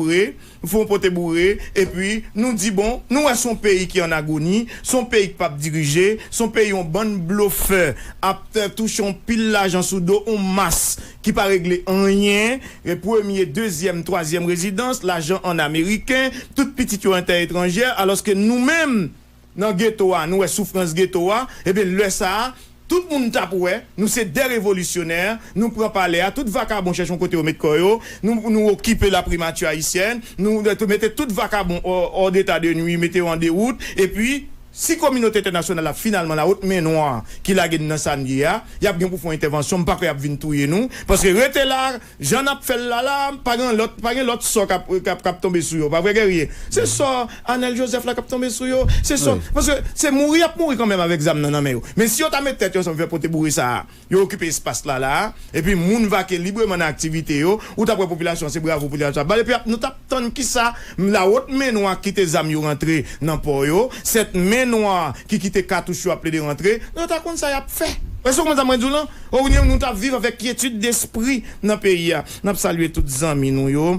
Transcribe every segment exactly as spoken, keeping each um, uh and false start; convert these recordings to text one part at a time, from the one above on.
boure, fè yon pote boure, epi nou di, bon, nou wè se yon peyi ki an agoni, se yon peyi k p ap dirije, se yon peyi yon bann blofè ap touche yon pil lajan sou do yon mas ki pa regle anyen, e premye, dezyèm, twazyèm rezidans, lajan an ameriken, tout pitit yo an tè etranjè, alòske nou menm, nan geto a, nou wè soufrans geto a, ebyen, lè sa a, tout moun t ap wè, nou se de revolisyonè, nou pran palè a, tout vakabon chèche yon kote yo met kò yo, nou, nou okipe laprimati ayisyèn, nou mete tout vakabon hors d'état de nuire, mete yo an dewout, epi, si kominote entènasyonal la, finalman, la haute main noire ki lage n nan sa n ye a, y ap gen pou fè yon entèvansyon, m pa kwè y ap vin touye nou, paske rete la, jan n ap fè l la, la, pa gen lòt, pa gen lòt sò k ap, k ap, k ap tonbe sou yo, pa vre, Guerrier? Se sò Arnel Joseph la k ap tonbe sou yo, se sò, paske se mouri y ap mouri kanmenm avèk zam nan nan men yo. Men si yo ta met tèt yo ansanm fè pote boure sa a, yo okipe espas la, la a, epi moun vake libreman nan aktivite yo, ou t ap wè popilasyon an, se bravo popilasyon ap ba l, epi ap, nou t ap tann kisa, la haute main noire kite zam yo rantre nan pò yo, cette main noire ki kite katouch yo ap plede rantre, nou ta konn sa y ap fè. Èske w konprann sa mwen di w lan? Okounye a, nou t ap viv avèk kyetid despri nan peyi a. N ap salye tout zanmi nou yo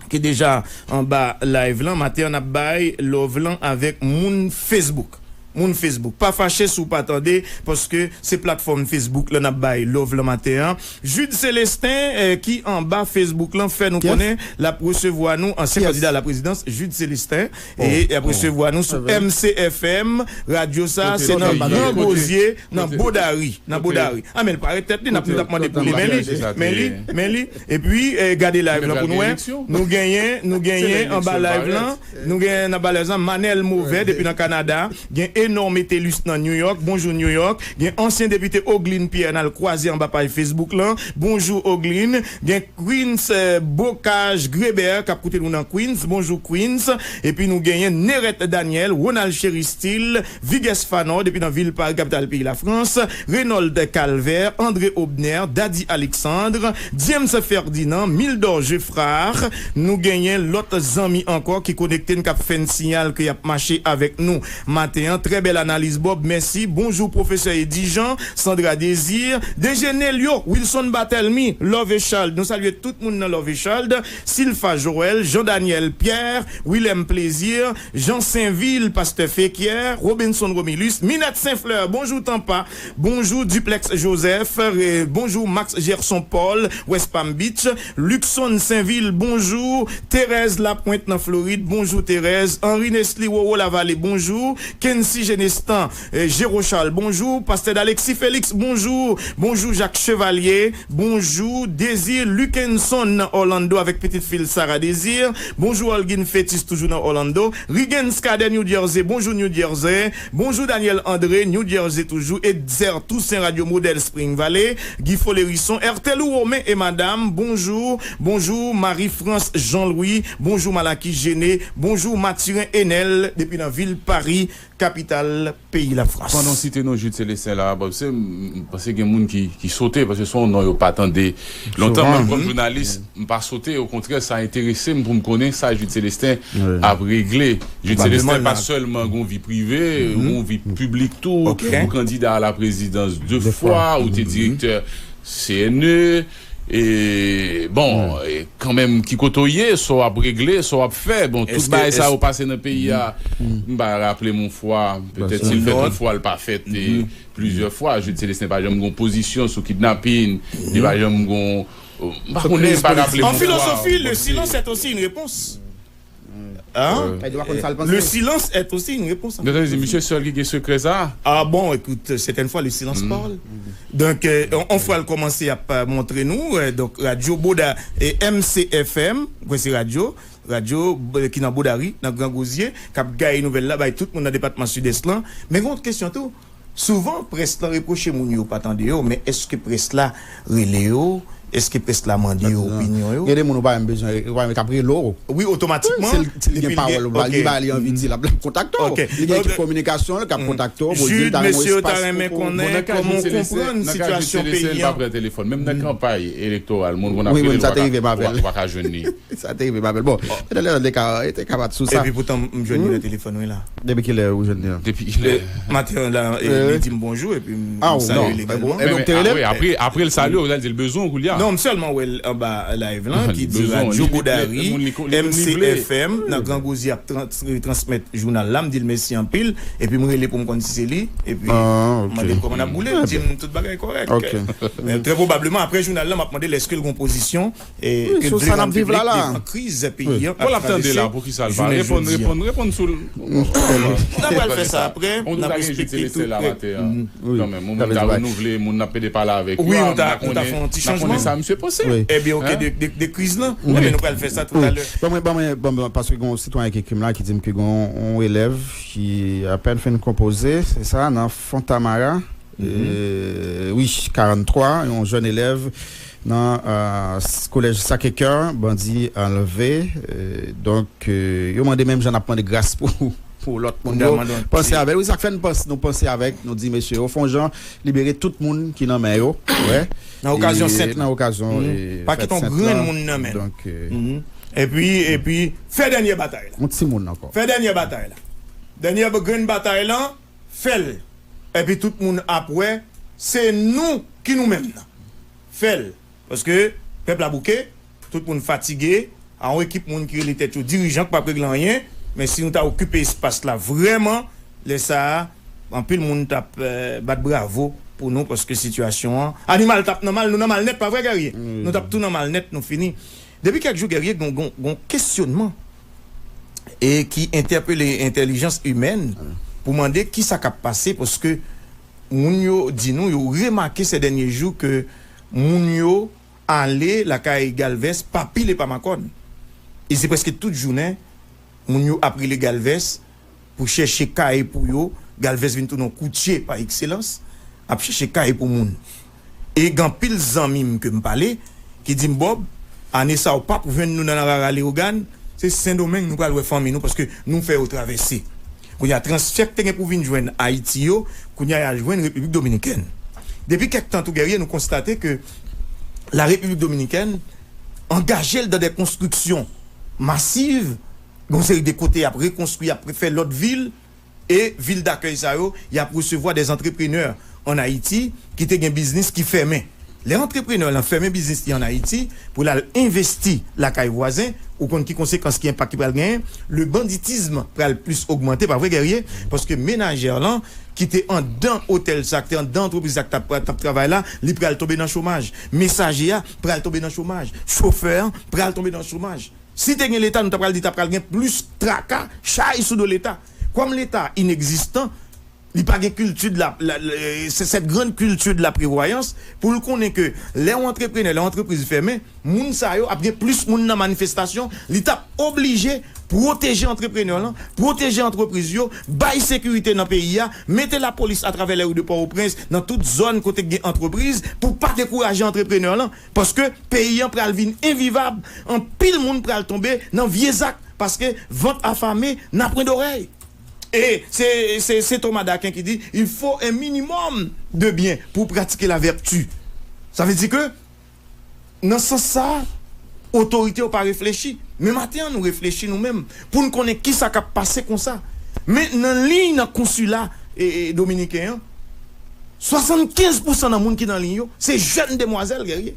ki deja anba live lan. Maten an, n ap bay love lan avèk moun Facebook. Moun Facebook. Pa fache si w pa tande, paske se platfòm Facebook lan n ap bay love lan maten an. Jude Célestin, eh, ki anba Facebook lan, fè nou konnen l ap resevwa nou, ansyen kandida a la prezidans, Jude Célestin, e l ap resevwa nou sou M C F M, radyo sa, se nan Gran Gozye, nan Bodari, nan Bodari. A, men l pa ret tèt li, n ap, nou t ap mande pou li. Men li, men li, men li. Epi, eh, gade live lan pou nou wè. Nou genyen, nou genyen anba live lan, nou genyen anba live lan, Manel Mauvais depi nan Kanada, gen Enon Metellus nan New York, bonjou New York, gen ansyen depite Ogline Pierre n al kwaze anba paj Facebook lan, bonjou Ogline, gen Queens, eh, Bocage Grébert k ap koute nou nan Queens, bonjou Queens, epi nou genyen Nerette Daniel, Ronald Chéristil, Vigues Fanor depi nan vil Pari, kapital peyi Lafrans, Reynold Calvert, André Obner, Dady Alexandre, James Ferdinand, Mildor Geffrard. Nou genyen lòt zanmi ankò ki konekte n, k ap fè n siyal ke y ap mache avèk nou maten an. Trè bèl analiz, Bob, mèsi. Bonjou, pwofesè Eddy Jean, Sandra Désir, D G Nelio, Wilson Barthelmy, Love Echald. Nou salye tout moun nan Love Echald, Silfa Joël, Jean Daniel Pierre, Willem Plaisir, Jean Sainvil, pastè Fekyè, Robinson Romilus, Minette Saint Fleur, bonjou Tampa, bonjou Duplex Joseph, eh, bonjou Max Gerson Paul, West Palm Beach, Luckson Sainvil, bonjou, Thérèse Lapointe nan Florid, bonjou Thérèse, Henri Nesly, Roro Lavallée, bonjou, Kency Genestan, eh, Géro Charles, bonjou, pastè Dalexis Félix, bonjou, bonjou Jacques Chevalier, bonjou, Désir Luckenson nan Orlando avèk pitit fi l Sarah Désir, bonjou Olguine Fétis toujou nan Orlando, Rigens Cadet New Jersey, bonjou New Jersey, bonjou Daniel André, New Jersey toujou, Etzer Toussaint, Radyo Modèl Spring Valley, Guy Folérisson, Ertelou Romain et madame, bonjou, bonjou Marie France Jean Louis, bonjou Malaky Gené, bonjou Mathurin Enel, depi nan vil Pari, kapital peyi Lafrans. Pandan w site non Jude Célestin la, Bob, se, m, m panse gen moun ki, ki sote, paske se yon non yo pa tande lontan, men kòm jounalis, m pa sote, okontrè, sa enterese m pou m konnen sa Jude Célestin ap regle. Jude Célestin pa sèlman gon vi prive, gon vi piblik tou. Ou kandida a la prezidans de fwa, ou te direktè C N E, e, bon, e, kanmenm, ki kote w ye, sa w ap regle, sa w ap fè. Bon, tout bagay sa yo pase nan peyi a. M pa raple m yon fwa, petèt si l fèt yon fwa, l pa fèt, e, plizyè fwa. Jude Célestin pa janm gon pozisyon sou kidnapin, li pa janm gon, m pa konnen, m pa raple m yon fwa. En philosophie, le silence est aussi une réponse. Hein? Le silence est aussi une réponse. Donk, sa vle di, misye sèl ki gen sekrè sa? Ah bon, écoute, certaines fois, le silence parle. Donk, euh, on, on fwa l kòmanse ap, euh, montre nou, euh, donk, radyo Boda, e M C F M, kwen se radyo, radyo, euh, ki nan Bodari, nan Gran Gozye, k ap gaye nouvèl la, bay tout moun nan depatman Sidès lan. Men gen yon kesyon tou. Souvan, près lan repwoche moun yo pa tande yo, men èske près la rele yo? Èske près la mande yo opinyon yo? Gen de moun ou pa menm bezwen, ou pa menm k ap rele w. Wi, otomatikman. Si l, si l gen pawòl, li ba li anvi di, l ap, l ap kontakte w. Li gen ekip kominikasyon l k ap kontakte w pou l di l ta renmen espas pou konnen kòman w konprann sitiyasyon peyi an. Li pa pran telefòn. Menm nan kanpay elektoral, moun konn ap rele l, ou pa ka jwenn li. Sa te rive m avè l. Bon, nan lè l te ka, te ka bat sou sa. Epi poutan, m jwenn li nan telefòn, wi, la. Depi kilè ou jwenn li an? Depi kilè? Maten an la, e, li di m bonjou, epi m salye l egalman. Apre, apre l salye w, l al di l bezwen w koulye a. Non, m sèlman wè l anba live lan ki di Radyo Godari, M C F M, nan Gran Gozi ap trans- transmèt jounal la. M di l mèsi anpil. Epi m rele pou m konn si se li. Epi m mande l kòman n ap boule. L di m tout bagay kòrèk. Men trè pwobableman, apre jounal la, m ap mande l èske l gon pozisyon e ke l vle rann piblik devan kriz peyi an ap travèse jounen jodi a. N ap pral fè sa apre. N ap respekte tout. Kanmenm, moun ta renouvle, moun n ap pede pale avèk yo. Wi, nou ta, nou ta fè yon ti chanjman. Sa misye panse. Ebyen, oke, de, de, de kriz lan. Ebyen, nou pral fè sa toutalè. Ban mwen, ban mwen, ban mwen, paske gen yon sitwayen ki ekri m la, ki di m ke gen yon, yon elèv ki apèn fin konpoze, se sa, nan Fontamara. E, wi, karannntwa, yon jèn elèv nan, euh, s- kolèj Sacré-Cœur, bandi anlve. Euh, donk, euh, yo mande menm jan n ap mande gras pou, pou lòt moun yo. Panse avè l. Wi, sa k fè n panse, nou panse avèk, nou di, mesye yo, fè yon jan, libere tout moun ki nan men yo. Wè. Nan okazyon sèt lan. Nan okazyon, e, pa kite yon grenn moun nan men l. Donk, euh, epi, epi, fè dènyè batay la. Yon timoun ankò. Fè dènyè batay la. Dènyè grenn batay lan, fè l. Epi tout moun ap wè, se nou ki nou menm nan. Fè l. Paske pèp la bouke, tout moun fatige, a yon ekip moun ki rele tèt yo dirijan k p ap regle anyen, men si nou ta okipe espas la vrèman, lè sa a, anpil moun t ap, eh, bat bravo pou nou, paske sitiyasyon an, animal t ap nan mal, nou nan mal nèt, pa vre, Guerrier? Nou t ap tou nan mal nèt, nou fini. Depi kèk jou, Guerrier, gon, gon, gon kesyonman e ki entèpele entèlijans imèn pou mande kisa k ap pase, paske moun yo di nou, yo remake sè dènye jou ke moun yo ale lakay Galvès pa pil e pa makòn. E se prèske tout jounen, moun yo ap rele Galvès pou chèche kay pou yo. Galvès vin tounen yon koutye pa ekselans, ap chèche kay pou moun. E gen anpil zanmi m ke m pale ki di m, Bòb, ane sa a w p ap jwenn nou nan Rara Leyogàn, se Sendomeng nou pral wè fanmi nou, paske nou fè yo travèse. Kounye a, transfè k te gen pou vin jwenn Ayiti yo, kounye a, y al jwenn Repiblik Dominikèn. Depi kèk tan tou, Guerrier, nou konstate ke la Repiblik Dominikèn angaje l dan de konstriksyon masiv, gon seri de kote y ap rekonstwi, y ap fè lòt vil, e vil dakèy sa yo, y ap resevwa de antreprenè ann Ayiti ki te gen biznis ki fèmen. Lè antreprenè lan fèmen biznis li ann Ayiti pou l al envesti lakay vwazen, ou konn ki konsekans, ki enpak ki pral genyen? Le banditisme pral plis ogmante, pa vre, Guerrier? Paske menajè lan ki te anndan otèl sa, ki te anndan antrepriz sa, ki t ap, t ap travay la, li pral tonbe nan chomaj. Mesaje a pral tonbe nan chomaj. Chofè an pral tonbe nan chomaj. Si te gen Leta, nou ta pral di ta pral gen plis traka, chay sou do Leta. Kòm Leta inegzistan, li pa gen kilti de la, la, la, se- cette grande culture de la prévoyance, pou l konnen ke lè yon antreprenè, lè yon antrepriz fèmen, moun sa yo ap gen plis moun nan manifestasyon, li t ap oblije pwoteje antreprenè lan, pwoteje antrepriz yo, bay sekirite nan peyi a, mete lapolis atravè lè ri de Pòtoprens, nan tout zòn kote k gen antrepriz, pou pa dekouraje antreprenè lan. Paske peyi an pral vin envivab, anpil moun pral tonbe nan vye zak, paske vant afame n'a point d'oreille. E se, se, se Thomas d'Aquin ki di, il faut un minimum de bien pour pratiquer la vertu. Sa vle di ke nan sans sa, otorite yo pa reflechi. Men maten an, nou reflechi nou menm pou n konnen kisa k ap pase konsa. Men nan liy nan konsila e, e, dominiken an, swasannkenz pousan nan moun ki nan liy yo, se jèn demwazèl, Guerrier.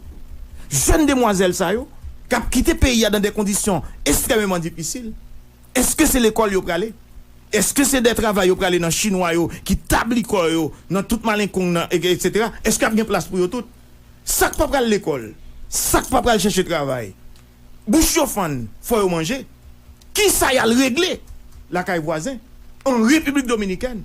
Jèn demwazèl sa yo, k ap kite peyi a dan de kondisyon ekstrèmeman difisil. Èske se lekòl yo prale? Èske se de travay yo prale nan chinwa yo ki tabli kò yo nan tout malenkong nan, e- etsetera? Èske ap gen plas pou yo tout? Sa k pa pral lekòl, sa k pa pral chèche travay, bouch yo fann, fò yo manje. Kisa y al regle lakay vwazen, an Repiblik Dominikèn?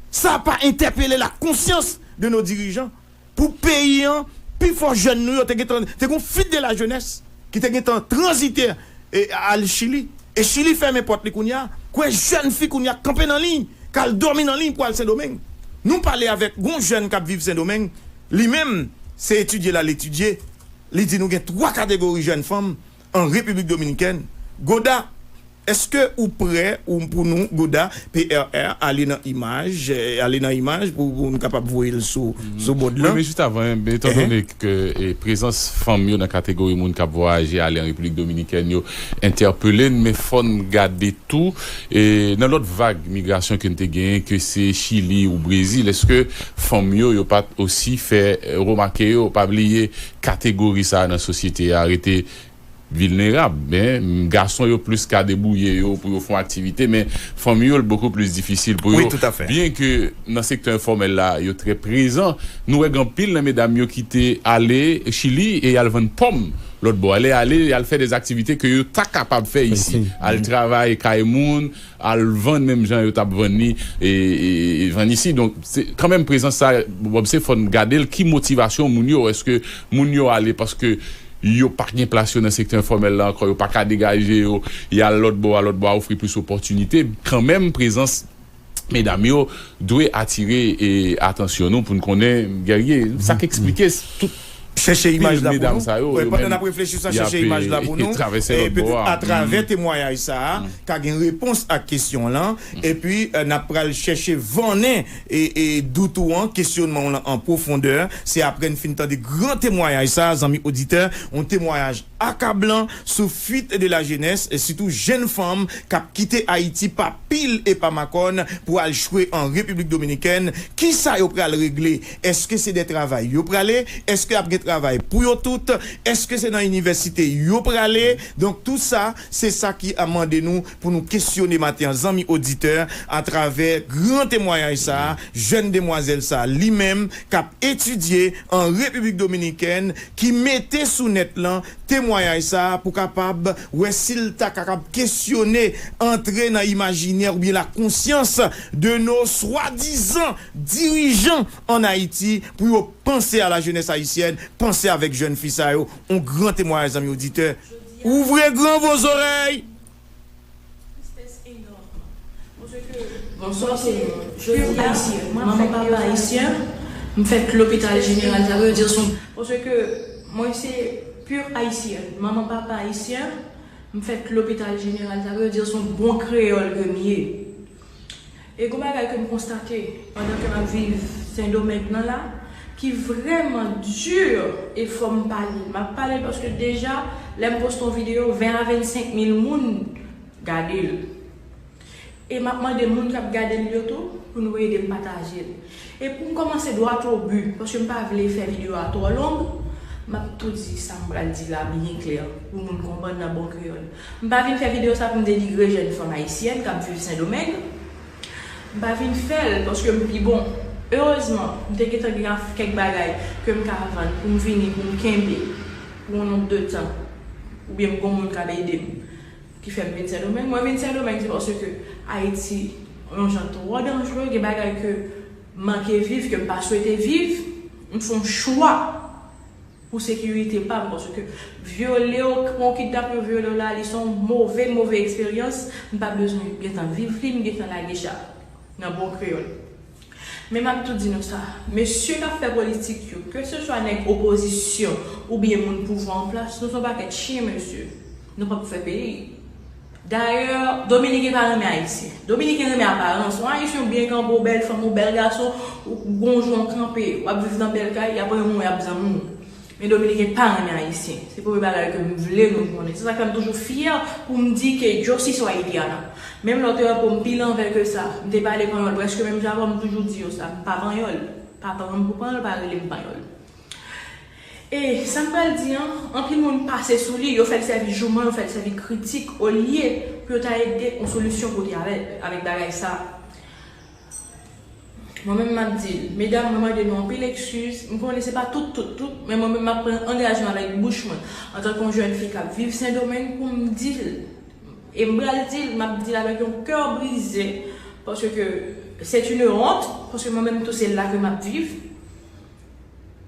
Sa pa entèpele la konsyans de nos dirigeants? Pou peyi an, pifò jèn nou yo te gentan, te gon fuite de la jeunesse ki te gentan tranzite e al Chili. E Chili fèmen pòt li kounye a. Kwè jèn fi kounye a kanpe nan liy, k al dòmi nan liy pou al Sendomeng. Nou pale avèk gon jèn k ap viv Sendomeng, li menm, se etidye l al etidye. Li di nou gen twa kategori jèn fanm an Repiblik Dominikèn. Goda, Èske ou prè ou pou nou, Gouda, P R R, ale nan imaj, eh, ale nan imaj pou, pou nou kapab voye l sou, sou bòd lan? Wi, men jis avan, etandone ke, eh, prezans fanm yo nan kategori moun k ap vwayaje ale an Repiblik Dominikèn yo entèpele n, men fò n gade tou, eh, nan lòt vag migrasyon ke n te genyen, ke se Chili ou Brezil, èske fanm yo, yo pa t osi fè, eh, remake yo? Pa bliye, kategori sa a nan sosyete a rete vilnerab, men gason yo plis ka debouye yo pou yo fè yon aktivite, men fanm yo, l bokou plis difisil pou yo. Wi, toutafè. Byen ke nan sektè enfòmèl la, yo trè prezan, nou wè gen anpil nan medam yo ki te ale Chili e y al vann pòm lòt bò a. Lè y ale, y al fè de aktivite ke yo ta kapab fè isi. Al travay kay moun, al vann menm jan yo t ap vann li, e, e, e vann isi. Donk, se, kanmenm, prezans sa, Bob, se fò n gade l, ki motivasyon moun yo, èske moun yo ale paske yo pa gen plas yo nan sektè enfòmèl la ankò, yo pa ka degaje yo, y al lòt bò a, lòt bò a ofri plis opòtinite. Kanmenm, prezans medam yo dwe atire, e, atansyon nou pou n konnen, Guerrier, sa k eksplike tout chèche imaj la pou medam nou. Sa yo, yo pandan n ap reflechi sa, chèche imaj la pou nou. E petèt atravè temwayaj sa a, ka gen repons ak kesyon lan. Epi, eh, n ap pral chèche vannen e, e dout ou an, kesyonman w lan an pwofondè. Se apre n fin tande gran temwayaj sa a, zanmi oditè, yon temwayaj akablan sou fuite de la jeunesse, e sitou jèn fanm k ap kite Ayiti pa pil e pa makòn pou al chwe an Repiblik Dominikèn. Kisa yo pral regle? Èske se de travay yo prale? Èske ap gen travay pou yo tout? Èske se nan inivèsite yo prale? Donk, tou sa, se sa ki ap mande nou pou nou kesyone maten an, zanmi oditè, atravè gran temwayaj sa a, jèn demwazèl sa a, li menm, k ap etidye an Repiblik Dominikèn, ki mete sou nèt lan temwayaj sa a pou kapab wè si l ta kapab kesyone, antre nan imajinè oubyen lakonsyans de nos swadizan dirijan ann Ayiti pou yo panse a la jeunesse haïtienne, panse avèk jèn fi sa yo. On gran temwayaj, zanmi oditè. Ouvrez grand vos oreilles! Bonswa, se pure haïtienne. Manman, papa ayisyen. M fèt lopital jeneral, sa vle di son. Paske mwen se pure haïtienne. Manman, papa ayisyen. M fèt lopital jeneral, sa vle di son bon kreyòl ke m ye. E gon bagay ke m konstate pandan ke m ap viv Sendomeng nan la, ki vrèman di e fò m pale. M ap pale paske deja, lè m poste yon videyo, ven a vennsenk mil moun gade l. E m ap mande moun k ap gade l yo tou pou nou ede m pataje l. E pou m kòmanse droit au but, paske m pa vle fè videyo a twò long, m ap tou di sa m pral di la byen klè pou moun konprann nan bon kreyòl. M pa vin fè videyo sa pou m denigre jèn fanm ayisyèn k ap viv Sendomeng. M pa vin fè l paske m pi bon. Erezman, m te gentan gen kèk bagay ke m ka vann pou m vini, pou m kenbe pou yon nonb de tan, oubyen m gon moun k ap ede m, ki fè m vin Sendomeng. Mwen vin Sendomeng, se paske Ayiti yon jan twò danjere, gen bagay ke m manke viv, ke m pa swete viv, m fè yon chwa pou sekirite pa m, paske vyole w, pran w kidnape, yo vyole w la, li se yon move, move eksperyans, m pa bezwen gentan viv li, m gentan lage cha nan bon kreyòl. Men m ap tou di nou sa, mesye k ap fè politik yo, keseswa nèg opozisyon oubyen moun pouvwa an plas, nou se yon pakèt chen, mesye. Nou p ap fè peyi. Dayè, Dominiken pa renmen Ayisyen. Dominiken renmen aparans. Yon Ayisyen ou byen kanpe, ou bèl fanm, ou bèl gason, ou gon jan w kanpe, w ap viv nan bèl kay, y ap renmen w, y ap zanmi w. Men Dominiken pa renmen Ayisyen. Se premye bagay ke m vle nou konnen. Se sa k fè m toujou fyè pou m di ke yo si sou Ayiti a la. Menm lè w te wè po m pi lanvè ke sa, m te pale panyòl prèske menm jan avè w, m toujou di yo sa, m pa panyòl. Pa pran m pou panyòl, pa rele m panyòl. E sa m pral di an, anpil moun pase sou li, yo fè l sèvi jouman, yo fè l sèvi kritik, olye pou yo ta ede yon solisyon pote avè, avèk bagay sa. Mwen menm m ap di l, medam, mwen mande nou anpil ekskiz, m konnen se pa tout, tout, tout, men mwen menm m ap pran angajman avèk bouch mwen, antanke yon jèn fi k ap viv Sendomeng, pou m di l, e m pral di l, m ap di l avèk yon kè brize, paske c'est une honte, paske mwen menm tou se la ke m ap viv.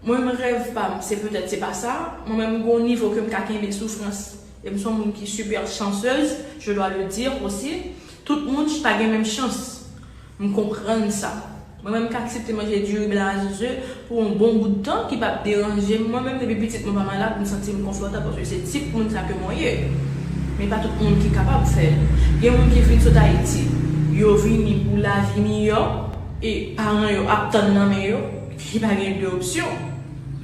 Mwen menm rèv pa m, se petèt se pa sa. Mwen menm m gon nivo ke m ka kenbe soufrans. E m se yon moun ki super chanceuse, je dois le dire aussi. Tout moun pa gen menm chans. M konprann sa. Mwen menm m ka aksepte manje diri blan a ze pou yon bon bout tan ki p ap deranje m. Mwen menm depi pitit mwen pa malad, m santi m konfòtab paske se tip moun sa ke mwen ye. Men pa tout moun ki kapab fè l. Gen moun ki fin sot Ayiti, yo vini pou lavi miyò, e paran yo ap tann nan men yo, ki pa gen de opsyon.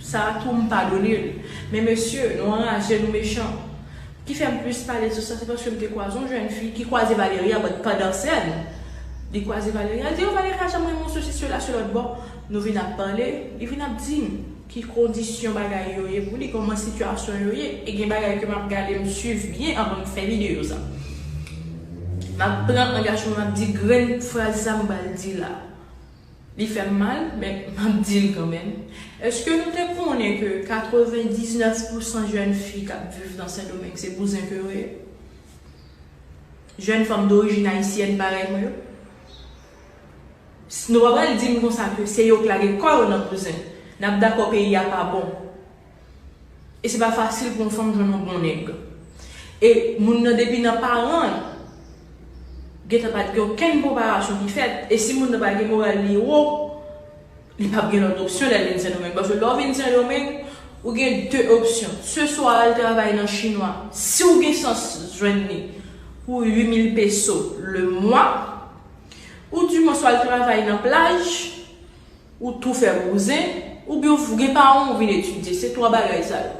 Sa tou m padone l. Men mesye, nou anraje, nou mechan. Ki fè m plis pale sou sa, se paske m te kwaze yon jèn fi ki kwaze Valeria, but pandan sèn, li kwaze Valeria, li di, "Oh, Valeria janm renmen yon sesi, sela, se lòt bò." Nou vin ap pale, li vin ap di m ki kondisyon bagay yo ye pou li, kòman sitiyasyon yo ye, e gen bagay ke m ap gade, m swiv byen anvan m fè videyo sa. M ap pran angajman, m ap di grenn fraz sa m pral di la. Li fè m mal, men m ap di l kanmenm. Èske nou te konnen ke katrevendiznèf pousan jèn fi k ap viv nan Sendomeng se bouzen ke yo ye? Jèn fanm dorijin ayisyèn parèy mwen yo? S- Nou pa pral di m konsa ke se yo k lage kò yo nan bouzen. N ap dakò peyi a pa bon. E se pa fasil pou yon fanm jwenn yon bon nèg. E moun nan depi nan paran l, gentan pa t gen okenn preparasyon ki fèt. E si moun nan pa gen moral li wo, li p ap gen lòt opsyon lè l vin Sendomeng. Paske lè w vin Sendomeng, ou gen de opsyon. Se swa al travay nan chinwa, si w gen chans jwenn li, pou uit mil peso le mwa, ou di mwen swa al travay nan plaj, ou tou fè bouzen, oubyen ou gen paran w vin etidye. Se twa bagay sa yo.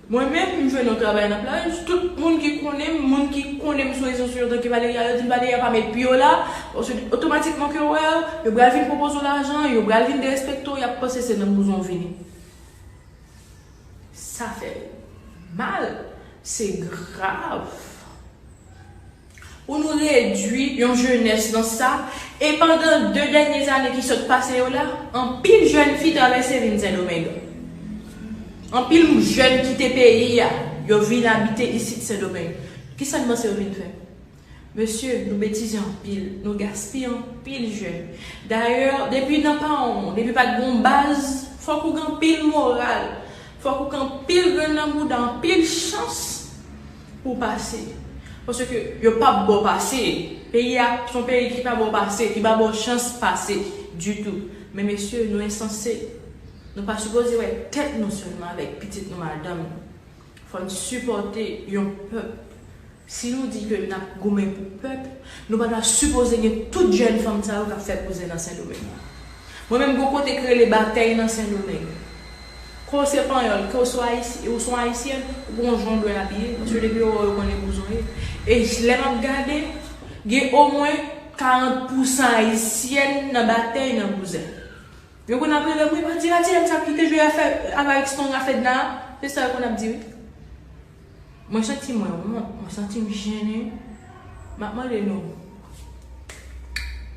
Mwen menm, m jwenn yon travay nan plaj, tout moun ki konnen m, moun ki konnen m sou rezo sosyo antanke Valeria, yo di m Valeria pa met pye w la, paske otomatikman ke yo wè w, yo pral vin pwopoze w lajan, yo pral vin derespekte w, y ap panse se nan bouzen w vini. Sa fè mal, se grav. Pou nou redwi yon jenès nan sa, e pandan de dènye ane ki sot pase yo la, anpil jèn fi travèse vin Sendomeng. Anpil jèn kite peyi a, yo vin abite isit Sendomeng. Kisa n panse yo vin fè? Mesye, nou betize anpil, nou gaspiye anpil jèn. Dayè, depi nan paran w, depi pa t gen yon baz, fòk ou gen anpil moral, fòk ou gen anpil grenn nan bouda, anpil chans pou w pase. Paske yo p ap ba w pase. Peyi a se yon peyi ki pa ba w pase, ki pa ba w chans pase ditou. Men mesye, nou ensanse. Nou pa sipoze wè tèt nou sèlman avèk pitit nou, madanm nou. Fò n sipòte yon pèp. Si nou di ke n ap goumen pou pèp, nou pa ta sipoze gen tout jèn fanm sa yo k ap fè bouzen nan Sendomeng. Mwen menm, gon kote k rele Batèy nan Sendomeng. Ke w se panyòl, ke w se ayisyen, ou se yon ayisyèn, ou gon jan w dwe abiye, paske depi yo wè w, yo konnen bouzen w ye. E lè m ap gade, gen omwen karant pousan ayisyèn nan Batèy nan bouzen. Yo konn ap rele m, wi, Mandira, ti nèg sa ki te jwe avèk Stone Rafedna a. Se sa yo konn ap di, wi. Mwen santi mwen wont, mwen santi m jennen. M ap mande nou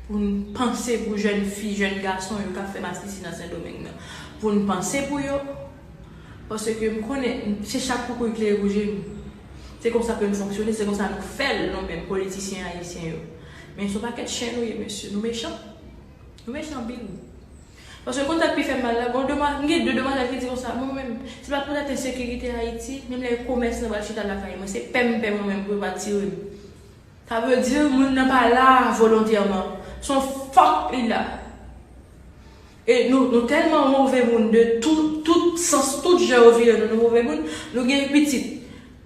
pou n panse pou jèn fi, jèn gason yo k ap fè masisi nan Sendomeng nan. Pou n panse pou yo. Paske m konnen se chat koukouy k leve pou je nou. Se konsa ke n fonksyone, se konsa nou fè l, nou menm politisyen ayisyen yo. Men se yon pakèt chen nou ye, mesye. Nou mechan. Nou mechan anpil. Paske konn sa k pi fè m mal la, gon demwa, m gen de demwazèl ki di konsa, mwen menm, si pa t pou ensekirite Ayiti, menm lè komès nan pral chita lakay mwen, se pè m pè mwen menm pou yo pa tire m. Sa vle di, moun nan pa la volontèman. Se yon fòk li la. E nou, nou tèlman move moun de tout, tout sans, tout jan yo vire nou, nou move moun, nou gen pitit.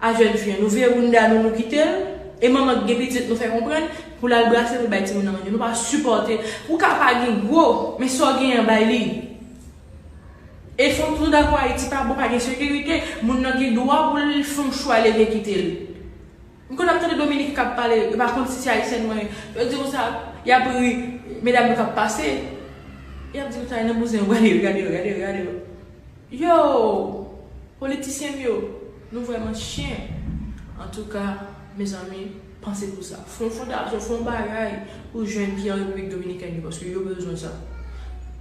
A jèn fi an, nou vire bounda nou, nou kite l, e manman k gen pitit nou fè konprann pou l al brase pou l bay timoun nan manje. Nou pa sipòte. Ou ka pa gen gwo, men sa w genyen bay li. E fò nou tou dakò Ayiti pa bon, pa gen sekirite, moun nan gen dwa pou l fè yon chwa leve kite l. M konn ap tande Dominik k ap pale, yo pa konn si se ayisyèn mwen ye. Yo di konsa, y ap ri, medam yo k ap pase, y ap di konsa, nan bouzen yo, gade yo, gade yo, gade yo, gade yo. Yo! Politisyen m yo, nou vrèman chen. Antouka, mezanmi, panse pou sa. Fè yon fondasyon, fè yon bagay pou jèn ki an Repiblik Dominikèn yo, paske yo bezwen sa.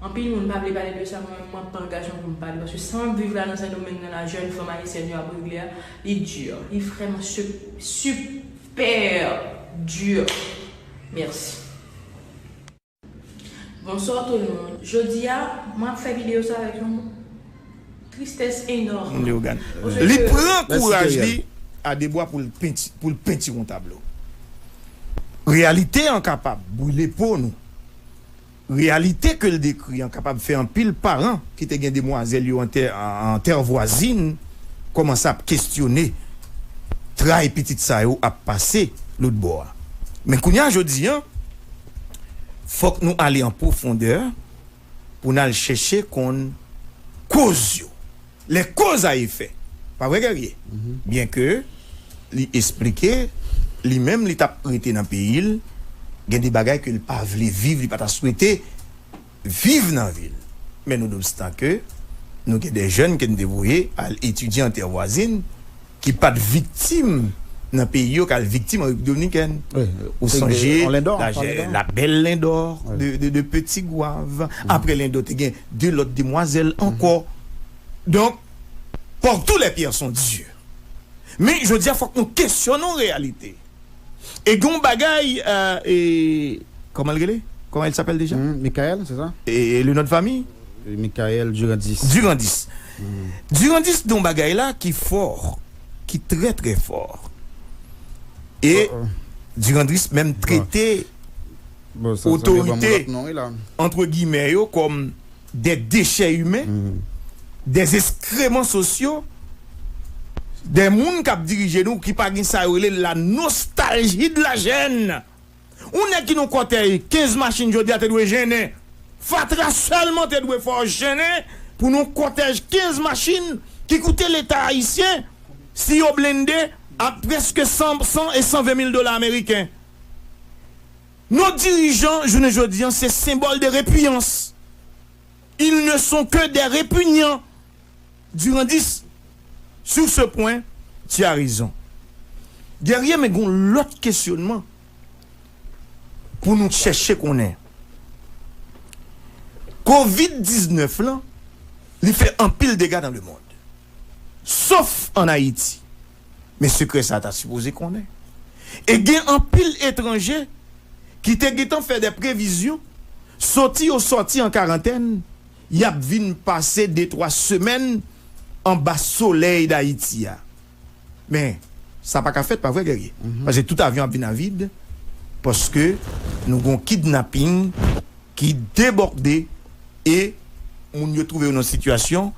Anpil moun pa vle pale de sa, mwen menm, mwen ap pran angajman pou m pale, paske sa m ap viv la nan Sendomeng nan, la jèn fanm ayisyèn yo ap regle a, li di, li vrèman su- super di. Mèsi. Bonswa tout moun. Jodi a, mwen ap fè videyo sa avèk yon tristès enòm. Leogane. Li pran kouraj li a de bwa pou l penti, pou l penti yon tablo. Reyalite an kapab brile po nou. Reyalite ke l dekri an kapab fè anpil paran ki te gen demwazèl yo an tè, an, an tè vwazin kòmanse ap kestyone tray pitit sa yo ap pase lòtbò a. Men kounye a, jodi a, fòk nou ale an pwofondè pou n al chèche konn koz yo. Les causes à effet. Pa vre, Guerrier? Byenke li esplike, li menm, li t ap rete nan peyi l, gen de bagay ke l pa vle viv, li pa ta swete viv nan vil. Men nonobstan ke nou gen de jèn ke n te voye al etidye an tè vwazin ki pa t viktim nan peyi yo, k al viktim an Repiblik Dominikèn. Ou sonje la bèl Lendò de, de, de Petit Goâve. Apre Lendò, te gen de lòt demwazèl ankò. Donk, pour tous les pierres sont dieux. Men, jodi a, fòk nou kesyone yon reyalite. E gen yon bagay, euh, e, comment il s'appelle déjà? Michael, c'est ça? Et, et le nom de famille? Michael Durandis. Durandis. Durandis, gen yon bagay la ki fò, ki trè, trè fò. E Durandis menm trete otorite, entre guillemets, yo kòm des déchets humains, des excréments sociaux, des moun k ap dirije nou ki pa gen sa yo rele la nostalgie de la jeune. Yon nèg ki nan kòtèj kenz machin jodi a te dwe jennen. Fatra sèlman te dwe fè w jennen pou nan kòtèj kenz machin ki koute Leta ayisyen, si yo blende, a prèske san, san e san ven mil dola ameriken. Nos dirigeants, jounen jodi a, se senbòl de repiyans. Ils ne sont que des répugnants. Durandis, sur ce point, tu as raison. Guerrier, men gen yon lòt kesyonman pou nou chèche konnen. Kovid diznèf lan, li fè anpil dega dans le monde. Sof an Ayiti. Men sekrè sa ta sipoze konnen. E gen anpil etranje ki te gentan fè de previzyon, soti yo sòti an karantèn, y ap vin pase de twa semèn anba solèy Dayiti a. Men, sa pa ka fèt, pa vre, Guerrier? Paske tout avyon ap vin a vid, paske nou gon kidnaping ki debòde e moun yo twouve yo nan sitiyasyon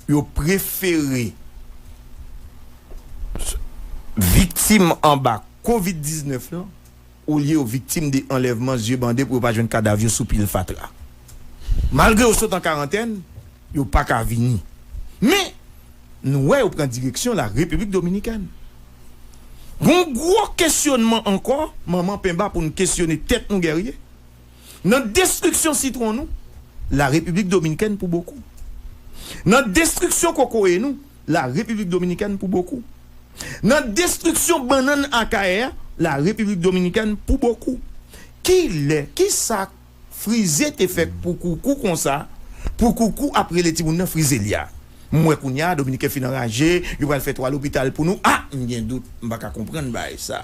yo prefere viktim anba kovid diznèf lan olye yo viktim de anlèvman zye bande pou yo pa jwenn kadav yo sou pil fatra. Malgre yo sot an karantèn, yo pa ka vini. Men, nou wè yo pran direksyon la Repiblik Dominikèn. Gon gwo kesyonman ankò, manman penba pou n kesyone tèt nou, Guerrier. Nan destriksyon sitwon nou, la Repiblik Dominikèn pou bokou. Nan destriksyon kokoye nou, la Repiblik Dominikèn pou bokou. Nan destriksyon bannann Akayè a, la Repiblik Dominikèn pou bokou. Kilè, kisa Frize te fè pou koukou konsa, pou koukou ap rele timoun nan Frizelya? M wè kounye a, Dominiken fin anraje, yo pral fè twa lopital pou nou. A, m gen dout, m pa ka konprann bagay sa.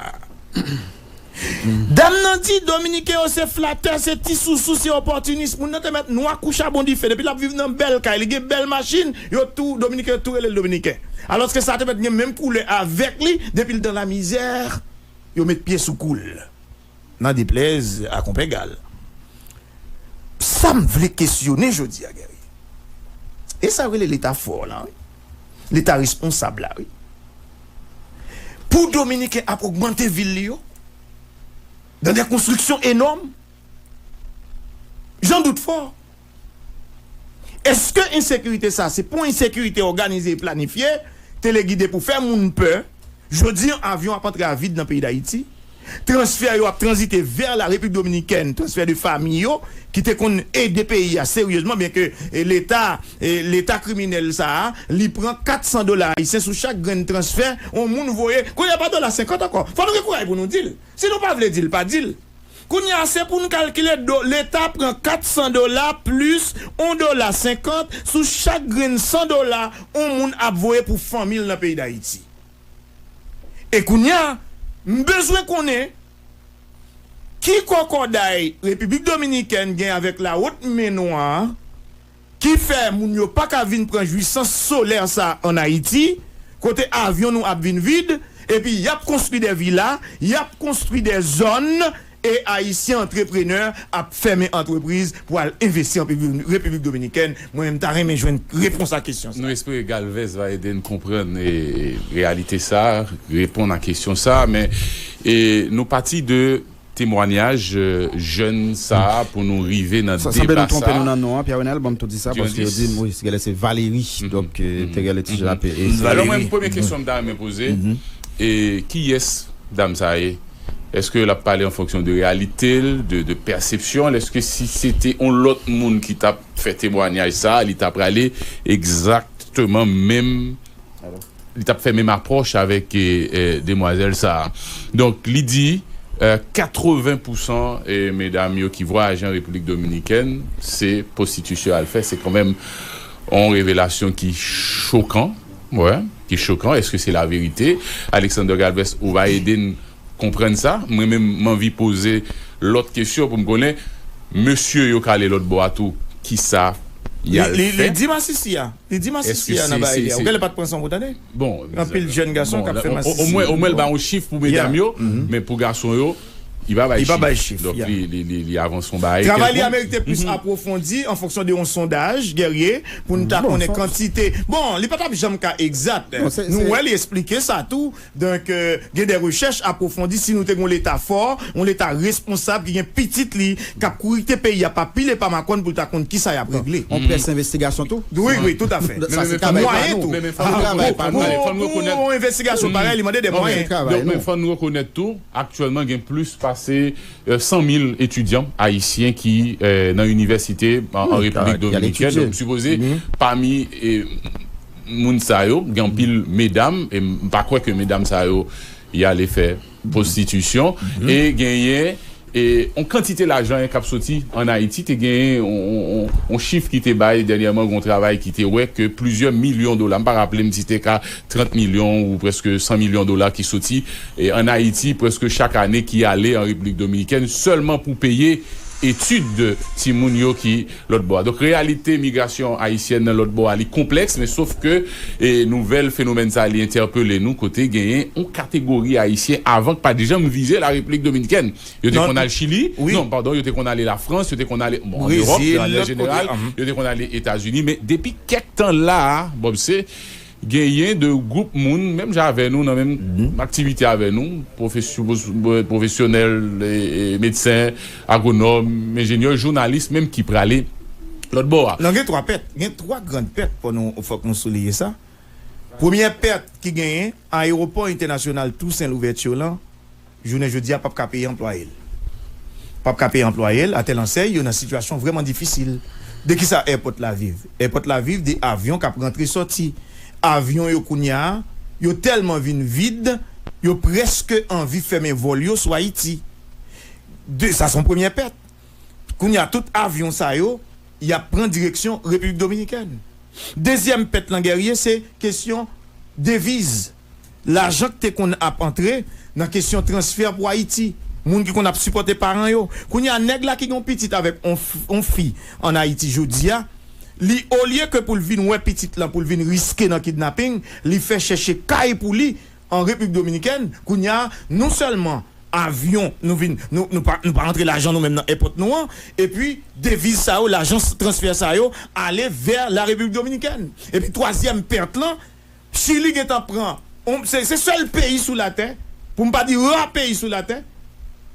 Dam nan di Dominiken yo se flatè, se ti sousou, se opòtinis. Moun nan te mèt nwa kou chabon dife. Depi l ap viv nan bèl kay, li gen bèl machin, yo tou, Dominiken yo tou rele l Dominiken. Alòske sa te mèt gen menm koulè avèk li depi l dan lamizè, yo met pye sou kou l. Nan deplèz a konpè Gal. Sa m vle kesyone jodi a, Guerrier. E sa yo rele Leta fò la, wi. Leta responsab la, wi. Pou Dominiken ap ogmante vil li yo, dans des constructions énormes, j'en doute fort. Èske ensekirite sa, se pa yon ensekirite òganize e planifye, telegide pou fè moun pè, jodi an avyon ap antre a vid nan peyi Dayiti, transfè yo ap tranzite vè la Repiblik Dominikèn, transfè de fami yo, ki te konn ede peyi a seryezman, byenke, e, Leta, e, Leta kriminèl sa a, li pran kat san dola ayisyen sou chak grenn transfè yon moun voye. Kounye a pa dola senkant ankò. Fò nou gen kouraj pou nou di l. Si nou pa vle di l, pa di l. Kounye a, se pou n kalkile do, Leta pran kat san dola plis yon dola senkant sou chak grenn san dola yon moun ap voye pou fanmi l nan peyi Dayiti. E kounye a, m bezwen konnen ki kòkòday Repiblik Dominikèn gen avèk lawot men nwa a, ki fè moun yo pa ka vin pran jwisans solè sa ann Ayiti, kote avyon nou ap vin vid, epi y ap konstwi de vila, y ap konstwi de zòn, e Ayisyen antreprenè ap fèmen antrepriz pou al envesti an Repiblik Dominikèn? Mwen menm, m ta renmen jwenn repons a kesyon sa. Nou espere Galvez va ede n konprann e, reyalite sa, reponn a kesyon sa, men e, nou pati de temwanyaj e, jèn sa a pou nou rive nan deba sa. Sa sanble nou twonpe nou nan non an, Pierre Renald, ban m tou di sa, paske yo di m, wi, genlè se Valérie, donk, te genlè ti jan ap. Alò, mwen, premye kesyon m ta renmen poze, e, kiyès dam sa ye? Èske l ap pale an fonksyon de reyalite l, de, de pèsepsyon l? Èske si se te yon lòt moun ki t ap fè temwanyaj sa a, li t ap prale egzakteman menm, li t ap fè menm apwòch avèk e, e, demwazèl sa a? Donk, li di, e, katreven pousan e, medam yo ki vwayaje an Repiblik Dominikèn, se pwostitisyon y al fè. Se kanmenm yon revelasyon ki chokan. Wi, ki chokan. Èske se laverite? Alexander Galvez, ou va ede n konprann sa. Mwen menm, m anvi poze lòt kesyon pou m konnen, mesye yo k ale lòt bò a tou, kisa y al fè? Li di masisi a. Li di masisi a nan bagay li a. Ou genlè pa t pran sa pou tande? Bon, anpil jèn gason k ap fè masisi. Omwen, omwen l ba yon chif pou medam yo, men pou gason yo, li pa bay chif. Li pa bay chif. Donk, li, li, li, li avanse yon bagay kèlkonk. Travay li a merite plis apwofondi an fonksyon de yon sondaj, Guerrier, pou n ta konnen kantite. Bon, li pa t ap janm ka egzak. Nou wè li esplike sa tou. Donk, gen de rechèch apwofondi, si nou te gen yon Leta fò, yon Leta responsab ki gen pitit li k ap kouri kite peyi a pa pil e pa makòn pou l ta konn kisa y ap regle. On près envestigasyon tou? Wi, wi, toutafè. Sa se travay pa nou. Travay pa nou. Pou yon envestigasyon parèy, li mande de mwayen. Donk, men fò n rekonèt tou, aktyèlman, gen plis pase san mil etidyan ayisyen ki nan inivèsite an Repiblik Dominikèn. Donk, m sipoze, pami moun sa yo, gen anpil medam, e m pa kwè ke medam sa yo y ale fè pwostitisyon, e genyen e yon kantite lajan k ap soti ann Ayiti. Te genyen yon, yon, yon, yon chif ki te bay dènyèman, yon travay ki te wè ke plizyè milyon dola, m pa raple m si te ka trant milyon ou prèske san milyon dola ki soti e, ann Ayiti prèske chak ane, ki ale an Repiblik Dominikèn sèlman pou peye etid timoun yo ki lòt bò a. Donk, reyalite migrasyon ayisyèn nan lòt bò a, li konplèks, men sof ke e, nouvèl fenomèn sa a, li entèpele nou, kote genyen yon kategori ayisyen avan k pa t janm vize la Repiblik Dominikèn. Yo te konn al Chili, non, padon, yo te konn ale Lafrans, yo te konn ale, bon, an Ewòp, de manyè jeneral, yo te konn ale Etazini, men depi kèk tan la a, Bob, se genyen de gwoup moun, menm jan avè nou, nan menm aktivite avè nou, pwofesyon-, pwofesyonèl, e, e, medsen, agwonòm, enjenyè, jounalis, menm ki prale lòt bò a. Non, gen twa pèt, gen twa grann pèt, fò nou, fòk nou souliye sa. Premyè pèt ki genyen, ayewopò entènasyonal Tousen Louvèti lan, jounen jodi a, p ap ka peye anplwaye l. P ap ka peye anplwaye l, atèl ansèy, yo nan sitiyasyon vrèman difisil. De kisa èpòt la viv? Èpòt la viv de avyon k ap rantre sòti. Avyon yo kounye a, yo tèlman vin vid, yo prèske anvi fèmen vòl yo sou Ayiti. De, sa se yon premyè pèt. Kounye a, tout avyon sa yo, y ap pran direksyon Repiblik Dominikèn. Dezyèm pèt lan, Guerrier, se kesyon deviz. Lajan ki te konn ap antre nan kesyon transfè pou Ayiti, moun ki konn ap sipòte paran yo. Kounye a, nèg la ki gen yon pitit avèk yon f-, yon fi ann Ayiti jodi a, li, olye ke pou l vin wè pitit lan, pou l vin riske nan kidnaping, li fè chèche kay pou li an Repiblik Dominikèn. Kounye a, non sèlman avyon, nou vin, nou, nou pa, nou pa rantre lajan nou menm nan èpòt nou an, epi deviz sa yo, lajan transfè sa yo, ale vè la Repiblik Dominikèn. Epi twazyèm pèt lan, Chili gentan pran, on, se, se sèl peyi sou latè, pou m pa di ra peyi sou latè,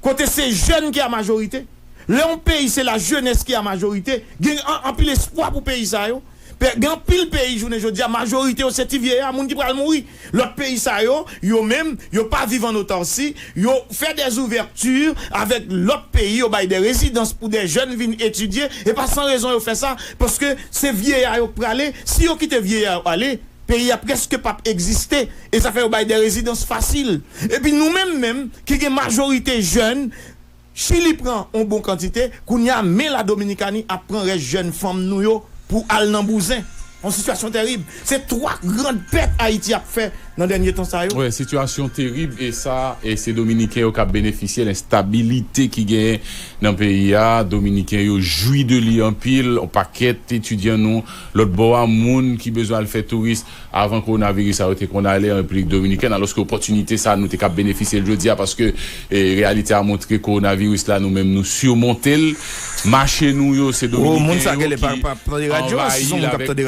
kote se jèn ki a majorite. Lè yon peyi se la jenès ki a majorite, gen an-, anpil espwa pou peyi sa yo. Pe-, gen anpil peyi jounen jodi a, majorite yo se ti vyeya, moun ki pral mouri. Lòt peyi sa yo, yo menm, yo pa viv an otarsi, yo fè dè ouvèti avèk lòt peyi, yo bay dè rezidans pou dè jèn vin etidye, e pa san rezon yo fè sa, paske se vyeya yo k prale. Si yo kite vyeya yo ale, peyi a prèske p ap egziste, e sa fè yo bay dè rezidans fasil. Epi nou menm menm, ki gen majorite jèn, Chili pran yon bon kantite, kounye a, men la Dominikani ap pran rès jèn fanm nou yo pou al nan bouzen. Yon sitiyasyon tèrib. Se twa grann pèt Ayiti ap fè nan dènye tan sa yo. Wi, sitiyasyon terib e sa, e se Dominiken yo k ap benefisye l, enstabilite ki genyen nan peyi a. Dominiken yo jwi de li anpil. Yon pakèt etidyan nou lòt bò a, moun ki bezwen al fè touris avan kowonaviris sa yo te konn ale an Repiblik Dominikèn, alòske opòtinite sa nou te ka benefisye l jodi a, paske e, reyalite a montre kowonaviris la nou menm nou simonte l. Mache nou yo, se Dominiken yo ki anvayi l avèk tout pwodui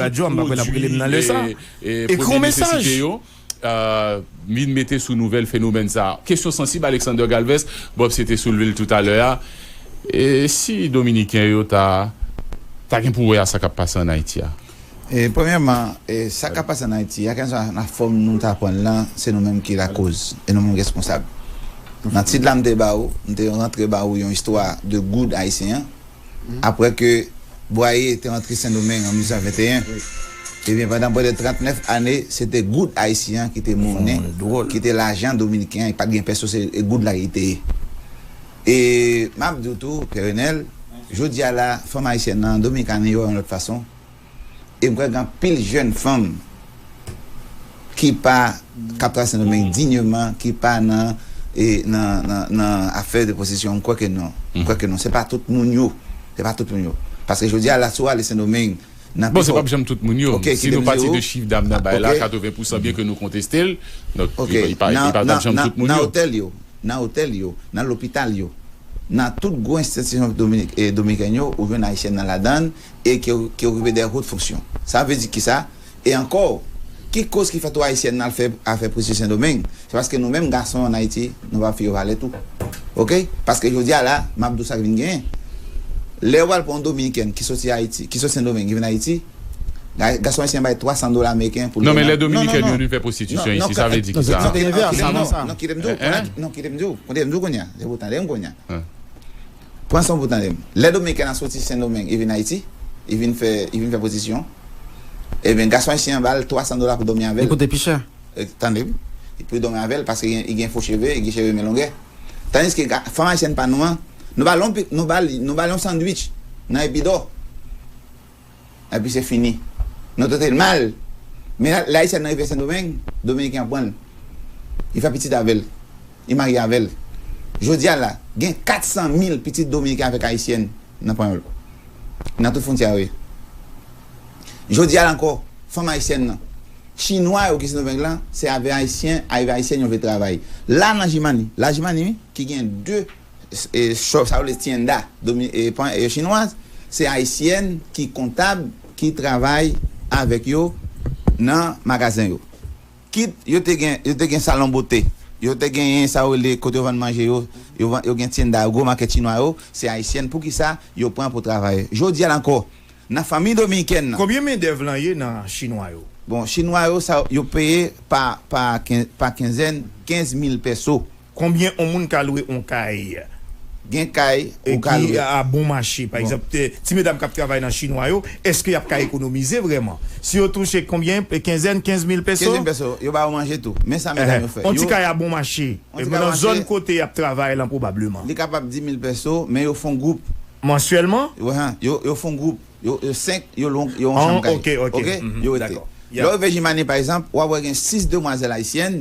e, e pwodui nesesite yo. Vin mete sou nouvèl fenomèn sa a. Kesyon sansib, Alexander Galvez, Bob se te soulve l toutalè a. E si Dominiken yo ta ta gen pou wè a sa k ap pase ann Ayiti a? E, premyèman, e, sa k ap pase ann Ayiti a, kèlkeswa nan fòm nou ta pran l lan, se nou menm ki lakoz, e nou menm responsab. Nan tit la m te ba ou, m te rantre ba ou yon istwa de goud ayisyen an, apre ke Bwaye te rantre Sendomeng an mil nèf san venteyen. Ebyen, pandan prè de trannèf ane, se te goud ayisyen an ki te monnen, ki te lajan dominiken an, e pa t gen pèso, se goud la ki te ye. E m ap di w tou, Pè Renèl, jodi a la, fanm ayisyèn nan Dominikani yo wè yon lòt fason. E m kwè gen anpil jèn fanm ki pa k ap travay Sendomeng dinyèman, ki pa nan e nan nan nan afè de pwostitiyasyon, m kwè ke non. M kwè ke non. Se pa tout moun yo. Se pa tout moun yo. Paske jodi a la, si w ale Sendomeng, nan Bon, se p ap janm tout moun yo. Si nou pati de chif dam nan bay la, katreven pousan, byen ke nou konteste l, donk li pa li pa t ap janm tout moun yo. Nan otèl yo, nan otèl yo, nan lopital yo, nan tout gwo enstitisyon dominik e dominikèn yo, ou jwenn ayisyèn nan ladan l e ke ke okipe de wot fonksyon. Sa vle di kisa? E ankò, ki koz ki fè tou ayisyèn nan al fè afè pwostitye Sendomeng? Se paske nou menm gason ann Ayiti, nou pa fè yo valè tou. Oke? Paske jodi a la, m ap di w sa k vin genyen. Lè w al pran yon dominikèn ki soti Ayiti, ki soti Sendomeng, ki vin Ayiti, gason ayisyen bay twa san dola ameriken pou l. Non, men lè dominikèn yo vin fè pwostitye isi, sa vle di kisa? Non, kite m di w, non, kite m di w, kounye a, se pou tande m kounye a. Pran san pou tande m. Lè dominikèn nan soti Sendomeng, li vin Ayiti, li vin fè li vin fè pwostitye, ebyen gason ayisyen an ba l twa san dola pou dòmi avè l. Li koute pi chè. Tande m. Pou dòmi avè l paske li gen fo cheve, li gen cheve men longè. Tandiske fanm ayisyèn pa nou an, nou ba l yon pi nou ba l nou ba l yon sandwich nan Epidò. Epi se fini. Nou trete l mal. Men lè ayisyèn nan rive Sendomeng, dominiken an pran l. Li fè pitit avè l. Li marye avè l. Jodi a la, gen kat san mil pitit dominiken avèk ayisyèn nan Panyòl. Nan tout fwontyè yo ye. Jodi a la ankò, fanm ayisyèn nan, chinwa yo ki Sendomeng lan, se avè ayisyen, avè ayisyèn yo vle travay. La nan Jimani, la Jimani wi, ki gen de e, shop, sa yo rele tienda domi, e, pan, e, chinwaz, se ayisyèn ki kontab, ki travay avèk yo nan magazen yo. Kit yo te gen, yo te gen salon bote, yo te genyen sa yo rele kote yo vann manje yo, yo, yo gen tienda yo, gwo makèt chinwa yo, se ayisyèn. Poukisa yo pran pou travay? Jodi a la ankò, nan fanmi dominikèn nan. Konbyen mendèv lan ye nan chinwa yo? Bon, chinwa yo, sa yo peye pa, pa, ken, pa kenzèn, kenz mil pèso. Konbyen on moun ka lwe on kay? Gen kay ou ka lwe. Ki a bon mache. Pa egzanp, ti medam k ap travay nan chinwa yo, èske y ap ka ekonomize vrèman? Si yo touche konbyen, kenzèn, kenz mil peso? Kenz mil peso, yo ba yo manje tou. Men sa medam yo fè. On ti kay a bon mache. Nan zòn kote y ap travay lan pwobableman. Li kapab dis mil peso, men yo fè on gwoup. Mansyèlman? Yo, yo fè on gwoup. Yo, yo senk, yo lon, yo yon chanm kay. Oke, oke. Yo rete. Lè w rive Jimani, pa egzanp, w ap wè gen sis demwazèl ayisyèn.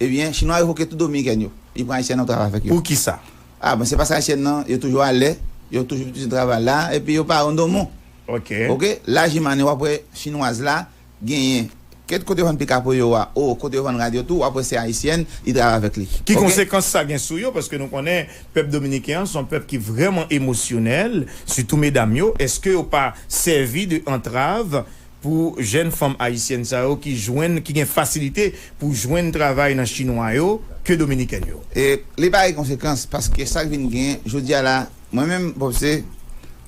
Ebyen, chinwa yo revoke tout dominikèn yo. Li pran ayisyèn nan travay avèk yo. Poukisa? A, bon, se paske ayisyèn nan, yo toujou alè, yo toujou itilize travay la, epi yo pa rann domon. Oke. Oke, la Jimani, w ap wè chinwaz la genyen kèt kote yo vann pikapo yo a, o, kote yo vann rad yo tou, w ap wè se ayisyèn, li travay avèk li. Ki konsekans sa gen sou yo? Paske nou konnen pèp dominiken an se yon pèp ki vrèman emosyonèl, sitou medam yo. Èske yo pa sèvi de antrav pou jèn fanm ayisyèn sa yo ki jwenn, ki gen fasilite pou jwenn travay nan chinwa yo ke dominikèn yo? E li pa gen konsekans, paske sa k vin gen, jodi a la, mwen menm, Bob, se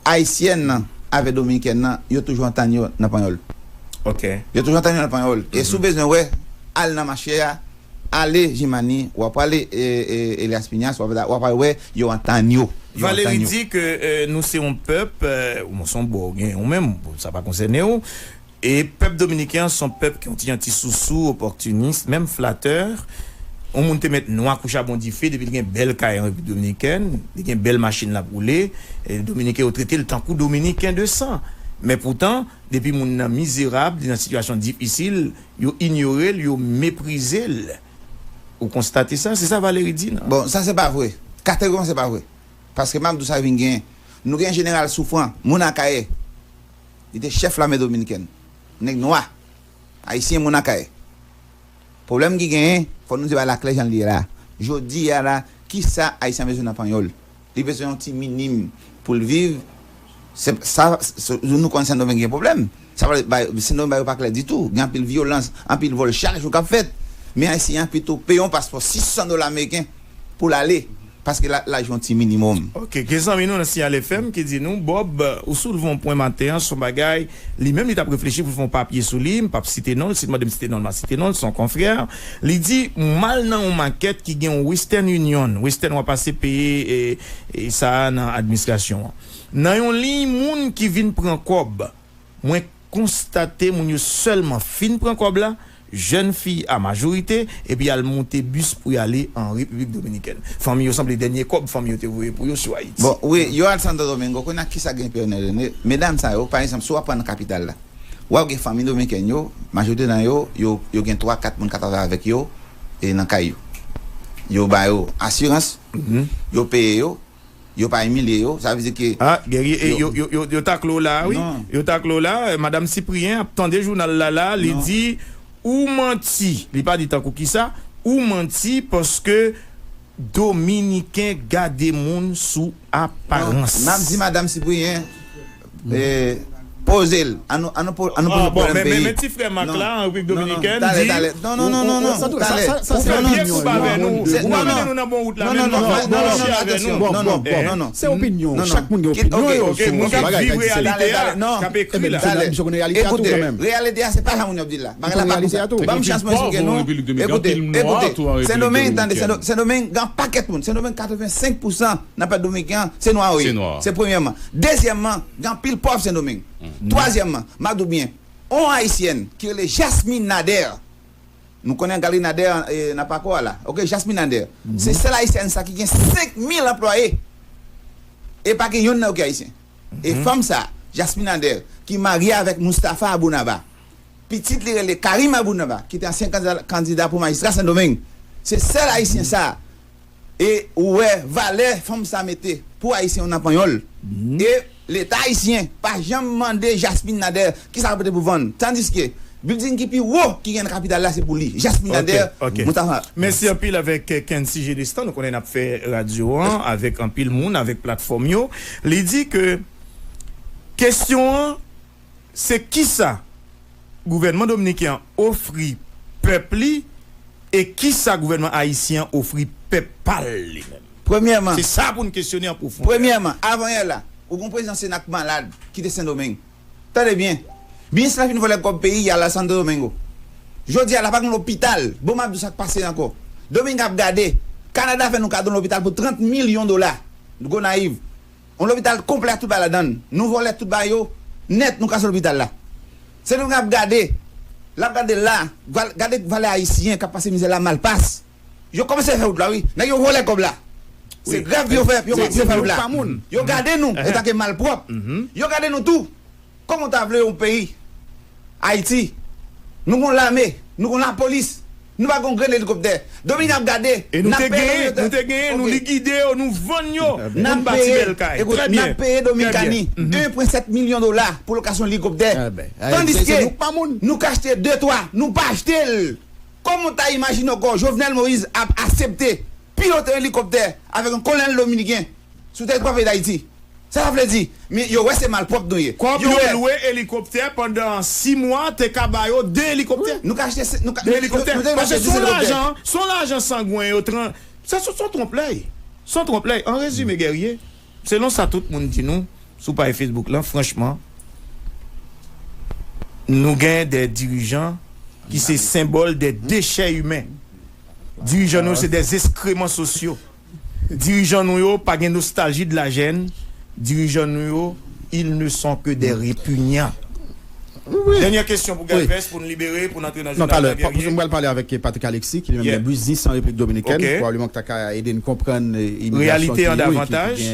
ayisyèn nan avèk dominikèn nan, yo toujou antann yo nan panyòl. Oke. Yo toujou antann yo nan panyòl. E si w bezwen wè, al nan mache a, ale Jimani, w ap ale e, e, Elias Piñas, w ap, w ap al wè, yo antann yo. Yo antann yo. Valéry di ke e, nou se yon pèp, e, bon, se yon bò w gen, ou menm, bon, sa pa konsène w. E pèp dominiken an se yon pèp ki yon ti jan ti sousou, opòtinis, menm flatè. Yon moun te mèt nwa kou chabon dife, depi l gen bèl kay an Repiblik Dominikèn, li gen bèl machin l ap woule, e Dominiken yo trete l tankou Dominiken de san. Men poutan, depi moun nan mizerab, li nan sitiyasyon difisil, yo inyore l, yo meprize l. Ou konstate sa? Se sa Valéry di nan. Bon, sa se pa vre. Kategoriman se pa vre. Paske m ap di w sa vin genyen. Nou gen jeneral Soufran, moun Akayè. Li te chèf lame dominikèn. Nèg nwa. Ayisyen, moun Akayè. Pwoblèm ki genyen, fò nou di bagay la klè jan l ye la. Jodi a la, kisa Ayisyen bezwen nan panyòl? Li bezwen yon ti minim pou l viv. Se, sa, se, nou konn Sendomeng gen pwoblèm. Sa vle bay, Sendomeng bagay yo pa klè ditou. Gen anpil vyolans, anpil vòl chak jou k ap fèt. Men Ayisyen an pito peye yon paspò sis san dola ameriken pou l ale. Paske la, l a jwe yon ti minimòm. Ok, gen zanmi nou nan Siyal F M ki di nou, Bob, ou soulve yon pwen maten an, se yon bagay, li menm li t ap reflechi pou l fè yon papye sou li, m p ap site non l, si l mande m site non l, m a site non l, se yon konfrè. Li di, m al nan yon makèt ki gen yon Western Union, Western w ap pase peye e, e sa a nan administrasyon an. Nan yon liy moun ki vin pran kòb, mwen konstate moun yo sèlman fin pran kòb la, jèn fi a majorite, epi y al monte bis pou y ale an Repiblik Dominikèn. Fanmi yo sanble dènye kòb fanmi yo te voye pou yo sou Ayiti. Bon, wi, yo al Santo Domingo, kounye a kisa gen pè René René? Medam sa yo, pa egzanp, si w ap pran nan kapital la, w ap gen fanmi dominikèn yo, majorite nan yo, yo, yo gen twa, kat moun k ap travay avèk yo e nan kay yo. Yo ba yo asirans, yo peye yo, yo pa imilye yo, sa vle di ke. Ah, Guerrier, eh, yo, yo, yo, yo takle w la, wi. Yo takle w la. Madanm Cyprien ap tande jounal la, la, li di, ou manti. Li pa di tankou kisa, ou manti paske Dominiken gade moun sou aparans. Non, m ap di Madanm Cyprien, eh, poze l. An nou, an nou, po- an nou poze pwoblèm peyi. Men ti frè Mak la, an Repiblik Dominikèn, di, ou fè byen pou ba avè nou, ou pa mennen nou nan bon wout la menm, non, fò ou mache avè nou. Se opinyon, chak moun gen opinyon yo sou bagay la di se li. K ap ekri la. Mesye konnen reyalite a tou kanmenm. Reyalite a se pa jan moun yo ap di l la. Bagay la pa konsa. Ban m chans mwen esplike nou. Ekoute, ekoute. Sendomeng, tande, Sendomeng gen pakèt moun. Sendomeng katreven senk pousan nan pèp dominiken an, se nwa yo ye. Se premyèman. Dezyèmman, gen anpil pòv Sendomeng. Twazyèmman, m ap di w byen, on ayisyèn ki rele Jasmine Nader, nou konnen Galerie Nader nan Pako a la. Ok, Jasmine Nader. Se sèl ayisyèn sa ki gen senk mil anplwaye. E pa gen yonn nan yo ki ayisyen. E fanm sa, Jasmine Nader, ki marye avèk Moustapha Abounaba. Pitit li rele Karim Abounaba, ki te ansyen kandida pou majistra Sendomeng. Se sèl ayisyen sa. E ou wè valè fanm sa mete pou ayisyen yo nan panyòl. E Leta ayisyen pa janm mande Jasmine Nader kisa l ap pote pou vann. Tandiske, bilding ki pi wo ki gen nan kapital la se pou li. Jasmine Nader, Moustapha. Mèsi anpil avèk Kency Gédestan. Nou konnen n ap fè radyo an avèk anpil moun, avèk platfòm yo. Li di ke kesyon an, se kisa gouvènman dominiken an ofri pèp li e kisa gouvènman ayisyen an ofri pèp pa l li menm? Premyèman, se sa pou n kesyone an pwofondè. Premyèman, avanyè la, ou gen yon prezidan Sena k malad, ki te Sendomeng. Tande byen, minis la fin vòlè kòb peyi, y al Santo Domingo. Jodi a la pa gen lopital. Bon, m ap di w sa k pase ankò. Dominiken ap gade. Kanada fè nou kado yon lopital pou trant milyon dola. Gonayiv. Yon lopital konplè ak tout bagay ladan l. Nou vòlè tout bagay yo nèt, nou kase lopital la. Se nou k ap gade. L ap gade la. Gade valè ayisyen k ap pase mizè la, malpas. Yo kòmanse fè wout la, wi. Nèg yo vòlè kòb la. Se grèv yo fè, yo kòmanse fè wout la. Yo gade nou antanke malpwòp. Yo gade nou tou. Kòman w ta vle yon peyi, Ayiti, nou gon lame, nou gon lapolis, nou pa gon grenn elikoptè. Dominiken ap gade, n ap peye Dominiken. E nou te genyen, nou te genyen, nou likide yo, nou vann yo pou n bati bèl kay. Trè byen. N ap peye Dominikani en pwen sèt milyon dola pou lokasyon elikoptè. Tandiske nou k achte de twa, nou pa achte l. Kòman w ta imajine ankò Jovenel Moïse ap aksepte pilote yon elikoptè avèk yon kolonèl dominiken sou tèritwa peyi Dayiti? Sa sa vle di? Men yo wè se malpwòp nou ye. Kòb yo lwe elikoptè pandan sis mwa te ka ba yo de elikoptè. Nou ka achte se- nou ka- De elikoptè. Nou te Paske achte se yon dis elikoptè. Lajan, se yon lajan sangwen yo tran. Se se- se yon twonplèy. Se yon twonplèy. An rezime, Guerrier, selon sa tout moun di nou sou paj Facebook lan, franchman, nou gen de dirijan ki se senbòl de dechè imen. Dirijan nou se de eskreman sosyo. Dirijan nou yo pa gen nostalji de la jèn. Dirijan nou yo, ils ne sont que des répugnants. Dènyè kesyon pou Galvez, pou n libere, pou n antre nan jounal Guerrier. Non, talè, mwen pral pale avèk Patrick Alexis, ki li menm gen biznis an Repiblik Dominikèn, pwobableman ki ta ka ede n konprann imigrasyon ki, wi, ki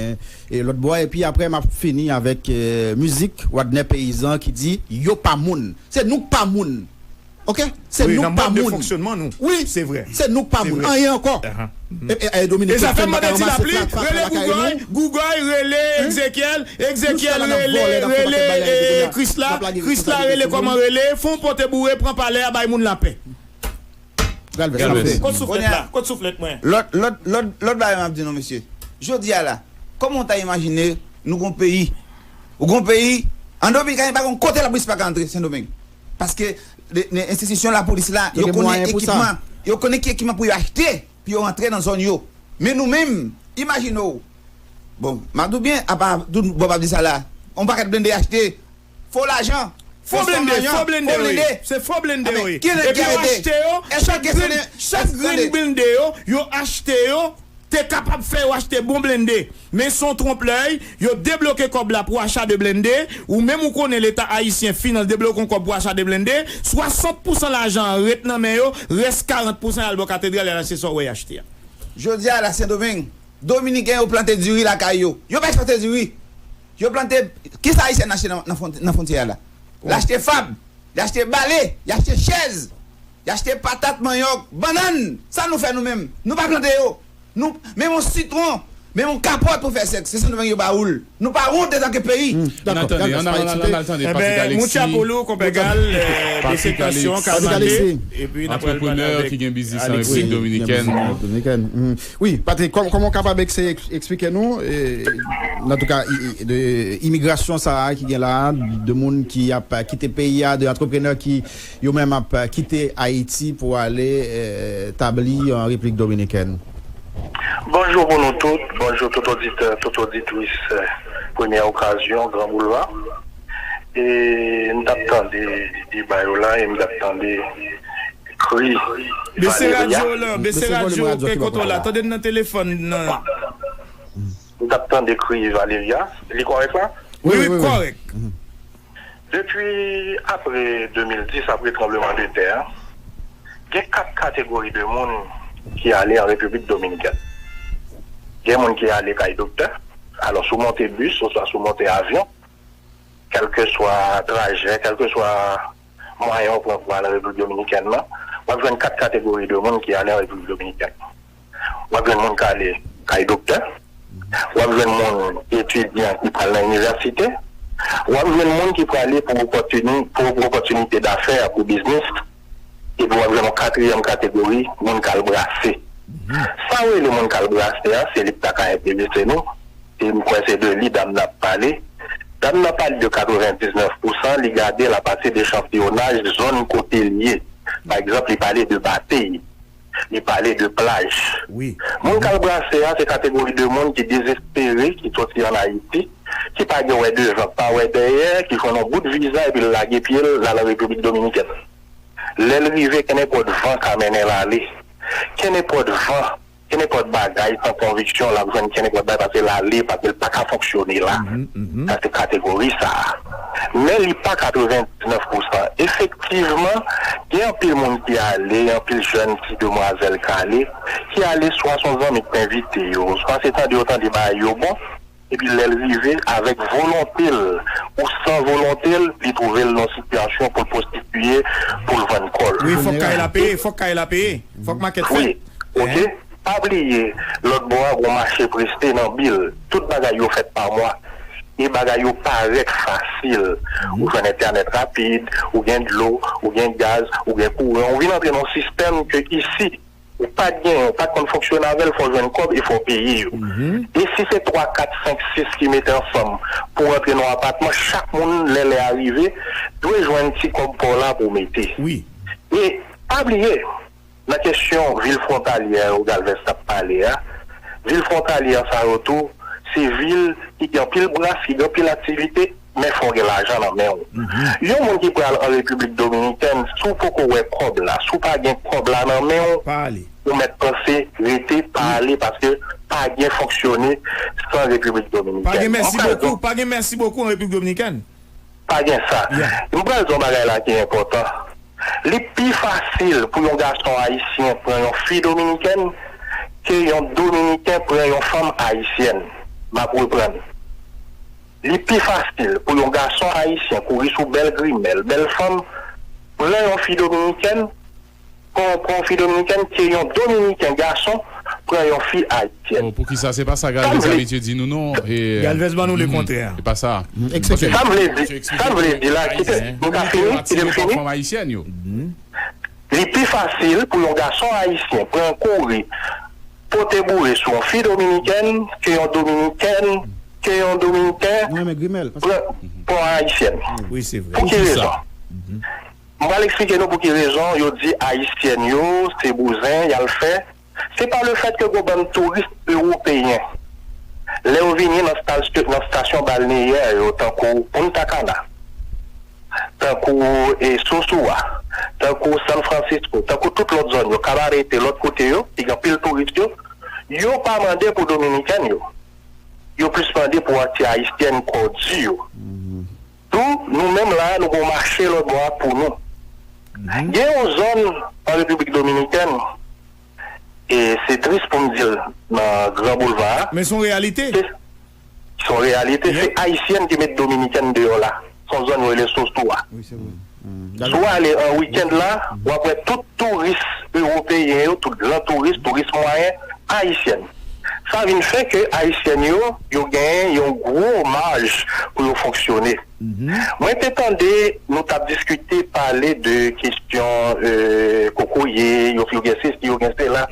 gen lòt bò. Epi apre, m ap fini avèk mizik Wadner Peyizan ki di, yo pa moun. Se nou k pa moun. Oke? Se nou k pa moun. Wi, se vre. Se nou k pa moun. Anyen ankò. E, e, e, Dominiken, e zafè mande ti lapli, rele Gougòy, Gougòy, rele Egzekyèl, Egzekyèl, rele, rele, e, Krisla, Krisla, rele kòman rele, fon pote boure, pran palè a, bay moun lapè. Galvez, kote souflèt la? Kote souflèt mwen? Lòt, lòt, lòt, lòt bagay m ap di nou, mesye. Jodi a la, kòman w ta imajine nou gon peyi? Ou gon peyi, an Dominik, pa gon kote lapolis pa ka antre Sendomeng. Paske enstitisyon lapolis la, yo konnen ekipman, yo konnen ki ekipman pou yo achte, pou yo rantre nan zòn yo. Men nou menm, imajine w. Bon, m ap di w byen, apa tout bon m ap di sa la. On pakèt blende achte, fo lajan, fo blende, fo blende, wi. Se fo blende, wi. Epi yo achte yo, chak grenn, chak grenn blende yo, yo achte yo, te kapab fè yo achte bon blende. Men se yon twonplèy, yo debloke kòb la pou acha de blende, ou menm ou konnen Leta ayisyen finans debloke yon kòb pou acha de blende, swasant pousan lajan an ret nan men yo, rès karant pousan al bò katedral, al achte sa w wè y achte a. Jodi a la, Sendomeng, Dominiken yo plante diri lakay yo. Yo pa ekspòte diri. Yo plante, kisa Ayisyen achte nan, nan fwon-, nan fwontyè a la? L achte fab, l achte bale, l achte chèz, l achte patat, manyòk, bannann. Sa nou fè nou menm? Nou pa plante yo. Nou, menm yon sitwon, menm yon kapòt pou fè sèks, se Sendomeng yo ba ou l. Nou pa wont antanke peyi. Ann al tande, ann al, ann al tande Patrick Alexis. Ebyen, mucha pou lou, konpè Gal, desekasyon, kalmate. Epi n ap pral pale avèk Alexis. Antreprenè ki gen biznis an Repiblik Dominikèn. Wi, Patrick, kòm, kòman w kapab eksplike nou, e, antouka, i, i, de imigrasyon sa a ki gen la a, de moun ki ap kite peyi a, de antreprenè ki yo menm ap kite Ayiti pou ale, e, tabli an Repiblik Dominikèn? Bonjou pou nou tout, bonjou tout oditè, tout oditris, e, Premyè Okazyon, Gran Boulva. E, m t ap tande deba yo la, e m t ap tande kri Bese Valeria. Radyo w lan, bese radyo w, radyo ki bò kote w la. Tande n nan telefòn nan. M t ap tande kri Valeria. Li kòrèk la? Wi, wi, kòrèk. Depi apre de mil dis, apre tranbleman de tè a, gen kat kategori de moun ki ale an Repiblik Dominikèn. Gen moun ki ale kay doktè, alò si w monte bis, oswa si w monte avyon, kèlkeswa trajè, kèlkeswa mwayen w pran pou al an Repiblik Dominikèn nan, w ap jwenn kat kategori de moun ki ale an Repiblik Dominikèn. W ap jwenn moun k ale kay doktè, w ap jwenn moun etidyan ki pral nan inivèsite, w ap jwenn moun ki prale pou opòtini-, pou opòtinite dafè, pou biznis, epi w ap jwenn yon katriyèm kategori, moun k al brase. Sa w rele moun k al brase a, se li k ta ka enterese nou. E m kwè se de li dam nan ap pale. Dam nan pale de katrevendiznèf pousan, li gade, l ap pase de echantiyonaj zòn kote l ye. Pa egzanp, li pale de Batey, li pale de plaj. Wi. Moun k al brase a, se kategori de moun ki dezespere, ki soti ann Ayiti, ki pa gen wè devan, pa wè dèyè, ki jwenn yon bout viza epi l lage pye l, l al an Repiblik Dominikèn. Lè l rive, kenenpòt van ka mennen l ale. Kenenpòt van, kenenpòt bagay, san konviksyon, l ap jwenn kenenpòt bagay, paske l ale, paske l pa ka fonksyone la. Mhm, mhm. Sa se kategori sa a. Men li pa katrevendiznèf pousan. Efektivman, gen anpil moun ki ale, anpil jèn ti demwazèl k ale, ki ale swa se yon zanmi k te envite yo, swa se tande yo tande bagay yo bon, epi lè l rive, avèk volonte l ou san volonte l, li twouve l nan yon sitiyasyon pou l pwostitiye, pou l vann kò l. Wi, fòk kay la peye, fòk kay la peye, fòk makèt fèt. Wi, oke. Pa bliye, lòt bò a, gon mache preste nan Bil. Tout bagay yo fèt pa mwa. E bagay yo parèt fasil. Ou jwenn entènèt rapid, ou gen dlo, ou gen gaz, ou gen kouran, ou vin antre nan yon sistèm ke isi, ou pa t genyen, ou pa t konn fonksyone avè l, fò w jwenn kòb e fò w peye yo. Mhm. E si se twa, kat, senk, sis ki mete ansanm pou rantre nan yon apatman, chak moun, lè lè a rive, dwe jwenn ti kòb pa w la pou w mete. Wi. E pa bliye, nan kesyon vil fwontalyè yo Galvez t ap pale a, vil fwontalyè sa yo tou, se vil ki gen anpil bras, ki gen anpil aktivite, men fò w gen lajan nan men w. Mhm. Yon moun ki pral an Repiblik Dominikèn, si w poko wè kòb la, si w pa gen kòb la nan men w, pa ale. Ou mèt panse rete, pa ale, paske pa gen fonksyone san Repiblik Dominikèn. Pa gen mèsi bokou, pa gen mèsi bokou an Repiblik Dominikèn. pa gen sa. M pral di yon bagay la ki enpòtan. Li pi fasil pou yon gason ayisyen pran yon fi dominikèn ke yon dominiken pran yon fanm ayisyèn. M ap reprann. Li pi fasil pou yon gason ayisyen kouri sou bèl grimèl, bèl fanm, pran yon fi dominikèn, pran, pran yon fi dominikèn, ke yon dominiken gason pran yon fi ayisyèn. Oh, poukisa se pa sa Galvez abitye di nou non? Galvez ban nou lekontrè. Se pa sa. Sa m vle di, sa m vle di la, kite m ka fini, kite m fini. Li pi fasil pou yon gason ayisyen pran kouri pote boure sou yon fi dominikèn ke yon dominikèn, ke yon dominiken pran, pran ayisyèn. Wi, se vre. Pou ki rezon? M pral eksplike nou pou ki rezon yo di ayisyèn yo se bouzen y al fè. Se pa lefèt ke gon bann touris ewopeyen, lè yo vini nan stasyon, nan stasyon balneyè yo, tankou Punta Cana, tankou e Sosua, tankou San Francisco, tankou tout lòt zòn yo, Cabarete, lòt kote yo, ki gen anpil touris yo, yo pa mande pou dominikèn yo. Yo plis mande pou ti ayisyèn kò di yo. Tou, nou menm la, nou gon mache lòt bò a pou nou. Gen yon zòn an Repiblik Dominikèn, e se tris pou m di l nan Gran Boulva a. Men se yon reyalite. Se, se yon reyalite. Se ayisyèn ki met dominikèn deyò la. Se yon zòn yo rele Sosua. Si w ale an wikenn la, w ap wè tout touris ewopeyen yo, tout gran touris, touris mwayen, ayisyèn. Sa vin fè ke ayisyèn yo, yo genyen yon gwo maj pou yo fonksyone. Mwen te tande nou t ap diskite, pale de kesyon, e, kokoye, yo, yo gen sesi, yo gen sela.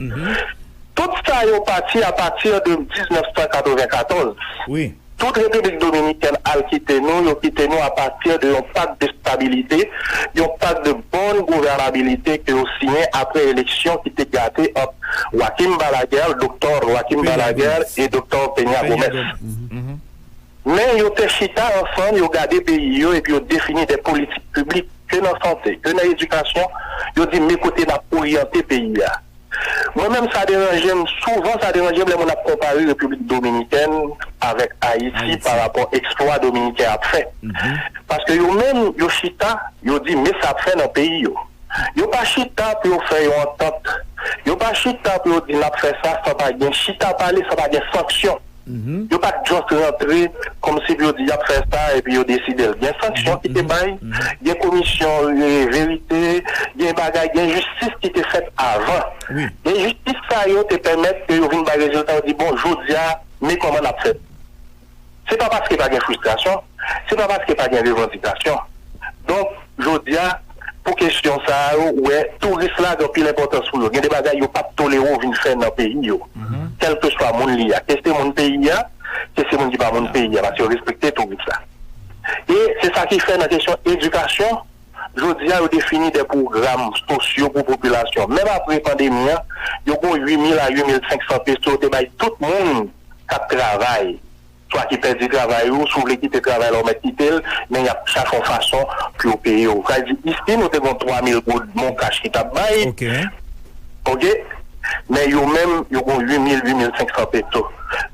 Tout sa yo pati apati de diznèf san katrevenkatòz. Wi. Tout Repiblik Dominikèn al kite nou, yo kite nou apati de yon pak de stabilite, yon pak de bonne gouvernabilité ke yo siyen apre eleksyon ki te gate ant Joaquim Balaguer, doktè Joaquim Balaguer e doktè Peña Gómez. Men yo te chita ansanm, yo gade peyi yo epi yo defini de politik piblik, ke nan sante, ke nan edikasyon, yo di men kote n ap oryante peyi a. Mwen menm, sa deranje m, souvan sa deranje m lè moun ap konpare Repiblik Dominikèn avèk Ayiti pa rapò eksplwa Dominiken ap fè. Paske yo menm, yo chita, yo di men sa ap fè nan peyi yo. Yo pa chita pou yo fè yon antant. Yo pa chita pou yo di n ap fè sa san pa gen chita pale, san pa gen sanksyon. Yo pa t just rantre kòmsi pou yo di y ap fè sa epi yo deside l. Gen sanksyon ki te bay, gen komisyon, e, verite, gen bagay, gen jistis ki te fèt avan. Men jistis sa yo te pèmèt ke yo vin bay rezilta, yo di, bon, jodi a, men kòman n ap fè. Se pa paske pa gen fristrasyon, se pa paske pa gen revandikasyon. Donk, jodi a, pou kesyon sa a, ou wè, touris la gen anpil enpòtans pou yo. Gen de bagay yo p ap tolere w vin fè nan peyi yo. Kèlkeswa moun li a. Ke se moun peyi a, ke se moun ki pa moun peyi a, paske yo respekte touris la. E se sa ki fè nan kesyon edikasyon, jodi a, yo defini de pwogram sosyo pou popilasyon. Menm apre pandemi an, yo gon uit mil a uit mil senk san peso yo te bay tout moun k ap travay. Swa ki pèdi travay ou, si w vle kite travay la, ou mèt kite l, men y ap chache yon fason pou yo peye w. Sa vle di, isi, nou te gon twa mil goud MonCash ki t ap bay. Ok. Men yo menm, yo gon uit mil, uit mil senk san peso.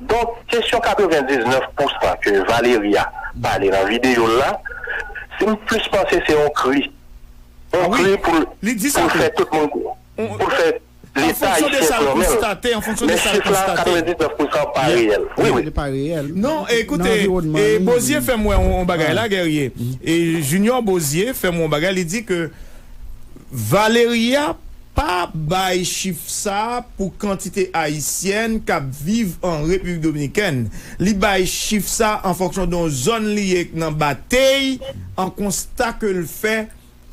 Donk, kesyon katrevendiznèf pousan ke Valeria pale nan videyo l la, se m plis panse se yon kri. Yon kri pou l, pou l fè tout moun, pou l fè Leta ayisyen fèmen l. Men chif la, katrevendiznèf pousan pa reyèl. Wi, wi. Li pa reyèl. Non, ekoute, e, Bozier fè m wè yon, yon bagay la, Guerrier. E Junior Bozier fè m yon bagay, li di ke Valeria pa bay chif sa pou kantite ayisyen k ap viv an Repiblik Dominikèn. Li bay chif sa an fonksyon de yon zòn li ye nan Batey, an konsta ke l fè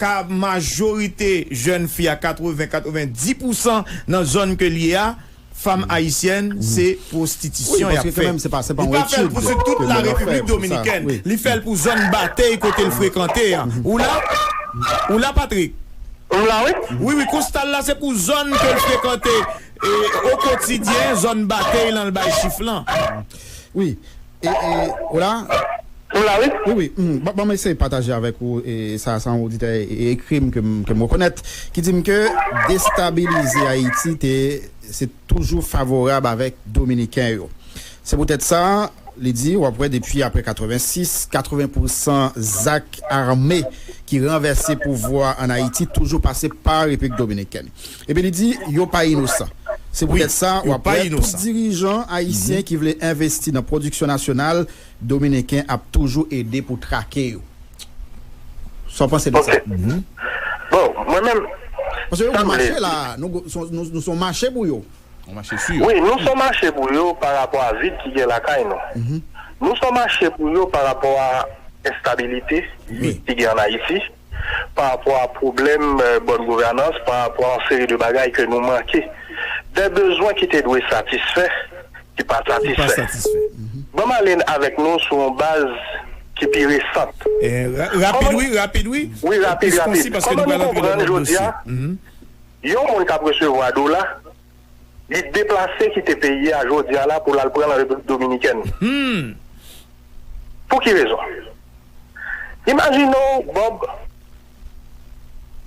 ka majorite jèn fi a katreven, katrevendiz pousan nan zòn ke l ye a, fanm ayisyèn, se pwostitisyon y ap fè. Li pa fè l pou sou tout la Repiblik Dominikèn. Li fè l pou zòn Batey kote l frekante a. Ou la? Ou la, Patrick? M la, wi. Wi, wi, konsta l la, se pou zòn ke l frekante, e, o kotidyen, zòn Batey lan, l bay chif lan. Wi. E, e, ou la? M la, wi. Wi, wi. Hmm, ban, ban m eseye pataje avèk ou, e, sa, sa yon oditè e, e, ekri m ke m, ke m rekonèt, ki di m ke destabilize Ayiti te, se toujou favorab avèk Dominiken yo. Se poutèt sa, Li di, w ap wè depi apre katrevensis, katreven pousan zak ame ki ranvèse pouvwa an Ayiti toujou pase pa Repiblik Dominikèn. Epi li di, yo pa inosan. Se poutèt sa, w ap wè tout dirijan ayisyen ki vle envesti nan pwodiksyon nasyonal dominiken ap toujou ede pou trake yo. Sa w panse de sa? Bon, mwen menm, paske yo gon mache la, nou, nou, nou se yon mache pou yo. Yon mache sou yo. Wi, nou se yon mache pou yo pa rapò a vid ki gen lakay nou. Nou se yon mache pou yo pa rapò a enstabilite ki gen ann Ayiti, pa rapò a pwoblèm, euh, bòn gouvènans, pa rapò a yon seri de bagay ke nou manke. De bezwen ki te dwe satisfè, ki pa satisfè. Ban m ale avèk nou sou yon baz ki pi resant. Eh, ra-, rapid, wi, rapid, wi. Wi, rapid, rapid. Kòman nou konprann jodi a, yon moun k ap resevwa dola, li deplase kite peyi a jodi a la pou l al pran nan Repiblik Dominikèn. Pou ki rezon? Imajine w, Bob,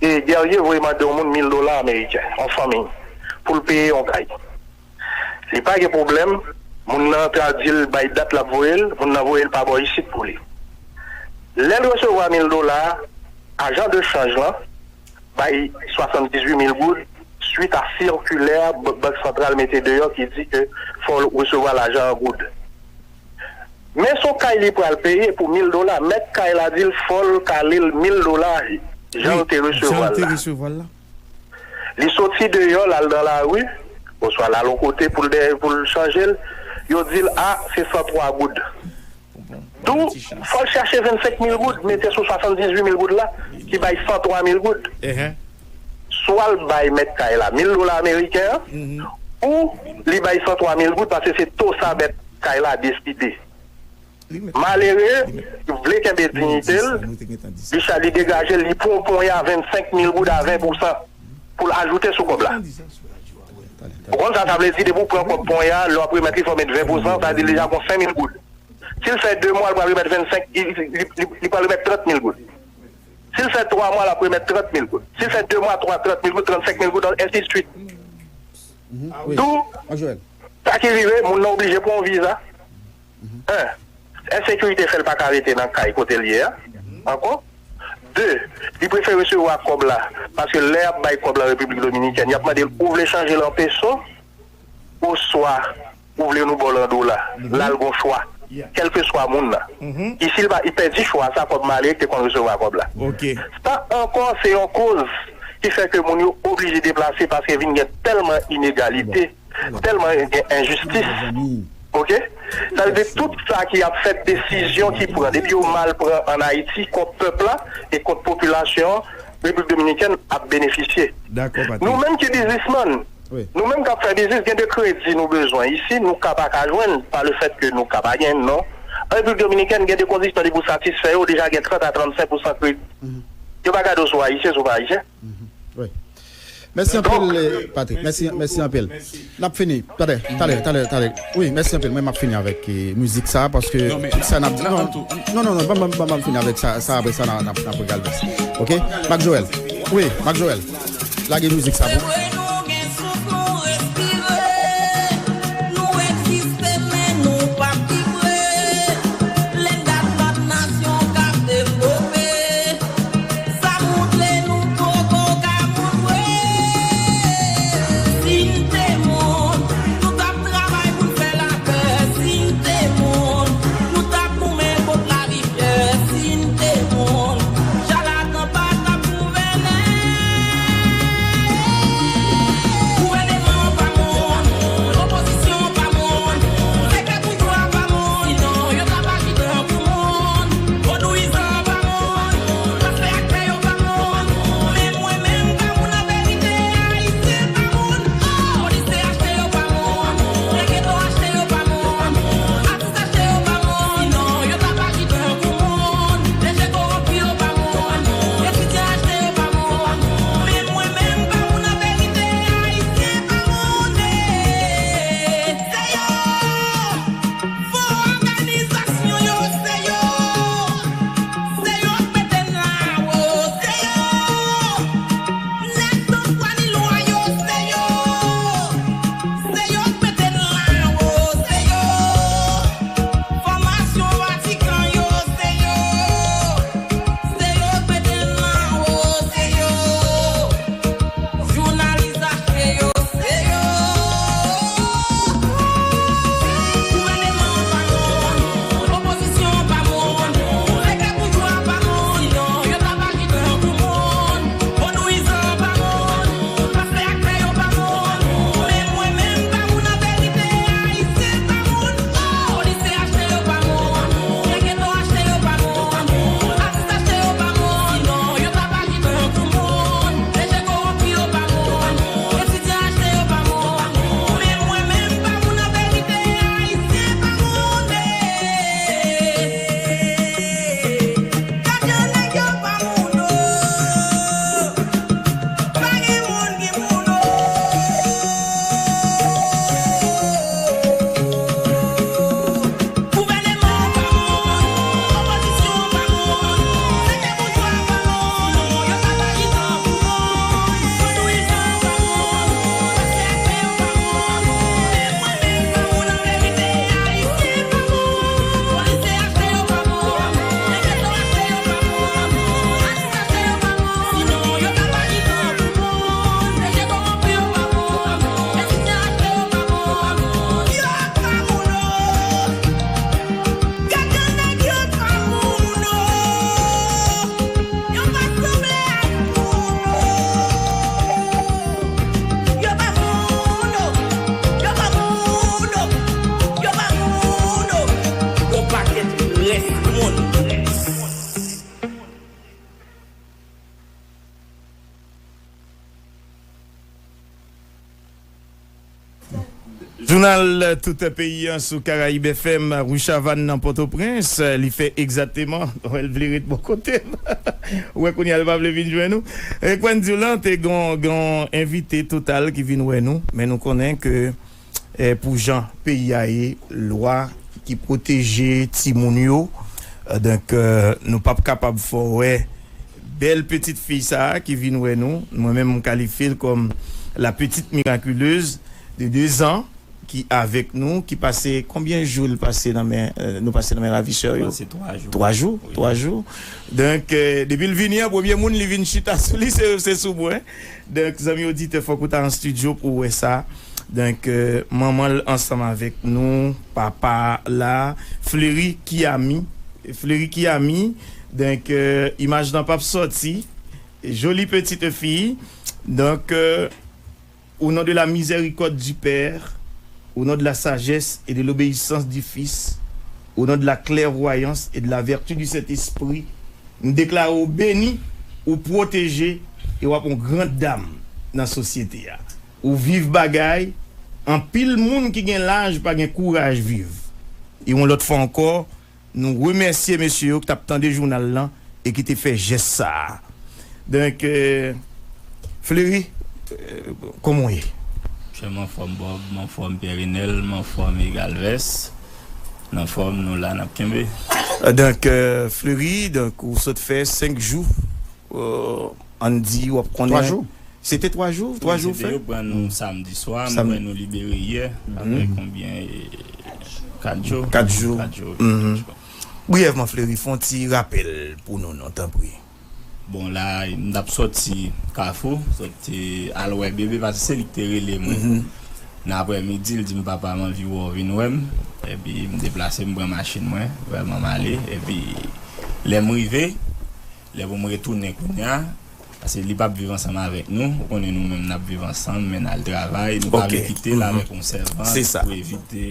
e Guerrier voye mande yon moun mil dola ameriken, yon fanmi, pou l peye yon kay. Li pa gen pwoblèm, moun nan antre a di l bay dat l ap voye l, moun nan voye l pa bò isit pou li. Lè l resevwa mil dola a, ajan de chanj lan bay swasanndizuit mil goud, swit a sikilè Bank Santral mete deyò ki di ke fò w resevwa lajan an goud. Men se yon kay li pral peye pou mil dola. Mèt kay la di l fò l kale l mil dola, jan l te resevwa l la. Li soti deyò, l al nan lari, oswa l al yon kote pou l dèyè, pou l chanje l. Yo di l, a, se san twa goud. Tou, fò l chache vennsenk mil goud, mete sou swasanndizuit mil goud la, ki bay san twa mil goud. Swa l bay mèt kay la mil dola ameriken an, ou li bay san twa mil goud, paske se to sa mèt kay la deside. Malere, li vle kenbe diyite l, li cha-, li degaje l, li pran yon ponya vennsenk mil goud a ven pousan pou l ajoute sou kòb la. Ou konn sa sa vle di, depi w pran kòb ponya, lè w ap remèt li, fò w met ven pousan, sa vle di l deja gon senk mil goud. Si l fè de mwa, l pral remèt vennsenk, li, li, li, li pral remèt trant mil goud. Si l fè twa mwa, l ap remèt trant mil goud. Si l fè de mwa, twa, trant mil goud, trannsenk mil goud, ensidswit. Tou, sa ki rive, moun nan oblije pran yon viza. En, ensekirite fè l pa ka rete nan kay kote l ye a ankò. De, li prefere resevwa kòb la, paske lè y ap bay kòb la Repiblik Dominikèn, y ap mande l, ou vle chanje l an peso, oswa ou vle nou ba w l an dola. La l gon chwa, kèlkeswa moun nan. Isi, li pa, li pèdi chwa sa, kòb malere ki te konn resevwa kòb la. Sa ankò, se yon koz ki fè ke moun yo oblije deplase, paske vin gen tèlman inegalite, tèlman gen enjistis. Oke? Sa vle di tout sa ki ap fèt, desizyon ki pran, depi yo mal pran ann Ayiti kont pèp la e kont popilasyon an, Repiblik Dominikèn ap benefisye. Nou menm ki biznismann, nou menm k ap fè biznis, gen de kredi nou bezwen isi, nou ka pa ka jwenn pa lefèt ke nou ka pa gen, non. An Repiblik Dominikèn, gen de kondisyon depi w satisfè yo, ou deja gen trant a trannsenk pousan kredi. Yo pa gade w si w ayisyen, si w pa ayisyen. Mèsi anpil, eh, Patrick. Mèsi, mèsi anpil. N ap fini. Talè, talè, talè, talè. Wi, mèsi anpil. Mwen, m ap fini avèk, eh, mizik sa, paske tout sa n ap di. Non, non, non, non, ban m, ban m, ban m fini avèk sa, sa apre sa, n a, n a, n a pral vès. Oke? Marc Joël. Wi, Marc Joël. Lage mizik sa pou. Sa montre nou poko ka moun vre. Si n te moun, nou t ap travay pou n fè lapè. Si n te moun, nou t ap goumen kont lavi chè. Si n te moun, chalatan pa t ap gouvènen. Al tout peyi an sou Karayib F M, Rue Chavannes nan Pòtoprens, li fè egzakteman, wè l vle ret bò kote m. Ou wè kounye a l pa vle vin jwenn nou. E kwen di w lan, te gon, gon envite Total ki vin wè nou, men nou konnen ke, eh, pou jan peyi a ye, lwa ki pwoteje timoun yo, eh, donk, eh, nou p ap kapab fè w wè bèl pitit fi sa a ki vin wè nou. Mwen menm, m kalifye l kòm la petite miraculeuse de deux ans ki avèk nou, ki pase, konbyen jou l pase nan men, eh, nou pase nan men ravisè yo? Pase twa jou. Twa jou, wi. Twa jou. Donk, eh, depi l vini an, premye moun li vin chita sou li, se, se sou mwen. Donk, zanmi oditè, fòk ou ta an estidyo pou w wè sa. Donk, eh, manman l ansanm avèk nou, papa la, Fleury Kiami. Fleury Kiami. Donk, eh, imaj lan p ap sòti. Jolie petite fille. Donk, eh, Au nom de la miséricorde du Père, au nom de la sagesse et de l'obéissance du Fils, au nom de la clairvoyance et de la vertu du Saint-Esprit, m deklare w beni, ou pwoteje, e w ap yon gran dam nan sosyete a. Ou viv bagay, anpil moun ki gen laj pa gen kouraj viv. E yon lòt fwa ankò, nou remèsye mesye yo ki t ap tande jounal lan e ki te fè jès sa a. Donk, eh, Fleury, eh, kòman w ye? Chè, m anfòm, Bob, m anfòm, Pierre Renel, m anfòm, Egalvès. N anfòm, nou la, n ap kenbe. Eh, donk, eh, Fleury, donk, ou sot fè senk jou, eh, ann di, w ap konnen. Twa jou. Se te twa jou, twa jou fè? Wi, se te, yo pran nou samdi swa, m kwè nou libere yè, apre konbyen, eh, kat jou? Kat jou. Kat jou, wi, kat jou. Briyèvman, Fleury, fè yon ti rapèl pou nou, non, tanpri. Bon, la, m t ap sòti Kafou, sòti al wè bebe, paske se li ki te rele mwen. Nan aprèmidi, li di m, "Papa, m anvi wè w, vin wè m." Epi, m deplase, m pran machin mwen, vrèman, m ale. Epi, lè m rive, lè pou m retounen kounye a, Paske li p ap viv ansanm avèk nou. Ou konnen nou menm n ap viv ansanm, men n al travay. Nou pa vle kite l avèk yon sèvant pou evite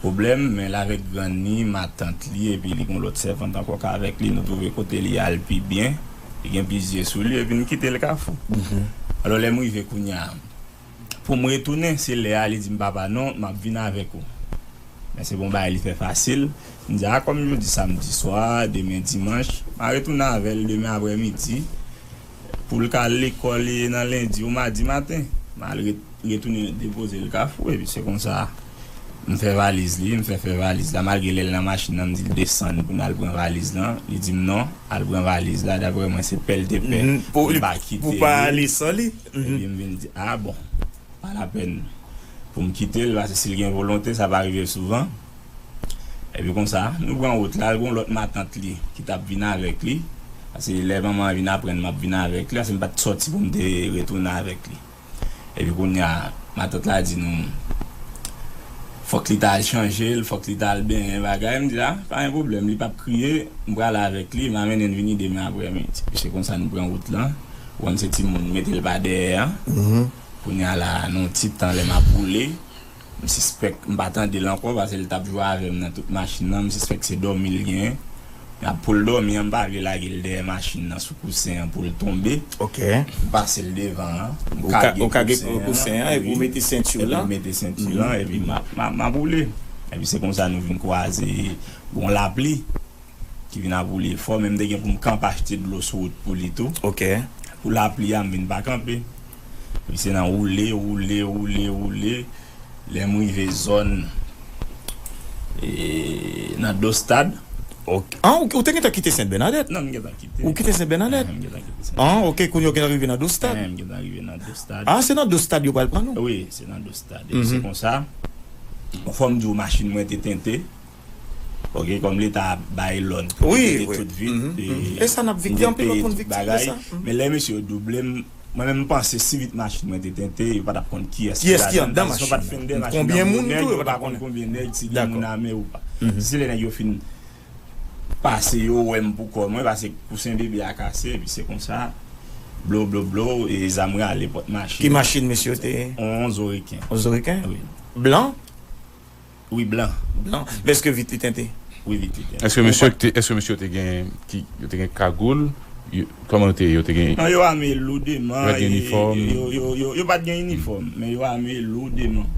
pwoblèm, men l avèk grann li, matant li, epi li gen yon lòt sèvant ankò k avèk li. Nou twouve kote li al pi byen. Li gen plizyè sou li, epi n kite l Kafou. Alò, lè m rive kounye a, pou m retounen, se lè a li di m, "Papa, non, m ap vin avèk ou." Men se pa yon bagay li fè fasil. M di, "A, kòm jodi samdi swa, demen dimanch, m a retounen avè l demen aprèmidi." Pou l ka al lekòl nan lendi ou madi maten. M al re-, retounen depoze l Kafou, epi se konsa, m fè valiz li, m fè, fè valiz la. Malgre lè l nan machin nan, m di l desann pou n al pran valiz lan. Li di m, "Non, al pran valiz la." Daprè mwen, se pè l te pè pou m pa kite li. Pou pa ale san li. Epi m vin di, "A bon, pa lapèn pou m kite l, paske si l gen volonte, sa pa rive souvan." Epi konsa, nou pran wout la, l gen yon lòt matant li ki t ap vin avèk li. Paske lè manman an vin aprann m ap vin avèk li, paske m pa t sòti pou m te retounen avèk li. Epi kounye a, matant la di nou, fòk li ta al chanje l, fòk li ta al benyen bagay. M di, "A, pa gen pwoblèm, li p ap kriye, m prale avèk li, m a mennen l vini demen aprèmidi." Epi se konsa nou pran wout lan. Ou konn se timoun mete l pa dèyè an. Kounye a la, nan yon ti tan, lè m ap woule, m sispèk, m pa tande l ankò, paske l t ap jwe avè m nan tout machin nan, m sispèk se dòmi l genyen. Pou l dòmi an, m pa vle lage l dèyè machin nan sou kousen an pou l tonbe. M pase l devan an, m kage kousen an, epi w mete senti w lan, epi m ap, m ap, m ap woule. Epi se konsa nou vin kwaze yon lapli ki vin ap woule fò, men m te gen pou m kanpe achte dlo sou wout pou li tou. Pou lapli a, m vin pa kanpe. Epi se nan woule, woule, woule, woule. Lè m rive zòn, e, nan Dostad. Ok. Ah, ou, ou te gentan kite Sent Bènadèt? Non, m gentan kite. Ou kite Sent Bènadèt? Mwen, m gentan kite Sent Bènadèt. Ah, ok, kounye a ou gentan rive nan Dostad? Mwen, m gentan rive nan Dostad. Ah, se nan Dostad yo pral pran nou? Wi, se nan Dostad. Epi se konsa, fò m di w, machin mwen te tente. Ok, kòm Leta bay lòd pou tente tout vit, e sa n ap viktim, anpil lòt moun viktim de sa. Men lè mesye yo double m, mwen menm m panse si vit machin mwen te tente, yo pa t ap konn kiyès ki anndan machin nan. Konbyen moun tou, yo pa t ap konnen. Yo pa konn konbyen nèg, si gen moun ame ou pa. Se lè nèg yo fin pase, yo wè m pou kò mwen, paske kousen bebe a kase, epi se konsa, blo, blo, blo, e zam rale pòt machin. Ki machin mesye yo te ye? Yon Zoriken. Yon Zoriken? Wi. Blan? Wi, blan. Blan. Men èske vit li tente? Wi, vit li tente. Èske mesye yo te, èske mesye yo te gen, ki, yo te gen kagoul? Yo, kòman yo te ye? Yo te gen... Non, yo ame lou deman, yo pa t gen inifòm. Yo, yo, yo, yo pa t gen inifòm, men yo ame lou deman.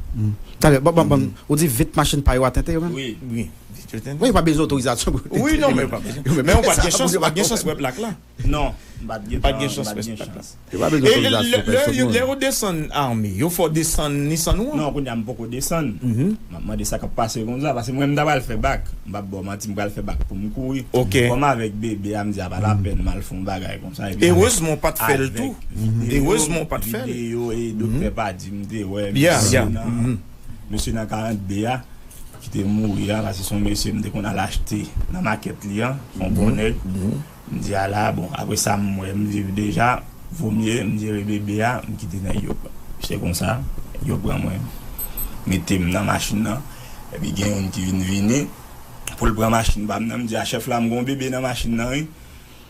Talè, bon, bon, bon, ou di vit machin pa yo a tenten yo menm? Wi. Wi, vit yo tenten. Wi, yo pa bezwen otorizasyon pou yo tenten. Wi, non, men yo pa bezwen. Men ou pa t gen chans, ou pa t gen chans wè plak la. Non, m pa t gen tan, m pa t gen chans. Yo pa bezwen otorizasyon. E lè, lè, lè yo desann Army, yo fè w desann Nissan ou an? Non, kounye a m poko desann. M ap mande sa k ap pase konsa, paske mwen m ta pral fè bak. M p ap ba w manti, m pral fè bak pou m kouri. Ok. Kòm avèk bebe a, m di a pa lapèn, m al fè yon bagay konsa. Erezman w pa t fè l tou. Erezman w pa t fè l. Videyo e doktè pa di m te wè misye nan, misye nan karant de a ki te mouri a, paske se yon mesye m te konn al achte nan makèt li an, se yon bon nèg. M di, ala, bon, apre sa, m wè, m viv deja, vomye, m jere bebe a, m kite nèg yo. Se konsa, yo pran mwen, mete m nan machin nan, epi gen youn ki vin vini, pou l pran machin pa m nan, m di, a, chèf la, m gen yon bebe nan machin nan, wi.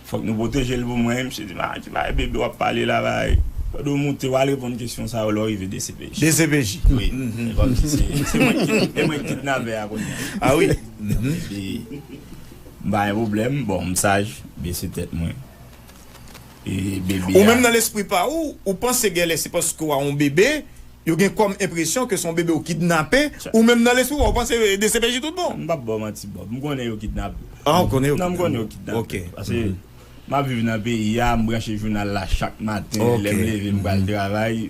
Fòk nou pwoteje l pou mwen. Misye di, "Ma, ki bagay bebe w ap pale la, bagay?" Pandan w moute, w al reponn kesyon sa yo lè w rive D C P J. D C P J. Wi. Se kòmsi se, se mwen ki, se mwen ki kidnapè a kounye a. Ah wi. Epi, m pa gen pwoblèm, bon, m saj, bese tèt mwen. E bebe a. Ou menm nan lespri pa ou, ou panse genlè se paske w a yon bebe, yo gen kòm enpresyon ke se yon bebe yo kidnape, ou menm nan lespri w, ou panse D C P J tout bon. M p ap ba w manti, Bob. M konnen yo kidnape. Ah, ou konnen yo kidnape. Non, m konnen yo kidnape. Ok. Paske m ap viv nan peyi a, m branche jounal la chak maten, lè m leve, m pral travay.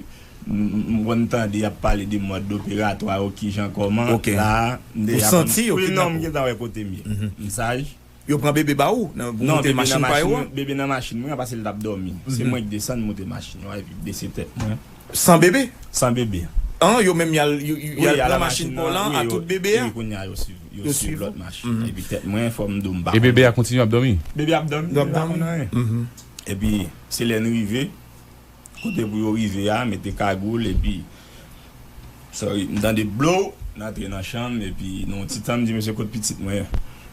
M, m, m konn tande y ap pale de mòd operatwa yo, kijan, kòman. Ok. La, m deja konn. Ou santi yo kidnape w? Wi, non, m gentan wè kote m ye. M saj. Yo pran bebe ba ou nan, pou monte machin pa yo a? Non, bebe nan machin mwen an, paske l t ap dòmi. Se mwen ki desann, monte machin yo, epi bese tèt mwen. San bebe? San bebe. An, yo menm y al, y, y, y al pran machin pa w lan a tout bebe a? Wi, kounye a yo swiv, yo swiv lòt machin. Epi tèt mwen, fò m di w m pa konn. E bebe a kontinye ap dòmi? Bebe ap dòmi, li pa konn anyen. Epi, se lè n rive, kote pou yo rive a, mete kagoul, epi, sorry, m tande blow, n antre nan chanm, epi nan yon ti tan, m di, "Mesye, kot pitit mwen?"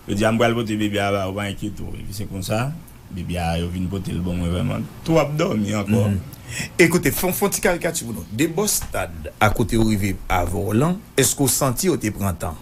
Yo di, "A, m pral pote bebe a ba ou, pa enkyete w." Epi se konsa, bebe a, yo vin pote l ban mwen vrèman. Tou ap dòmi ankò. E koute, fè, fè yon ti karikati pou nou. De bò stad a kote yo rive avè w lan, èske w santi yo te pran tan?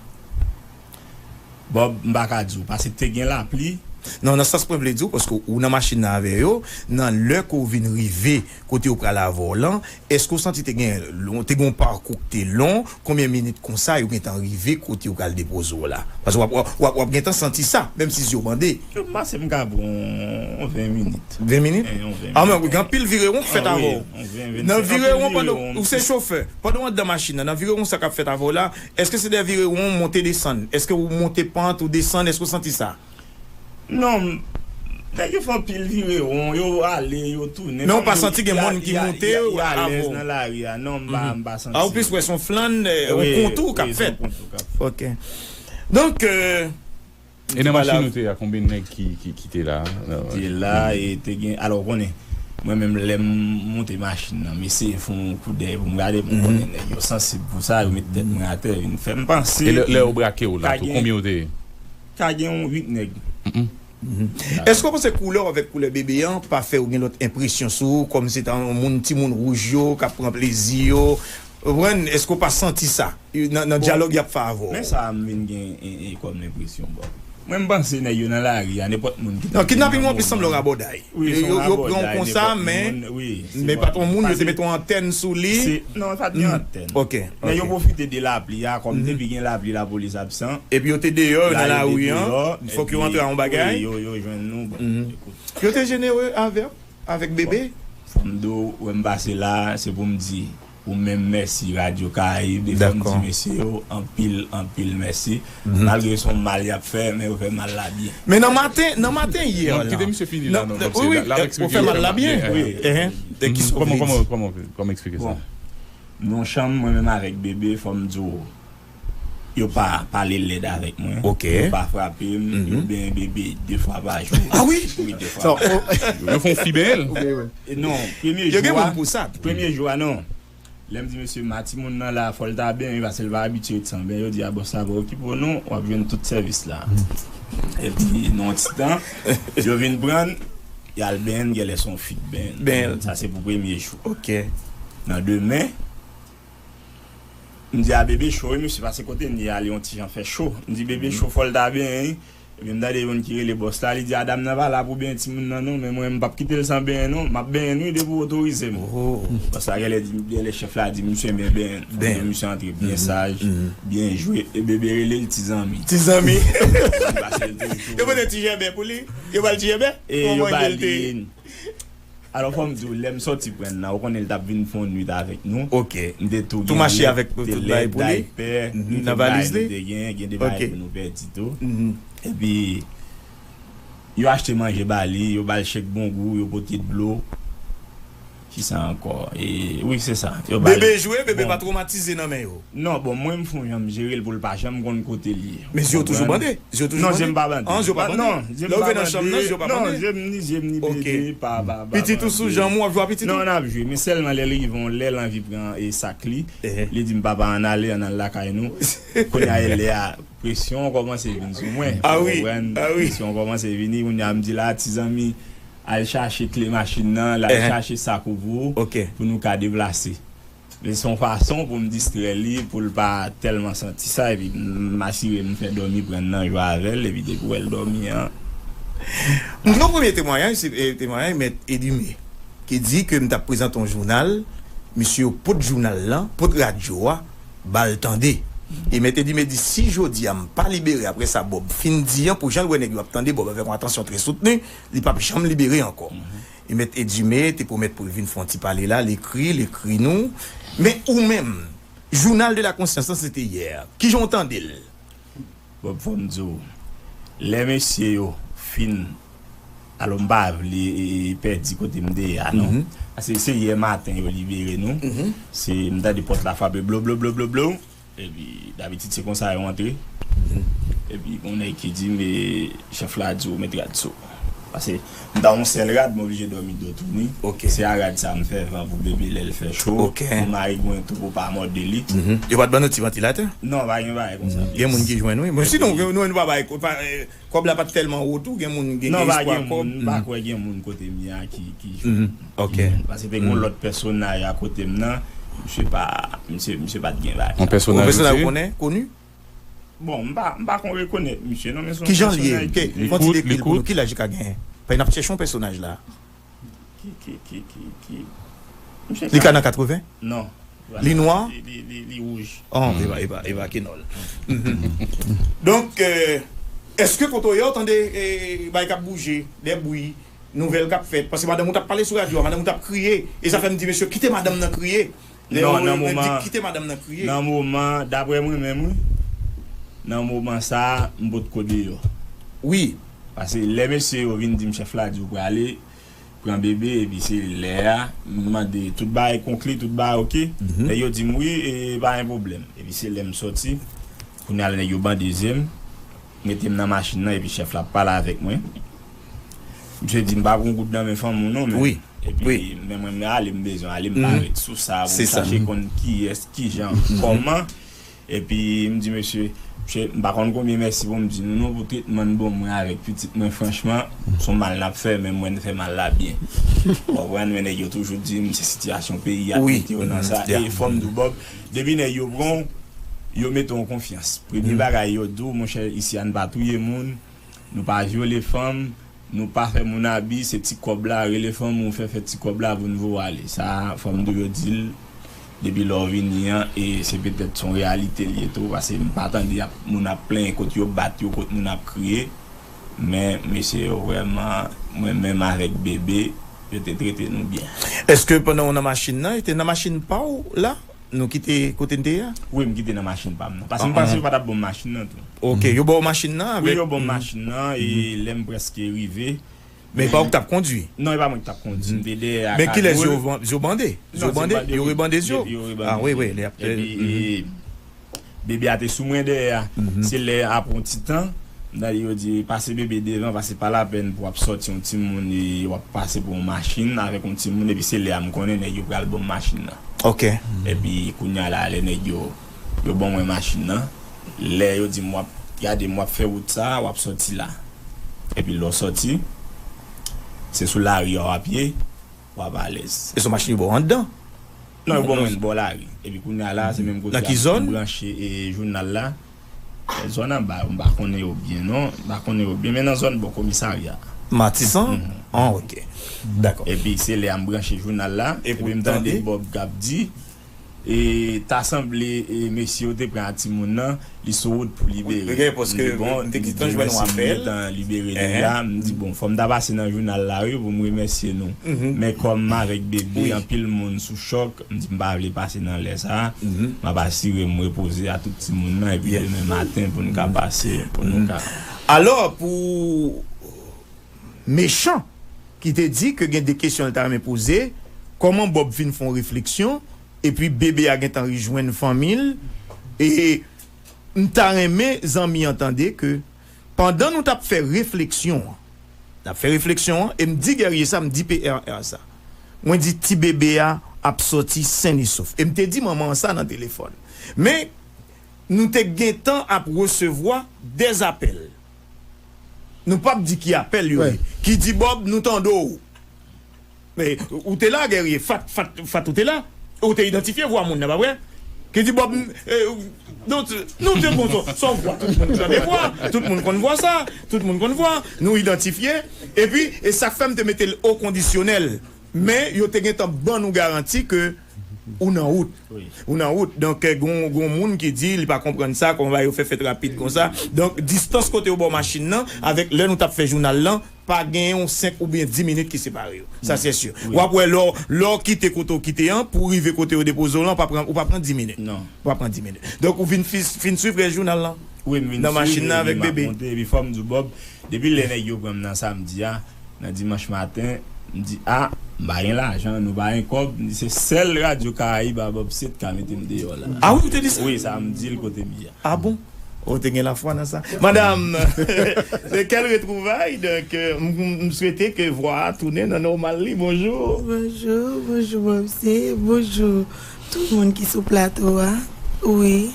Bob, m pa ka di w, paske te gen lapli. Non, nan sans mwen vle di w, paske ou nan machin nan avè yo, nan lè ke w vin rive kote yo pral avè w lan, èske w santi te gen lon-, te gen yon pakou ki te lon, konbyen minit konsa yo gentan rive kote yo pral depoze w la? Paske w ap, w ap, w ap, w ap gentan santi sa, menm si zye w bande. M panse m ka pran yon ven minit. Ven minit? Eh, yon ven minit. Ah, men gen anpil virewon k fèt avè w. Ah, wi, yon ven, ven, se anpil virewon. Nan virewon, pandan w se chofè, pandan w anndan machin nan, nan virewon sa k ap fèt avè w la, èske se de virewon monte desann? Èske w monte pant, ou desann, èske w santi sa? Non, nèg yo fè anpil virewon, yo ale, yo tounen. Men w pa santi gen moun ki monte avè w? Alèz nan lari a. Non, m pa, m pa santi. Ah, ou plis wè se yon flann, eh, yon kontou k ap fèt. Wi, wi, se yon kontou k ap fèt. Ok. Donk, euh, e nan machin ou te a, konbyen nèg ki, ki, ki te la? Te la, e te gen, alò, ou konnen, mwen menm, lè m monte machin nan, m eseye fè yon koudèy pou m gade, pou m konnen nèg yo sansib pou sa, yo met tèt mwen atè, vin fè m panse. E lè, lè yo brake w la, tou, konbyen ou te ye? Ka gen yon uit nèg. Èske w panse koulè w avèk koulè bebe an pa fè w gen lòt enpresyon sou ou, kòm se ta yon moun, timoun wouj yo, k ap pran plezi yo? Ou konprann? Èske w pa santi sa nan, nan dyalòg y ap fè avè w? Men sa a m vin gen, e, e, kòm enpresyon, Bob. Mwen, m panse nèg yo nan lari a, nenpòt moun ki ta... Non, kidnaping yo plis sanble yon rabòday. Wi, se yon rabòday, nenpòt moun. Yo, yo pran w konsa, men, men patwon moun, yo te mete yon antèn sou li. Non, pa t gen antèn. Ok, ok. Men yo pwofite de lapli a, kòm depi gen lapli, lapolis absan. Epi yo te deyò, yo nan lari an, fòk yo antre a yon bagay. Wi, yo, yo jwenn nou, bon, ekout. Yo te jenere avè w, avèk bebe? Fò m di w, wè m pase la, se pou m di ou menm mèsi, Radyo Karayib, e fò m di mesye yo anpil, anpil mèsi. Malgre se yon mal y ap fè, men yo fè mal la byen. Men nan maten, nan maten yè la. Non, kite misye fini la, non, non, wi, wi, l ap eksplike. Ou fè mal la byen. Wi. E kisa w vle di? Kòman, kòman, kòman, kòman eksplike sa? Bon, nan chanm, mwen menm avèk bebe, fò m di w, yo pa pale lèd avèk mwen. Ok. Yo pa frape m, yo benyen bebe de fwa pa jou. Ah wi? Wi, de fwa pa jou. Yo fè yon fi benyen l? Wi, wi. E non, premye jou a, premye jou a, non. Lè m di mesye, ma timoun nan la, fò l ta benyen, paske l pa abitye ret san benyen. Yo di, a bon, sa pa okipe w non, w ap jwenn tout sèvis la. Epi, nan yon ti tan, yo vin pran l, y al benyen l, genlè se yon fi k benyen l. Sa se pou premye jou. Ok. Nan demen, m di a bebe cho, wi, mesye, paske kote n ye a, li yon ti jan fè cho. M di bebe cho, fò l ta benyen, wi. Epi m tande youn ki rele bòs la, li di, "A, dam nan pa la pou benyen timoun nan non, men mwen m p ap kite l san benyen non, m ap benyen l wi depi w otorize m." Bòs la genlè di, genlè chèf la di misye, "Men benyen, fòk misye antre byen saj, byen jwe." E bebe rele l ti zanmi. Ti zanmi. Li pase l toujou. Yo pote ti jèbè pou li? Yo ba l ti jèbè? E yo ba li. Alò, fò m di w, lè m sòti pran l la, ou konnen l t ap vin fè yon nwit avèk nou. Ok. M te tou gen lèt, te lèt, daypè, nou te bay, nou te gen, gen de bagay pou nou pèdi tou. Epi, yo achte manje ba li, yo ba l chèk bon gou, yo pote dlo. Kisa ankò? E, wi, se sa. Yo ba l. Bebe jwe, bebe pa twomatize nan men yo. Non, bon, mwen m fè yon jan m jere l pou l pa janm konn kote l ye. Men zye w toujou bande? Zye w toujou bande? Non, zye m pa bande. An, zye w pa bande? Non, zye m pa bande. Lè w rive nan chanm nan, zye w pa bande? Non, zye m ni zye m ni pede, pa, pa, pa. Pitit ou sou janm ou, w ap jwe ak pitit ou? Non, n ap jwe, men sèlman lè l rive yon lè, l anvi pran e sak li, li di m, "Papa, ann ale, ann al lakay nou." Kounye a, e lè a, presyon an kòmanse vin sou mwen. Ah wi, ah wi. Presyon an kòmanse vini, kounye a, m di, "La, ti zanmi, al chache kle machin nan, l al chache sak ou pou ou, pou nou ka deplase." Men se yon fason pou m distrè li, pou l pa tèlman santi sa, epi m asire m fè dòmi pran nan jwe avè l, epi depi w wè l dòmi an. Yon premye temwayaj, se, eh, temwayaj Mèt Edime, ki di ke m t ap prezante yon jounal, misye yo pot jounal lan, pot radyo a, ba l tande. E Mèt Edime di, "Si jodi a m pa libere apre sa Bòb fin di an, pou jan l wè nèg yo ap tande Bòb avèk yon atansyon trè soutni, li p ap janm libere ankò." E Mèt Edime te pwomèt pou l vin fè yon ti pale la, l ekri, l ekri nou. Men ou menm, Journal de la Conscience lan se te yè. Kijan w tande l? Bon, fò m di w, lè mesye yo fin, alò m pa vle, e, e, pèdi kote m te ye a, non. Paske se yè maten yo libere nou. Se, m tande pòt la frape blo, blo, blo, blo, blo. Epi, dabitid, se konsa yo antre. Epi, gon nèg ki di m, e, chèf la di w met rad sou. Paske m ta yon sèl rad, m oblije dòmi do touni. Se a rad sa m fè van pou bebe lè l fè cho. Pou mari gwen tou pou pa mòde li. Yo pa t ban nou ti vantilatè? Non, pa gen bagay konsa. Gen moun ki jwenn, wi. Men sinon, nou, nou pa bay, pa, eh, kòb la pa t tèlman wo tou, gen moun gen, gen espwa kòb. Non, pa gen moun, m pa kwè gen moun kote m ye a ki, ki jwenn. Paske te gen yon lòt pèsonaj akote m nan, misye pa, misye, misye pa t gen bagay. Yon pèsonaj ou konnen, koni? Bon, m pa, m pa konn rekonèt misye, non, men se yon pèsonaj ki... Kijan l ye? Fè yon ti dekri l pou nou. Ki laj li ka genyen? Paske n ap chèche yon pèsonaj la. Ki, ki, ki, ki, ki... Li ka nan katreven? Non. Li nwa? Li, li, li, li wouj. Oh, e pa, e pa, e pa kenòl. Donk, eh, èske kote w ye, w tande, eh, bagay k ap bouje, de bri, nouvèl k ap fèt? Paske madanm ou t ap pale sou radyo a, madanm ou t ap kriye. E sa fè m di, mesye, kite madanm nan kriye. Lè yo di kite madanm nan kriye. Non, nan moman, nan moman, daprè mwen menm, wi, nan moman sa a, m potko deyò. Wi. Paske lè mesye yo vin di m chèf la di w prale, pran bebe, epi se lè a, m mande tout bagay konkli, tout bagay oke. Lè yo di m wi, e pa gen pwoblèm. Epi se lè m sòti, kounye a la nèg yo bande zye m, mete m nan machin nan, epi chèf la ap pale avèk mwen. Misye di m pa pran goud nan men fanm ou non, men. Wi. Epi, men mwen, m ale, m bezwen ale, m pa ret sou sa pou m chache konn kiyès, kijan, kòman. Epi, m di, mesye, mesye, m pa konn konbyen mèsi pou m di nou, non, pou tretman n ban mwen avèk pitit mwen, franchman, se yon mal n ap fè, men mwen, n fè mal la byen. Ou konprann, men nèg yo toujou di m, se sitiyasyon peyi a k mete yo nan sa. E fò m di w, Bòb, depi nèg yo pran w, yo mete w an konfyans. Premye bagay yo di w, monchè, isi a, n pa touye moun, nou pa vyole fanm, nou pa fè moun abi, se ti kòb la, rele fanmi w, fè, fè ti kòb la pou n voye w ale. Sa, fò m toujou di l, depi lè w vini an, e se petèt se yon reyalite l ye tou, paske m pa tande y ap, moun ap plenyen kot yo bat yo, kot moun ap kriye. Men, mesye yo vrèman, mwen menm avèk bebe, yo te trete nou byen. Èske pandan w nan machin nan, e te nan machin pa w la? Nou kite kote n te ye a? Wi, m kite nan machin pa m nan. Paske m panse yo pa t ap ban m machin nan tou. Ok, yo ba w machin nan avèk... Wi, yo ban m machin nan, e lè m prèske rive. Men e pa ou ki t ap kondwi? Non, e pa mwen ki t ap kondwi. M te dèyè a. Men kilès yo, yo bande? Yo bande? Yo rebande zye w? Ah, wi, wi, lè y ap... Epi, e, bebe a te sou mwen dèyè a. Se lè, apre yon ti tan, m tande yo di, "Pase bebe devan, paske pa lapèn pou w ap sòti yon timoun e w ap pase pou yon machin avèk yon timoun," epi se lè a m konnen nèg yo pral ban m machin nan. Ok. Epi kounye a la, lè nèg yo, yo ban mwen machin nan, lè yo di m, "W ap gade m, w ap fè wout sa a, w ap sòti la." Epi lè w sòti, se sou lari a w ap ye, w ap alèz. E se yon machin yo ba w anndan? Non, yo ban mwen bò lari. Epi kounye a la, se menm kote a m branche, e, jounal la. Zòn anba yo, m pa konnen yo byen non, m pa konnen yo byen, men nan zòn bò komisarya. Matisan? Ah, ok. Dakò. Epi se lè a m branche jounal la, Epi epi m w tande? tande Bob k ap di, e ta sanble e mesye yo te pran a timoun nan, li sou wout pou libere. Libere, paske M di, bon, m te m di, gentan Dye jwenn yon mèsi, m apèl. gentan libere li Ehe. la, m di, bon, fò m ta pase nan jounal la wi pou m remèsye nou. Men kòm m avèk bebe, Wi. Anpil moun sou chòk, m di m pa vle pase nan lè sa a, Mhm. m ap asire m repoze a tout timoun nan, epi Yes. Demen maten pou n ka pase, pou nou ka. Alò, pou Mechan, ki te di ke gen de kesyon l ta renmen poze, kòman Bob vin fè yon refleksyon, epi bebe a gentan rejwenn fanmi l, e m ta renmen zanmi an tande ke pandan nou t ap fè refleksyon an, n ap fè refleksyon an, e m di Guerrier sa, m di P R R sa. Mwen di ti bebe a ap sòti sen e sof. E m te di manman an sa nan telefòn. Men, nou te gentan ap resevwa de apèl. Nou p ap di ki apèl yo ye. Ki di Bob, nou tande w. Men, ou te la, Guerrier, Fat, Fat, Fat, ou te la. Ou te idantifye vwa moun nan, pa vre? Ki di Bob, eh, nou, nou te konn son, son vwa, tout moun tande vwa, tout moun konn vwa sa, tout moun konn vwa, nou idantifye, epi, e sa k fè m te mete l o kondisyonèl, men yo te gentan ban nou garanti ke ou nan wout. Ou nan wout. Donk, eh, gon, gon moun ki di, li pa konprann sa, kòman yo fè fèt rapid konsa. Donk, distans kote yo ba w machin nan, avèk lè nou t ap fè jounal lan, pa gen yon senk oubyen dis minit ki separe yo. Sa, se si. W ap wè, lè w, lè w kite kote w kite an, pou w rive kote yo depoze w lan, ou pa pran, ou pa pran dis minit. Non. Ou pa pran dis minit. Donk, ou vin, fi- fin swiv rès jounal lan? Wi, m vin Nan machin swiv, nan epi avèk m ap bebe. Monte, epi fò m di w, Bob, depi lè nèg yo pran m nan samdi a, nan dimanch maten, m di, a, m pa gen lajan, nou pa gen kòb, m di, se sèl Radyo Karayib a Bob Sèt ka mete m deyò la. Ah wi, ou te di sa? Wi, sa m di l kote m ye a. Ah bon? Ou te gen lafwa nan sa? Madam, de kèl retwouvay? Donk, euh, m, m, m swete ke vwa a tounen nan nòmal li. Bonjou. Bonjou, bonjou, Bob Sèt. Bonjou, tout moun ki sou plato a. Wi,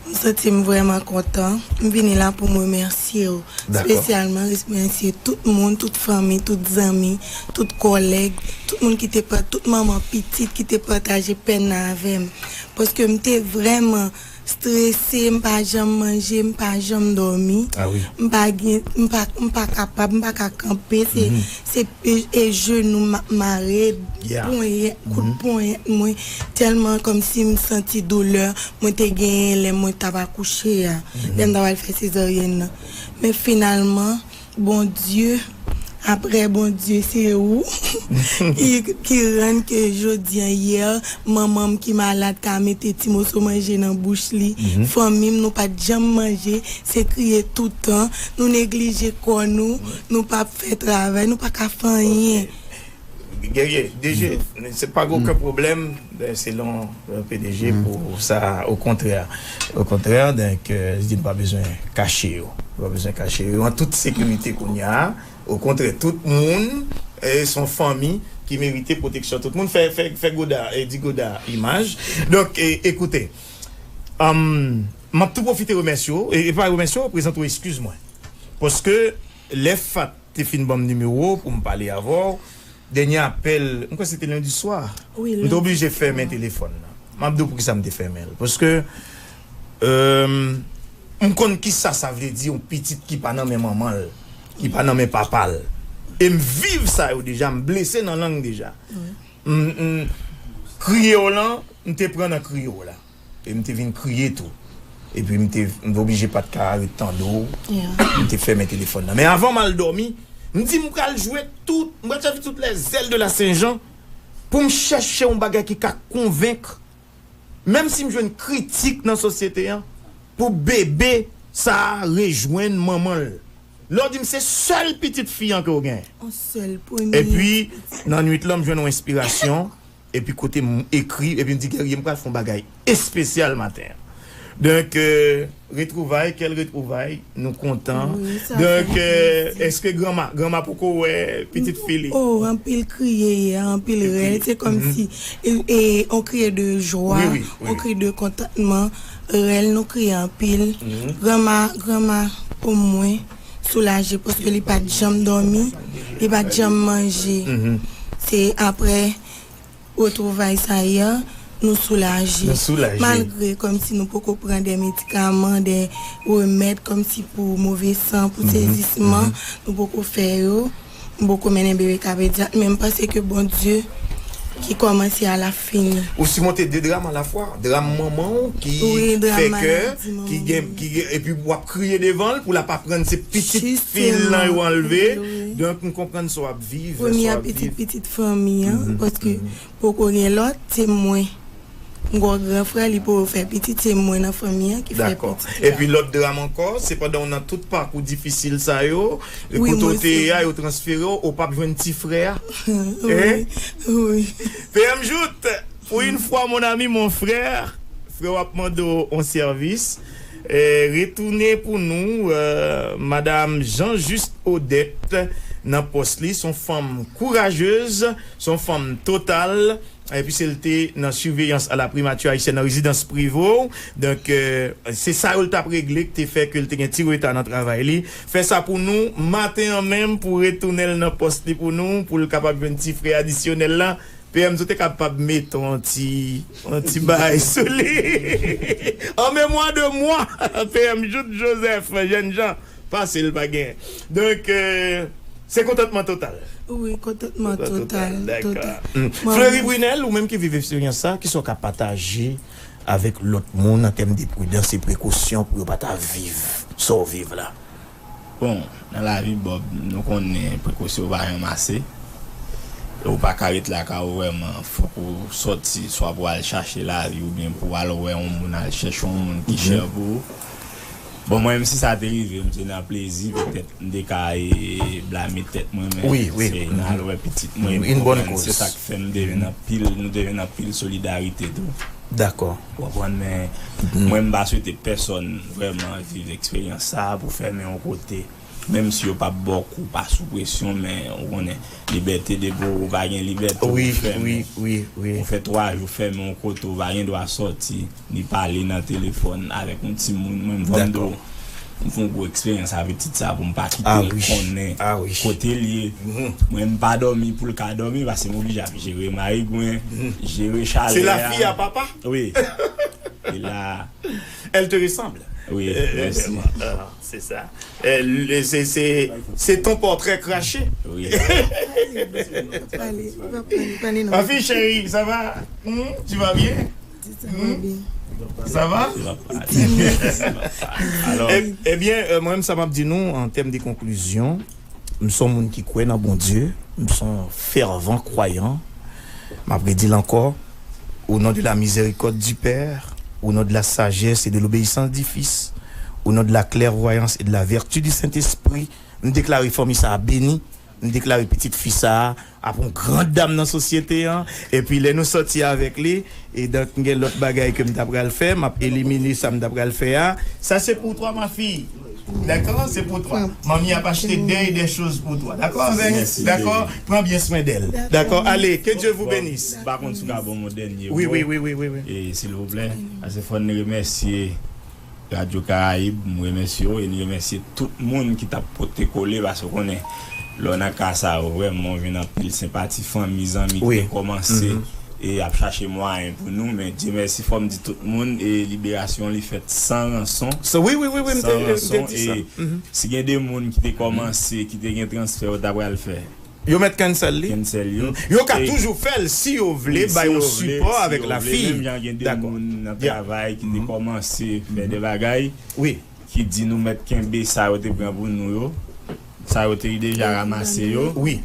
m santi m vrèman kontan. M vini la pou m remèsye w. Dakò. Espesyalman, remèsye tout moun, tout fanmi, tout zanmi, tout kòlèg, tout moun ki te pa, tout manman pitit ki te pataje pèn nan avè m. Paske m te vrèman strese, m pa janm manje, m pa janm dòmi. Ah wi. M pa gen, m pa, m pa kapab, m pa ka kanpe. Se, se e, e jenou m ap mare, Yeah. ponyèt, kout ponyèt mwen. Tèlman kòmsi m santi doulè mwen te genyen lè mwen t ap akouche a, lè m t ap al fè sezaryèn nan. Men finalman, Bondye, apre Bondye, se ou ki, ki rann ke jodi a, yè, manman m ki malad ka mete ti moso manje nan bouch li. Fanmi m, nou pa t janm manje, se kriye toutan. Nou neglije kò nou, nou pa fè travay, nou pa ka fè anyen. Guerrier, D G, se pa gen okenn pwoblèm, eh, selon, eh, P D G pou sa, okontrè. Okontrè, donk, eh, li di n pa bezwen kache yo. Nou pa bezwen kache yo. An tout sekirite kounye a, okontrè, tout moun, eh, se yon fanmi ki merite pwoteksyon. Tout moun fè, fè, fè Goda, eh, di Goda imaj. Donk, eh, ekoute, um, m ap tou pwofite remèsye w, e, e pa remèsye w, prezante w eskiz mwen. Paske lè Fat te fin ban m nimewo w pou m pale avè w, dènye apèl, m kwè se te lendi swa. Wi, M te oblije lendi fèmen swa. Telefòn nan. M ap di w poukisa m te fèmen l. Paske, euh, m konn kisa sa vle di yon pitit ki pa nan men manman l, ki pa nan men papa l. E m viv sa yo deja, m blese nan lang deja. M, m, kriye w lan, m te pran nan kriye w la. E m te vin kriye tou. Epi m te, m te oblije pa t ka ret tande w. Yeah. M te fèmen telefòn nan. Men avan m al dòmi, m di m pral jwe tout, m pral sèvi tout les ailes de la Saint Jean pou m chèche yon bagay ki ka konvenk, menm si m jwenn kritik nan sosyete an, pou bebe sa a rejwenn manman l. Lè w di m se sèl pitit fi an ke w genyen. Yon sèl premye. Epi, nan nwit lan, m jwenn yon enspirasyon. Epi kote m ekri, epi m di, Guerrier, m pral fè yon bagay espesyal maten an. Donk, euh, retwouvay, kèl retwouvay, nou kontan. Wi, sa Donk, fè euh, plezi. Èske granma, granma poko wè pitit fi li? Oh, anpil kriye yè, anpil rèl. Se kòmsi e, e, on kriye de jwa, Wi, wi, wi. On kriye de kontantman, rèl, nou kriye anpil. Granma, granma, omwen, soulaje paske li pa t janm dòmi, li pa t janm manje. Se apre retwouvay sa yè, Nou soulaje. Nou soulaje. Malgre kòmsi nou poko pran de medikaman, de remèd kòmsi pou move san, pou sezisman, nou poko fè yo. M poko mennen bebe ka pedyak, men m panse ke Bondye ki kòmanse a l ap fini. Ou simonte de dram alafwa, dram manman w ki fè ke, ki gen, ki gen, epi w ap kriye devan l pou l ap aprann se pitit fi l lan yo anlve. Donk, m konprann sa w ap viv, sa w ap viv. Premye a pitit, pitit fanmi an, paske poko gen lòt, se mwen. M gon gran frè, li poko fè pitit, se mwen nan fanmi an ki fè pitit la. Dakò. Epi lòt dram ankò, se pandan w nan tout pakou difisil sa yo, kote w te ye a, yo transfere w, ou p ap jwenn ti frè a. Wi, wi. P M Jout, pour une fois, mon ami, mon frère, frè w ap mande w yon sèvis. Eh, retounen pou nou, eh, Madam Jean Juste Odette nan pòs li, se yon fanm kourajez, se yon fanm total. Epi se l te nan surveillance à la primature haïtienne nan rezidans Privo. Donk, eh, se sa yo l t ap regle ki te fè ke l te gen ti reta nan travay li. Fè sa pou nou maten an menm pou retounen l nan pòs li pou nou, pou l kapab jwenn ti frè adisyonèl la. P M, ou te kapab mete yon ti, yon ti bagay sou li. En mémoire de moi, P M Jout Joseph, jènjan, pase l pa gen. Donk, eh, se kontantman total. Wi, kontantman total, total. Fleury Brunel, ou menm ki viv eksperyans sa, kisa w ka pataje avèk lòt moun an tèm de pridans e prekosyon pou yo pa ta viv sa w viv la? Bon, nan lavi Bob, nou konnen prekosyon pa janm ase. E ou pa ka ret lakay ou vrèman, fòk ou sòti, swa pou al chache lavi oubyen pou al wè yon moun, al chèche yon moun ki chè pou ou. Bon, mwen menm si sa te rive m, se nan plezi, petèt, m te ka, e, blame tèt mwen, men se nan al wè pitit mwen, m konprann, se sa k fè m te jwenn anpil, nou te jwenn anpil solidarite tou. Dakò. Ou konprann, men mwen, m pa swete pèsòn vrèman viv eksperyans sa a pou fèmen yon kote. Menm si yo p ap ba w kou, pa sou presyon, men ou konnen, libète depi w pa gen libète, ou fèmen. Ou fè twa jou fèmen yon kote, ou pa gen dwa sòti, ni pale nan telefòn avèk yon timoun. Mwen, m fò m di w, m fè yon gwo eksperyans avèk pitit sa pou m pa kite l konnen kote l ye. Mwen, m pa dòmi pou l ka dòmi, paske m oblije ap jere mayigwen, jere chalè a. Se la fille à papa? Wi. E la. Elle te ressemble. Wi, mèsi. C'est ça. Euh, le- c'est, c'est, c'est ton portrait craché. Wi. Pale, li pa pale, pale non. Ma fille chérie, ça va? Hmm? Tu vas bien? Sa va byen. Ça va? Alò, Ebyen, euh, mwen menm sa m ap di nou an tèm de konklizyon, m se yon moun ki kwè nan Bondye, m se yon fèvan kwayan. M ap redi l ankò, au nom de la miséricorde du Père, au nom de la sagesse et de l'obéissance du Fils, au nom de la clairvoyance et de la vertu du Saint-Esprit, m deklare fanmi sa a beni, m deklare pitit fi sa a ap yon gran dam nan sosyete an, epi lè nou sòti avèk li, e donk m gen lòt bagay ke m ta pral fè, m ap elimine sa m ta pral fè a. Ça c'est pour toi, ma fille. D'accord, c'est pour toi. Manmi ap achte des, des choses pour toi. D'accord, avec? D'accord, prends bien soin d'elle. D'accord, allez, que Dieu vous bénisse. M pa konn si w ka ban m yon dènye mo. Wi, wi, wi, wi, wi, wi. E silvouplè, paske fò n remèsye Radyo Karayib, m remèsye w e n remèsye tout moun ki t ap pote kole, paske w konnen, lè w nan ka sa yo, vrèman, w jwenn anpil senpati, fanmi, zanmi ki te kòmanse e ap chache mwayen pou nou, men Dye mèsi, fò m di tout moun, e liberasyon li fèt san ranson. Wi, wi, wi, wi, m te, m te di sa. Si gen de moun ki te kòmanse, ki te gen transfè, yo ta pral fè. Yo mèt cancel li. Cancel yo. Yo ka toujou fè l si yo vle, bay yon sipò avèk lafi. Menm jan gen de moun nan travay ki te kòmanse fè de bagay, ki di nou mèt kenbe sa yo te pran pou nou yo, sa yo te deja ranmase yo. Wi.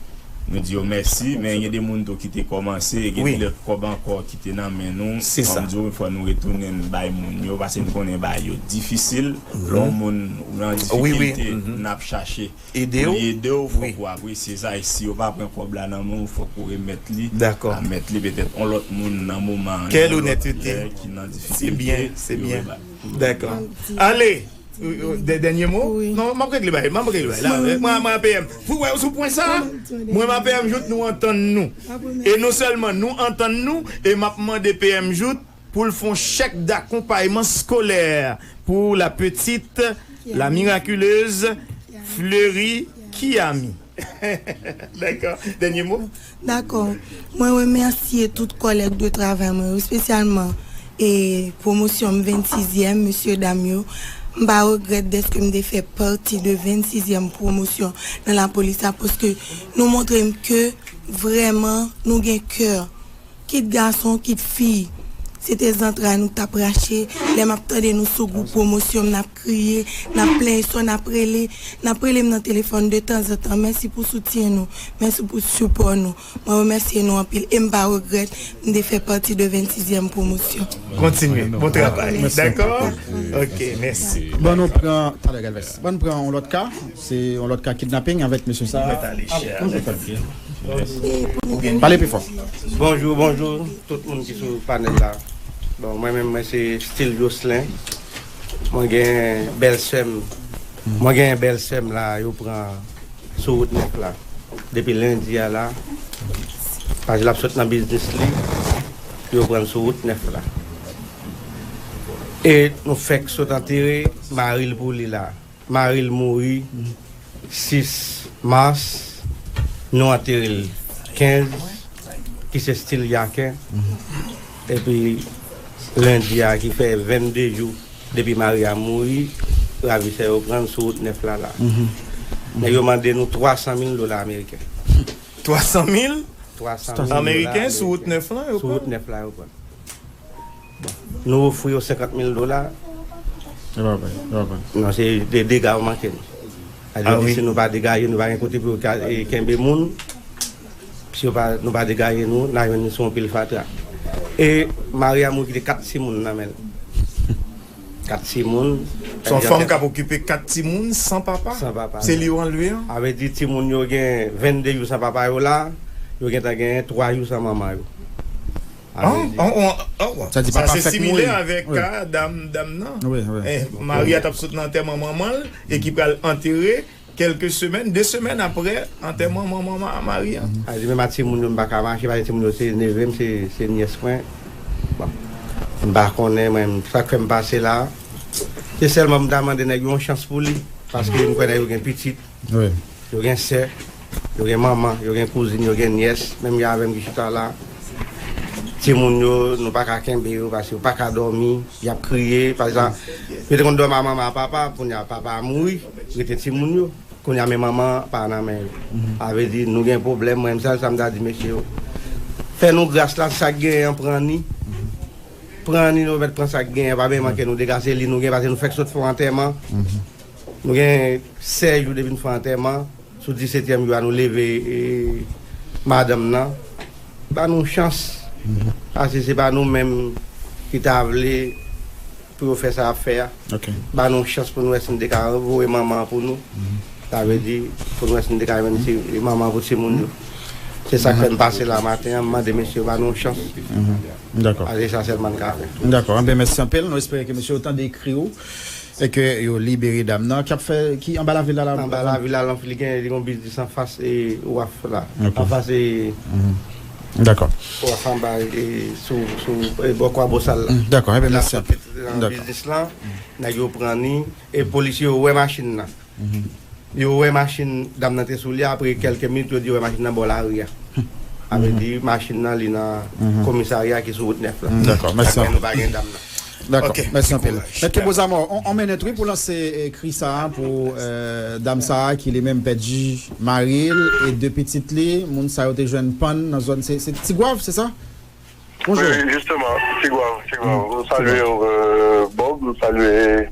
Nou di yo mèsi, men gen de moun tou ki te kòmanse, gen de lòt kòb ankò ki te nan men nou. Se sa. Fò m di w, fò nou retounen bay moun yo, paske nou konnen bagay yo difisil. Lè yon moun ou nan difikilte, n ap chache ede w. Pou li ede w, fòk ou apresye sa. E si yo pa pran kòb la nan men w, fòk ou remèt li a mèt li, petèt yon lòt moun nan moman an, yon lòt lè ki nan difikilte, yo remèt pou yo. Dakò. Ale! Dè- dènye mo? Non, m ap regle bagay, m ap regle bagay la. Mwen, mwen, P M. Pou wè, sou pwen sa, mwen, m ap P M Jout, nou antann nou. E non sèlman nou antann nou, e m ap mande P M Jout pou l fè yon chèk d'akonpayman skolè pou la petite, la miraculeuse Fleury Kiami. Dakò. Dènye mo? Dakò. Mwen remèsye tout kòlèg de travay mwen yo, espesyalman e pwomosyon m vennsizyèm, mesye dam yo. M pa regrèt dèske m te fè pati de vennsizyèm pwomosyon nan lapolis la, paske nou montre m ke vrèman nou gen kè. Kit gason, kit fi, se te zantray nou t ap rache. Lè m ap tande nou sou gwoup pwomosyon m, n ap kriye, n ap plenyen sò, n ap rele, n ap rele m nan telefòn de tanzantan. Mèsi pou soutyen nou, mèsi pou sipò nou. Mwen remèsye nou anpil e m pa regrèt m te fè pati de vennsizyèm pwomosyon. Kontinye. Bon travay. Dakò? Ok, mèsi. Bon, nou pran, talè Galvez. Bon, nou pran yon lòt ka. Se yon lòt ka kidnaping avèk mesye sa. Pale pi fò. Bonjou, bonjou, tout moun ki sou panèl la. Bon, mwen menm, mwen se Stil Jocelyn. Mwen gen bèlsè m. Mwen gen bèlsè m la, yo pran sou wout nèf la. Depi lendi a la, paske l ap sot nan biznis li, yo pran l sou wout nèf la. E nou fèk sot antere mari l pou li la. Mari l mouri sis mas, nou antere l kenz, ki se Stil Yaken. Epi lendi a ki fè vennde jou depi mari a mouri, ravisè yo pran l sou wout nèf la la. Nèg yo mande nou twa san mil dola ameriken. Twa san mil? Twa san mil dola ameriken sou wout nèf lan, yo pran l. Sou wout nèf la, yo pran l. Nou ofri yo senkant mil dola. Yo pa bay, yo pa bay. Non, se de dega yo manke nou. Sa vle di, si nou pa degaje, nou pa gen kote pou yo ka, e, kenbe moun. Si yo pa, nou pa degaje nou, n a jwenn nou sou yon pil fatra. E mari a mouri kite kat timoun nan men l. Kat timoun. Se yon fanm k ap okipe kat timoun san papa? San papa. Se li yo anlve an? Sa vle di, timoun yo gen vennde jou san papa yo la, yo gentan gen twa jou san manman yo. Sa di papa fèk mouri. Sa se similè avèk ka dam, dam nan. Mari a t ap sot nan antèman manman l e ki pral antere kèlke semèn, de semèn aprè antèman manman mari a. Sa di menm a timoun yo m pa ka mache, paske timoun yo se neve m, se, se nyès mwen. Bon, m pa konnen, mwen, sa k fè m pase la. Se sèlman m ta mande nèg yo yon chans pou li, paske m kwè nèg yo gen pitit. Yo gen sè, yo gen manman, yo gen kouzin, yo gen nyès, menm jan avè m ki chita la. Timoun yo, nou pa ka kenbe yo, paske yo pa ka dòmi, y ap kriye. Pa egzanp, yo te konn dòmi a manman a papa, kounye a papa a mouri, rete timoun yo. Kounye a men manman pa nan men yo. Sa vle di, nou gen pwoblèm, mwen, sèl sa m ta di mesye yo. Fè nou gras la, sa k genyen an, pran ni. Pran ni, nou mèt pran sa k genyen, pa menm manke nou dega, se li nou gen, paske nou fèk sot fè yon antèman. Nou gen sèz jou depi n fè antèman. Sou disetyèm jou a, nou leve, e, madanm nan. Ba nou chans. Paske se pa nou menm ki ta vle pou yo fè sa y ap fè a. Ba nou chans pou nou wè si n te ka voye manman an pou nou. Sa vle di, pou nou wè si n te ka jwenn ti, manman pou timoun yo. Se sa k fè m pase la maten an, m mande mesye yo ba nou chans. Dakò. Paske sa sèlman n ka fè. Dakò. Enben, mèsi anpil. Nou espere ke mesye yo tande kri w. E ke yo libere dam nan. K ap fè ki anba lavil la la? Anba lavil la, li gen, li gen yon biznis anfas e waf la. Anfas e waf anba e sou, sou e bò Kwabosal la. Dakò, enben mèsi anpil. Nan biznis lan, nèg yo pran ni e polisye yo wè machin nan. Yo wè machin dam nan te sou li a, apre kèlke minit yo di yo wè machin nan bò lari a. Sa vle di machin nan li nan komisarya ki sou wout nèf la. Dakò, mèsi anpil. Nou pa gen dam nan. Dakò, mèsi anpil. Mèt Kembo Zamò, on, on minute, wi, pou lanse, eh, kri sa a, pou, eh, dam sa a ki li menm pèdi mari l e de pitit li, moun sa yo te jwenn pann nan zòn, se, se Tigwav, se sa? Bonjou. Wi, wi, jisteman, Tigwav, Tigwav. M salye, eh, Bob, m salye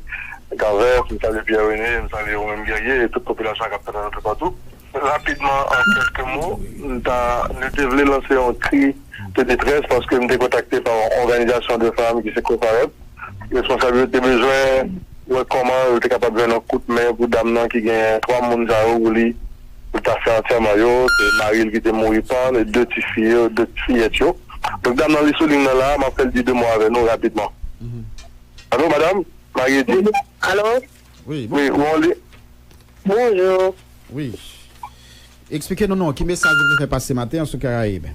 Gavès, m salye Pierre René, m salye ou menm Guerrier, e tout popilasyon k ap tande nou toupatou. Rapidman, an kèlke mo, m ta, nou te vle lanse yon kri de detrès paske m te kontakte pa yon òganizasyon de fanm ki se Kofarep. Responsab yo te bezwen wè kòman yo te kapab jwenn yon kout men pou dam nan ki gen twa moun sa yo pou li, pou l ta fè antèman yo. Se mari l ki te mouri pann, e de ti fi yo, de ti fiyèt yo. Donk, dam nan li sou liy nan la, m ap fè l di de mo avè nou rapidman. Alo, madanm, Mariedie? Alo? Wi, ou an li? Bonjou. Wi. Eksplike nou non, ki mesaj ou vle fè pase maten an sou Karayib?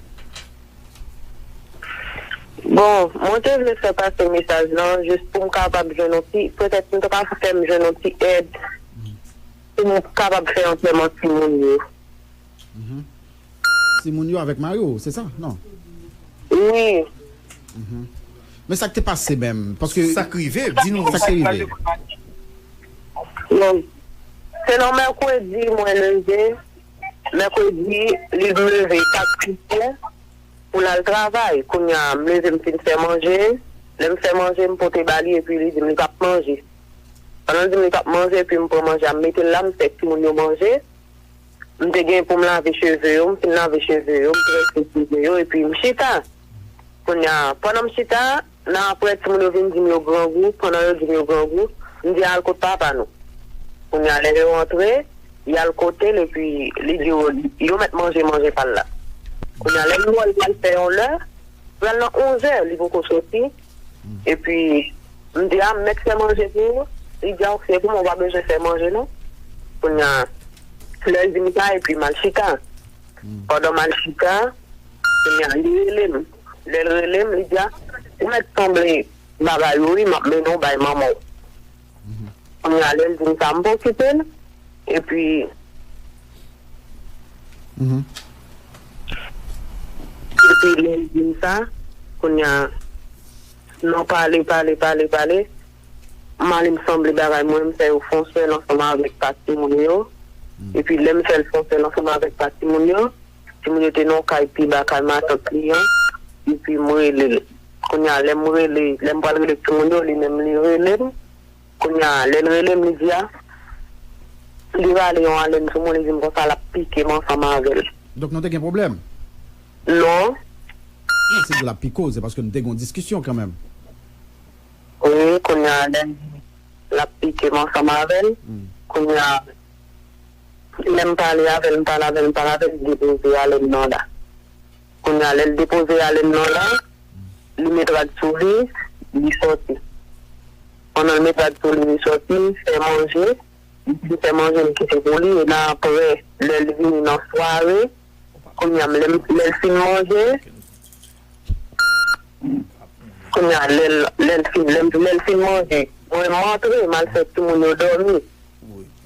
Bon, mwen te vle fè pase mesaj lan jis pou m kapab jwenn yon ti, petèt si m ta ka fè m jwenn yon ti èd pou m kapab fè antèman timoun yo. Timoun yo avèk mari w, se sa? Non. Wi. Men sa k te pase menm? Paske sa k rive, di nou sa k te rive. Bon. Se nan mèkredi mwen leve. Mèkredi, li leve kat èdmi pou l al travay. Kounye a, m leve, m fin fè manje. Lè m fè manje, m pote ba li, epi li di m li p ap manje. Pandan l di m li p ap manje, epi m pran manje a, m mete l la, m fè timoun yo manje. M te gen pou m lave cheve yo, m fin lave cheve yo, m trese cheve yo, epi m chita. Kounye a, pandan m chita, nan apre, timoun yo vin di m yo grangou, pandan yo di m yo grangou, m di al kot papa nou. Kounye a, lè yo antre, y al kote l, epi li di yo, yo mèt manje manje pa l la. Kounye a, lè m wè l pral fè yon lè, pral nan onzè, li poko soti. Epi, m di, a, m mèt fè manje pou ou. Li di, a, ok, se pou mwen, ou pa bezwen fè manje, non. Kounye a, lè l di m sa, epi m al chita. Pandan m al chita, kounye a, li rele m. Lè l rele m, li di, a, ou mèt sanble bagay ou, wi, m ap mennen w bay manman w. Kounye a, lè l di m sa, m pa okipe l. Epi, epi lè l di m sa, kounye a, nan pale, pale, pale, pale, m ale m sanble bagay mwen, m fè yo fè yon sèl ansanm avèk pa timoun yo. Epi lè m fè l fè yon sèl ansanm avèk pa timoun yo, timoun yo te nan yon kay pi ba kay matant li an. Epi m rele l. Kounye a, lè m rele, lè m pral rele timoun yo, li menm li rele m. Kounye a, lè l rele m, li di a, li rale yon alèn sou mwen, li di m konsa l ap pike m ansanm avè l. Donk, nou te gen pwoblèm? Non. Non, se di l ap pike w, se paske nou te gen yon diskisyon kanmenm. Wi, kounye a, lè l di l ap pike m ansanm avè l, kounye a, lè m pale avè l, m pale avè l, m pale avè l, li depoze alèn nan la. Kounye a, lè l depoze alèn nan la, li met rad sou li, li sòti. Pandan l met rad sou li, li sòti, fè manje, li fè manje, m kite pou li, e nan apre, lè l vini nan sware, kounye a, lè m, lè l fin manje, kounye a, lè l, lè l fin, lè m, lè l fin manje, mwen, m antre, m al fè timoun yo dòmi.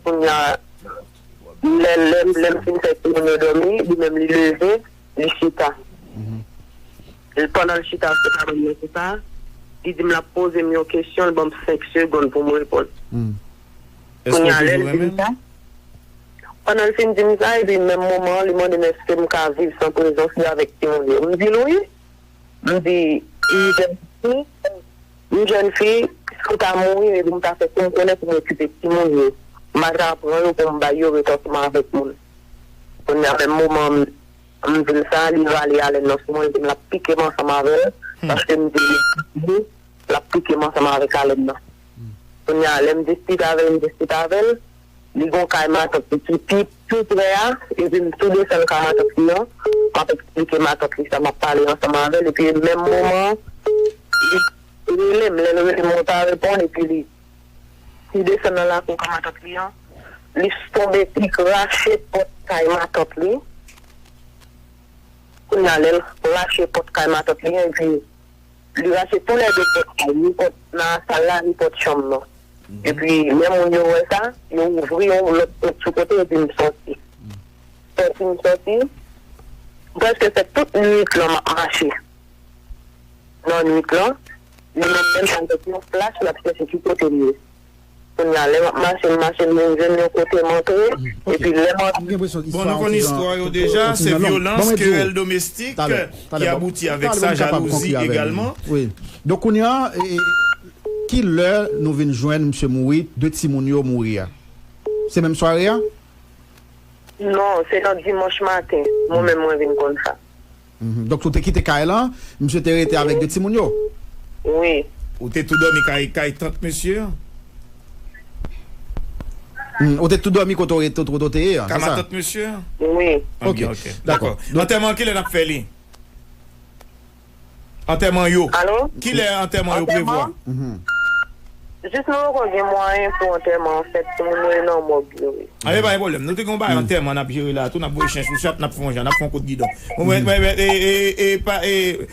Kounye a, lè, lè, lè m fin fè timoun yo dòmi, li menm li leve, li chita. Pandan l chita, se pa ban m nan konsa, li di m l ap poze m yon kesyon, l ban m senk segonn pou m reponn. Kounye a, lè l di m sa, pandan l fin di m sa, epi menm moman an, li mande m èske m ka viv san prezans li avèk timoun yo. M di l wi. M di, m jèn fi, m jèn fi, si w ta mouri, epi m ta fè kou m konnen pou m okipe timoun yo. M pa ta pran yo pou m bay yo ret ansanm avèk moun. Kounye a, menm moman m, m di l sa, li rale alèn nan sou mwen, li di m l ap pike m ansanm avè l, paske m di l, l ap pike m ansanm avèk alèn nan. Kounye a, lè m diskite avè l, m diskite avè l, li gon kay matant li ki pi, pi pre a, epi m tou desann kay matant li an, m ap eksplike matant li sa m ap pale ansanm avè l, epi menm moman an, li rele m, lè l rele m, mwen pa reponn, epi li, li desann nan lakou kay matant li an, li tonbe, li krache pòt kay matant li. Kounye a, lè l krache pòt kay matant li an, epi li rache toulède pòt kay, ni pòt nan sal la, ni pòt chanm nan. Epi, lè moun yo wè sa, yo ouvri yon lòt pòt sou kote, epi m sòti. Sòti, m sòti, m prèske fè tout nuit lan m ap mache. Nan nuit lan, li menm menm avèk yon flach, l ap chèche ki kote m ye. Kounye a, lè m ap mache, m mache, m vin jwenn yon kote m antre, epi lè m antre. Bon, nou konn istwa yo deja, se vyolans, kerèl domestik ki abouti avèk sa, jalouzi egalman. Wi. Donk, kounye a, e, e, ki lè nou vin jwenn misye mouri, de timoun yo mouri a? Se menm sware a? Non, se nan dimanch maten, mwen menm mwen vin konn sa. Donk, ou te kite kay lan, misye te rete avèk de timoun yo? Wi. Ou te tou dòmi kay, kay tant misye an? Ou te tou dòmi kote w rete, kote w te ye a, se sa? Kay matant misye an? Wi. Ok, ok. Dakò. Antèman an, kilè n ap fè li? Antèman yo. Alo? Kilè antèman yo prevwa? Jis nou poko gen mwayen pou antèman an fèt, timoun yo nan mòg yo, wi. A, e pa gen pwoblèm. Nou te gen yon bagay antèman n ap jere la tou, n ap voye chen sou chat, n ap fè yon jan, n ap fè yon kout gidon. Mwen, mwen, mwen, e, e, e, e, pa, e,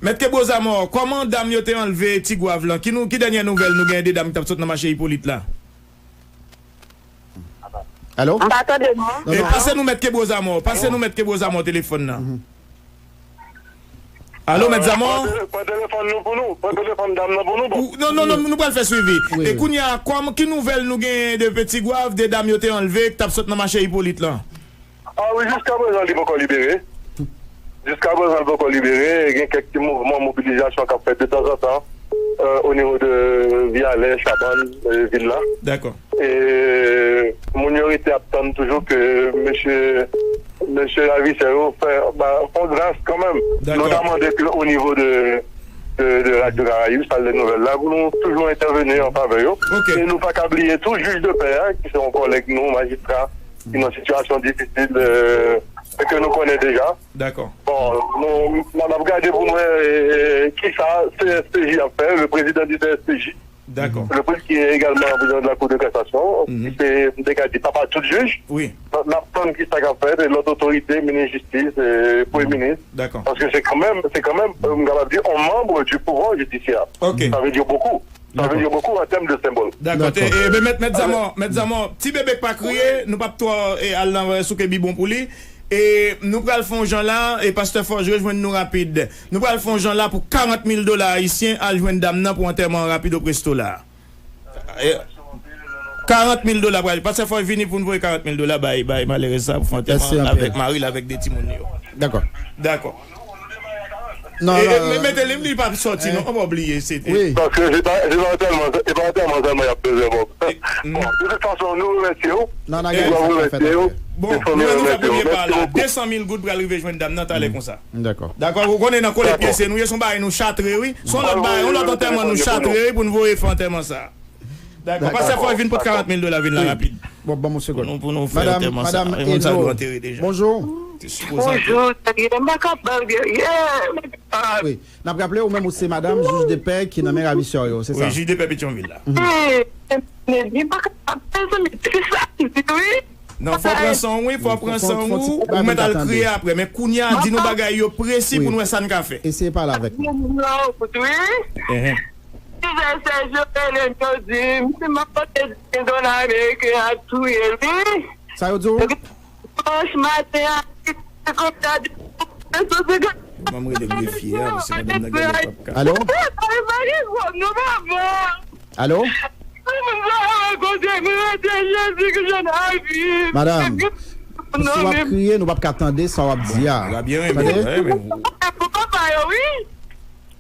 Mèt Kebro Zamò, kòman dam yo te anlve Ti Gwav lan? Ki nou, ki dènyè nouvèl nou gen de dam ki t ap sot nan mache Ipolit la? Alo? M pa tande, non. Non, E non. Pase nou mèt Kebozamò. Pase nou mèt Kebozamò telefòn nan. Alo, mèt Zamò? Pran tele- pran telefòn nou pou nou. Pran telefòn dam nan pou nou, bon. Ou- Non, non, non, nou pral fè swivi. Wi, E wi. Kounye a, kòm ki nouvèl nou genyen de Peti Gwav, de dam yo te anlve, k t ap sot nan mache Ipolit lan? Ah wi, jiska prezan li poko libere. Jiska prezan li poko libere, gen kèk ti mouvman mobilizasyon k ap fèt de tanzantan euh, au niveau de Vialè, Chabann, euh, vil la. Dakò. E moun yo rete ap tann toujou ke mesye mesye ravisè yo fè ba, fon gras kanmenm. Dakò. Notaman de, au niveau de de, de Radio Caraïbe, sal de nouvèl la, pou nou toujou entèveni an favè yo. Ok. E nou pa ka bliye tou jij de pè a, ki se yon kòlèg nou, majistra, ki nan sitiyasyon difisil, euh, e ke nou konnen deja. Dakò. Bon, nou, nou ap gade pou nou wè euh, kisa C S P J ap fè, le président du C S P J. Dakò. Le président qui est également président de la Cour de cassation, Mhm. ki se, m te ka di, papa tout jij. Wi. N ap tann kisa k ap fèt, e lòt otorite, minis jistis, e premye minis. Dakò. Paske se kanmenm, se kanmenm, euh, m kapab di, on membre du pouvoir judiciaire. Ok. Sa vle di bokou. Sa vle di bokou an tèm de senbòl. Dakò. Te- Dakò. E, ben, mèt, mèt Zamò, mèt Zamò, ti bebe k pa kriye, nou p ap twò e, al nan souke bibon pou li. E nou pral fè yon jan la, e pastè Fòj rejwenn nou rapid. Nou pral fè yon jan la pou karant mil dola ayisyen al jwenn dam nan pou antèman an rapid o presto la. E, karant mil dola pral. Pastè Fòj vini pou n voye karant mil dola bay, bay malerèz sa pou fè antèman avèk mari l avèk de timoun li yo. Dakò. Dakò. Non, E, non, e, non. Mete li, li pa sòti, non, an pa bliye, se te. Wi. Paske se pa, se pa antèman, se pa antèman sèlman y ap bezwen, bon. Bon, de tout fason, nou remèsye w. Non, n a gade sa k ap fèt apre. Bon, nou, nou fè premye pa la. De san mil goud pral rive jwenn dam nan talè konsa. Dakò. Dakò, ou konnen nan kole pye se nou ye, se yon bagay nou chatre, wi. Se yon lòt bagay, yon lòt antèman nou chatre, wi, pou n voye fè antèman sa. Dakò, pastè Fòj vin pot karant mil dola vin la rapid. Bon, ban m yon segonn. Pou nou, pou nou fè antèman sa. Madam Eno, bonjou. Te sipoze antere. Bonjou, Daniel. M pa kapab, yeah. Wi. N ap raple, ou menm ou se madanm jij de pè ki nan men ravisè yo, se sa? Wi, jij de pè Petyonvil la. Eh, Nedi, m pa kapab, mezanmi, tris sa, wi. Non, fò pran san w, wi, fò pran san w, ou mèt al kriye apre. Men kounye a, di nou bagay yo presi pou n wè sa n ka fè. Eseye pale avèk nou. Moun nan wout, wi. Enhen. Divès sèj yo rele m, yo di m si m ap pote dizon ameriken ap touye l, wi. Sa yo di w? Dimanch maten an, li te konn gade. Ban m rele grefye a, paske madanm nan genlè p ap ka. Alo? Ay, mari, bon, nou pa bon. Alo? Mwen pa wè kote mwen rete, Jezi ki jwenn lavi. Madanm, si w ap kriye, nou p ap ka tande sa w ap di a. Tande? Pou papa yo, wi.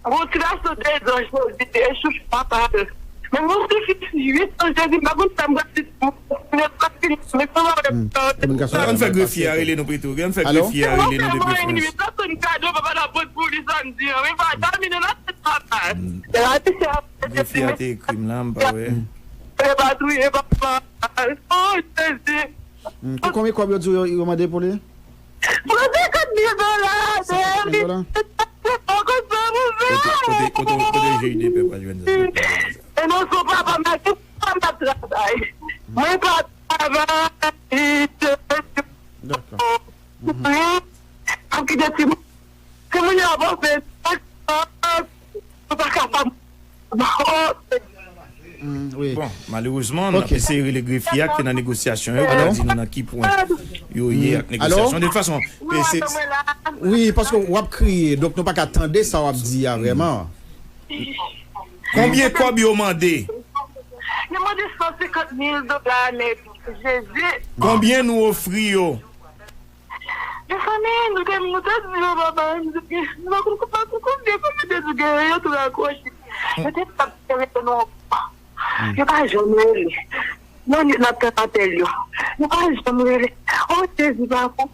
Gon ti gason de zan, Jezi te echouche papa l. Men gon ti fi uit an, Jezi, m pa konn sa m pral di pou mwen. Men sa m ap fè. Ann fè grefye a rele nou pito. Ann fè grefye a rele nou depi Frans. Sa se yon kado papa la pot pou li samdi an. Men pa domine nan tèt papa. Grefye a te ekri m la, m pa wè. Patwouye papa. Oh, Jezi. Pou konbyen kòb yo di w yo mande pou li? Pou senkant mil dola, men li pa konn sa pou fè. Kote, kote, kote, kote jij de pè pral jwenn sa? E non, se papa m la ki fè m ap travay. Mwen pa travay. Dakò. Wi. Ap kite timoun. Timoun yo ap ofe. Nou pa kapab. Bon, malerezman, n ap eseye rele grefye a ki te nan negosyasyon yo pou di nou nan ki pwen yo ye ak negosyasyon. De tout fason, e se. Wi, paske w ap kriye, donk nou pa ka tande sa w ap di a vrèman. Konbyen kòb yo mande? Yo mande san senkant mil dola nèt, Jezi. Konbyen nou ofri yo? Mezanmi, nou te, nou te di yo, papa, nou te, nou pa konn, pa konn konbyen, konbyen te di gen, yo tou rakwoche. Yo te t ap rele nou ankò. Yo pa janm rele. Nan nwit n ap tann apèl yo. Yo pa janm rele. Oh, Jezi, papa.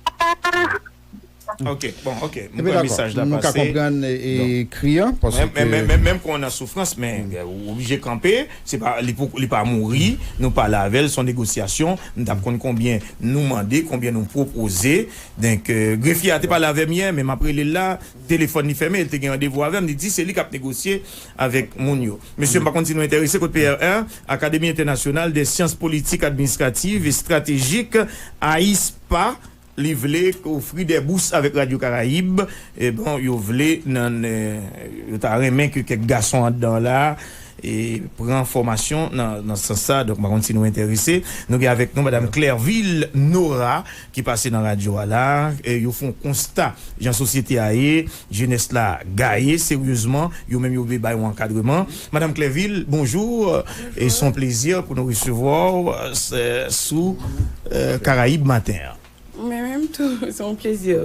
Ok, bon, ok. M wè mesaj la pase. Nou ka konprann e, e kri an, paske. Men, men, men, men, menm kon nan soufrans, men ou oblije kanpe. Se pa, li pou, li pa mouri, nou pale avè l, se yon negosyasyon, m t ap konn konbyen nou mande, konbyen nou pwopoze. Donk, euh, grefye a te pale avè m yè, men m ap rele l la, telefòn li fèmen, li te gen randevou avè m, li di se li k ap negosye avèk moun yo. Mesye, m pa konn si nou enterese, kot P R A, Académie Internationale des Sciences Politiques, Administratives et Stratégiques, AISPA, li vle ofri de bous avèk Radyo Karayib. E bon, yo vle nan, euh, yo ta renmen ke kèk gason anndan la, e pran fòmasyon nan, nan sans sa. Donk, m pa konn si nou enterese. Nou gen avèk nou Madanm Clerville Nora, ki pase nan radyo a la. E yo fè yon konsta jan sosyete a ye, jenès la gaye seryezman, yo menm yo vle bay yon ankadreman. Madanm Clerville, bonjou. E se yon plezi pou nou resevwa w, e, sou, e, Karayib Maten an. Mwen menm tou, se yon plezi.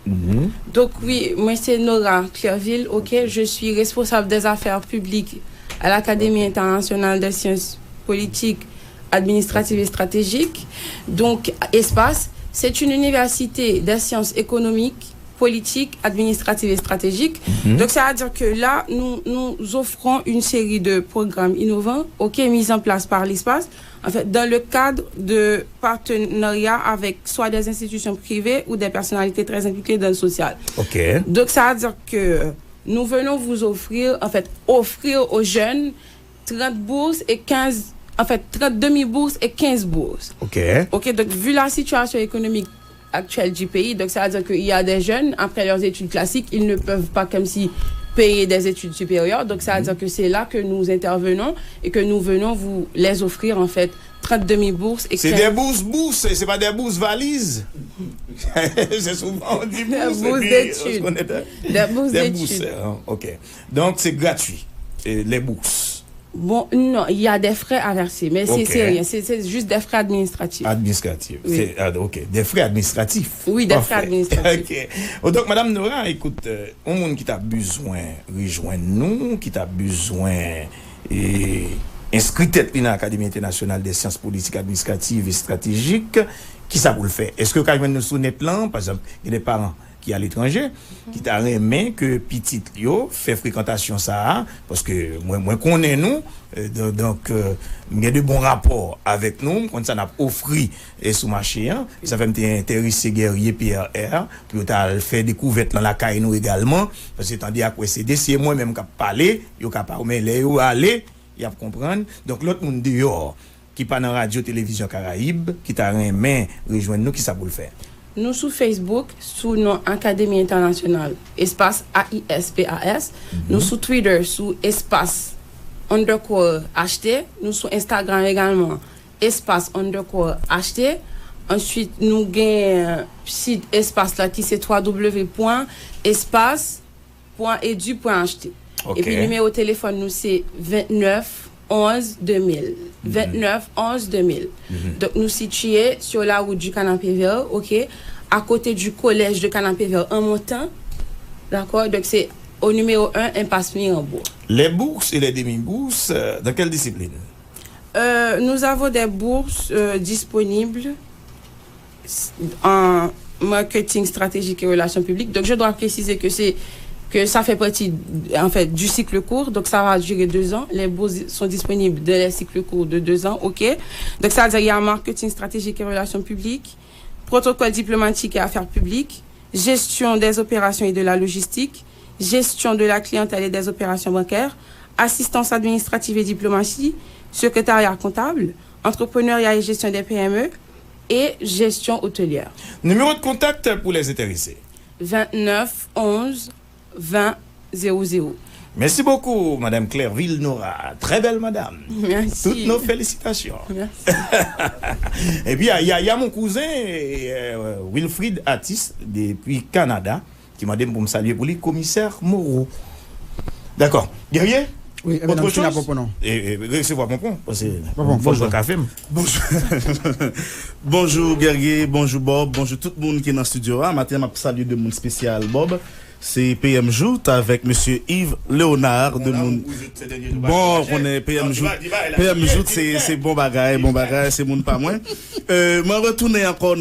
Mhm. Donc oui, mwen se Nora Clerville, ok. Je suis responsable des affaires publiques à l'Académie internationale des sciences politiques, administratives et stratégiques. Donc, ESPAS, c'est une université des sciences économiques, politiques, administratives et stratégiques. Mhm. Donc, ça veut dire que là, nous, nous offrons une série de programmes innovants, ok, mis en place par l'espace, en fait, dans le cadre de partenariat avec soit des institutions privées ou des personnalités très impliquées dans le social. Ok. Donc, ça veut dire que nous venons vous offrir, en fait, offrir aux jeunes trente bourses et quinze, en fait, trente demi-bourses et quinze bourses. Ok. Ok, donc, vu la situation économique actuelle du pays, donc ça veut dire qu'il y a des jeunes, après leurs études classiques, ils ne peuvent pas comme si payer des études supérieures. Donc ça veut dire que c'est là que nous intervenons et que nous venons vous les offrir en fait trente demi-bourses et Se quinze des bourses, bourses, se pa des bourses valises. Se souvan on di Des bourses, bourses epi, d'études. Des bourses d'études. Ok. Donk, se gratui, e, les bourses. Bon, non, il y a des frais à verser, mais c'est rien, c'est juste des frais administratifs. Administratif. Oui. Se, a, ok, des frais administratifs. Oui, des frais administratifs. Ok. Donk, Madanm Nora, ekout, e, yon moun ki ta bezwen rejwenn nou, ki ta bezwen, e, enskri tèt li nan Akademi Entènasyonal de Syans Politik, Administrativ e Estratejik, kisa pou l fè? Èske yo ka jwenn nou sou nèt lan? Pa egzanp, gen de paran ki aletranje, ki ta renmen ke pitit yo fè frekantasyon sa a, paske mwen, mwen konnen nou, e, don-, donk, e, m gen de bon rapò avèk nou, m konn sa n ap ofri, e, sou mache an, e sa fè m te enterese Guerrier P R R, pou yo ta al fè dekouvèt lan lakay nou egalman, paske tande ak wè se de, se mwen menm k ap pale, yo ka pa, men lè yo ale, y ap konprann. Donk, lòt moun deyò, ki pa nan Radyo Televizyon Karayib, ki ta renmen rejwenn nou, kisa pou l fè? Nou sou Facebook, sou non Akademi Entènasyonal Espas, A I S P A S. Mhm. Nou sou Twitter, sou Espas underscore H T. Nou sou Instagram egalman, Espas underscore H T. Answit, nou gen sit Espas la ki se twa W pwen espas pwen edu pwen H T. Ok. Epi nimewo telefòn nou se vennèf onz de mil. Mhm. Vennèf onz de mil. Mhm. Donk nou sitiye sur la route du Canapé Vert, ok, à côté du collège de Canapé Vert en montant. D'accord? Donc c'est au numéro un, impasse Mirambourg. Les bourses et les demi-bourses, euh, dans quelle discipline? Euh, nous avons des bourses, euh, disponibles en marketing stratégique et relations publiques. Donc, je dois préciser que c'est, que ça fait partie, en fait, du cycle court. Donc, ça va durer deux ans. Les bourses sont disponibles dans les cycles courts de deux ans, ok. Donc, ça veut dire, il y a marketing stratégique et relations publiques, protocole diplomatique et affaires publiques, gestion des opérations et de la logistique, gestion de la clientèle et des opérations bancaires, assistance administrative et diplomatie, secrétariat comptable, entrepreneuriat et gestion des P M E et gestion hôtelière. Numéro de contact pour les intéressés. Vingt-neuf onze vingt zéro zéro. Merci beaucoup, Madame Clerville Nora. Très belle madame. Merci. Toutes nos félicitations. Merci. Epi, y a, y a, y a mon cousin, euh, Wilfrid Atis, depuis Canada, ki mande m pou m salye pou li Komisè Moreau. Dakò. Guerrier? Wi, ebyen, n ap fini a Ponpon, non? E, e, resevwa Ponpon, paske Ponpon, fò jwenn kafe m. Bonjou. Bonjou, Guerrier, bonjou, Bob, bonjou tout moun ki nan estidyo a. Maten, m ap salye de moun espesyal, Bob. Se P M Jout avèk mesye Yves Léonard, de moun. Bon, konnen P M Jout, P M Jout se, se bon bagay, bon bagay, se moun pa mwen. Euh, mwen retounen ankò.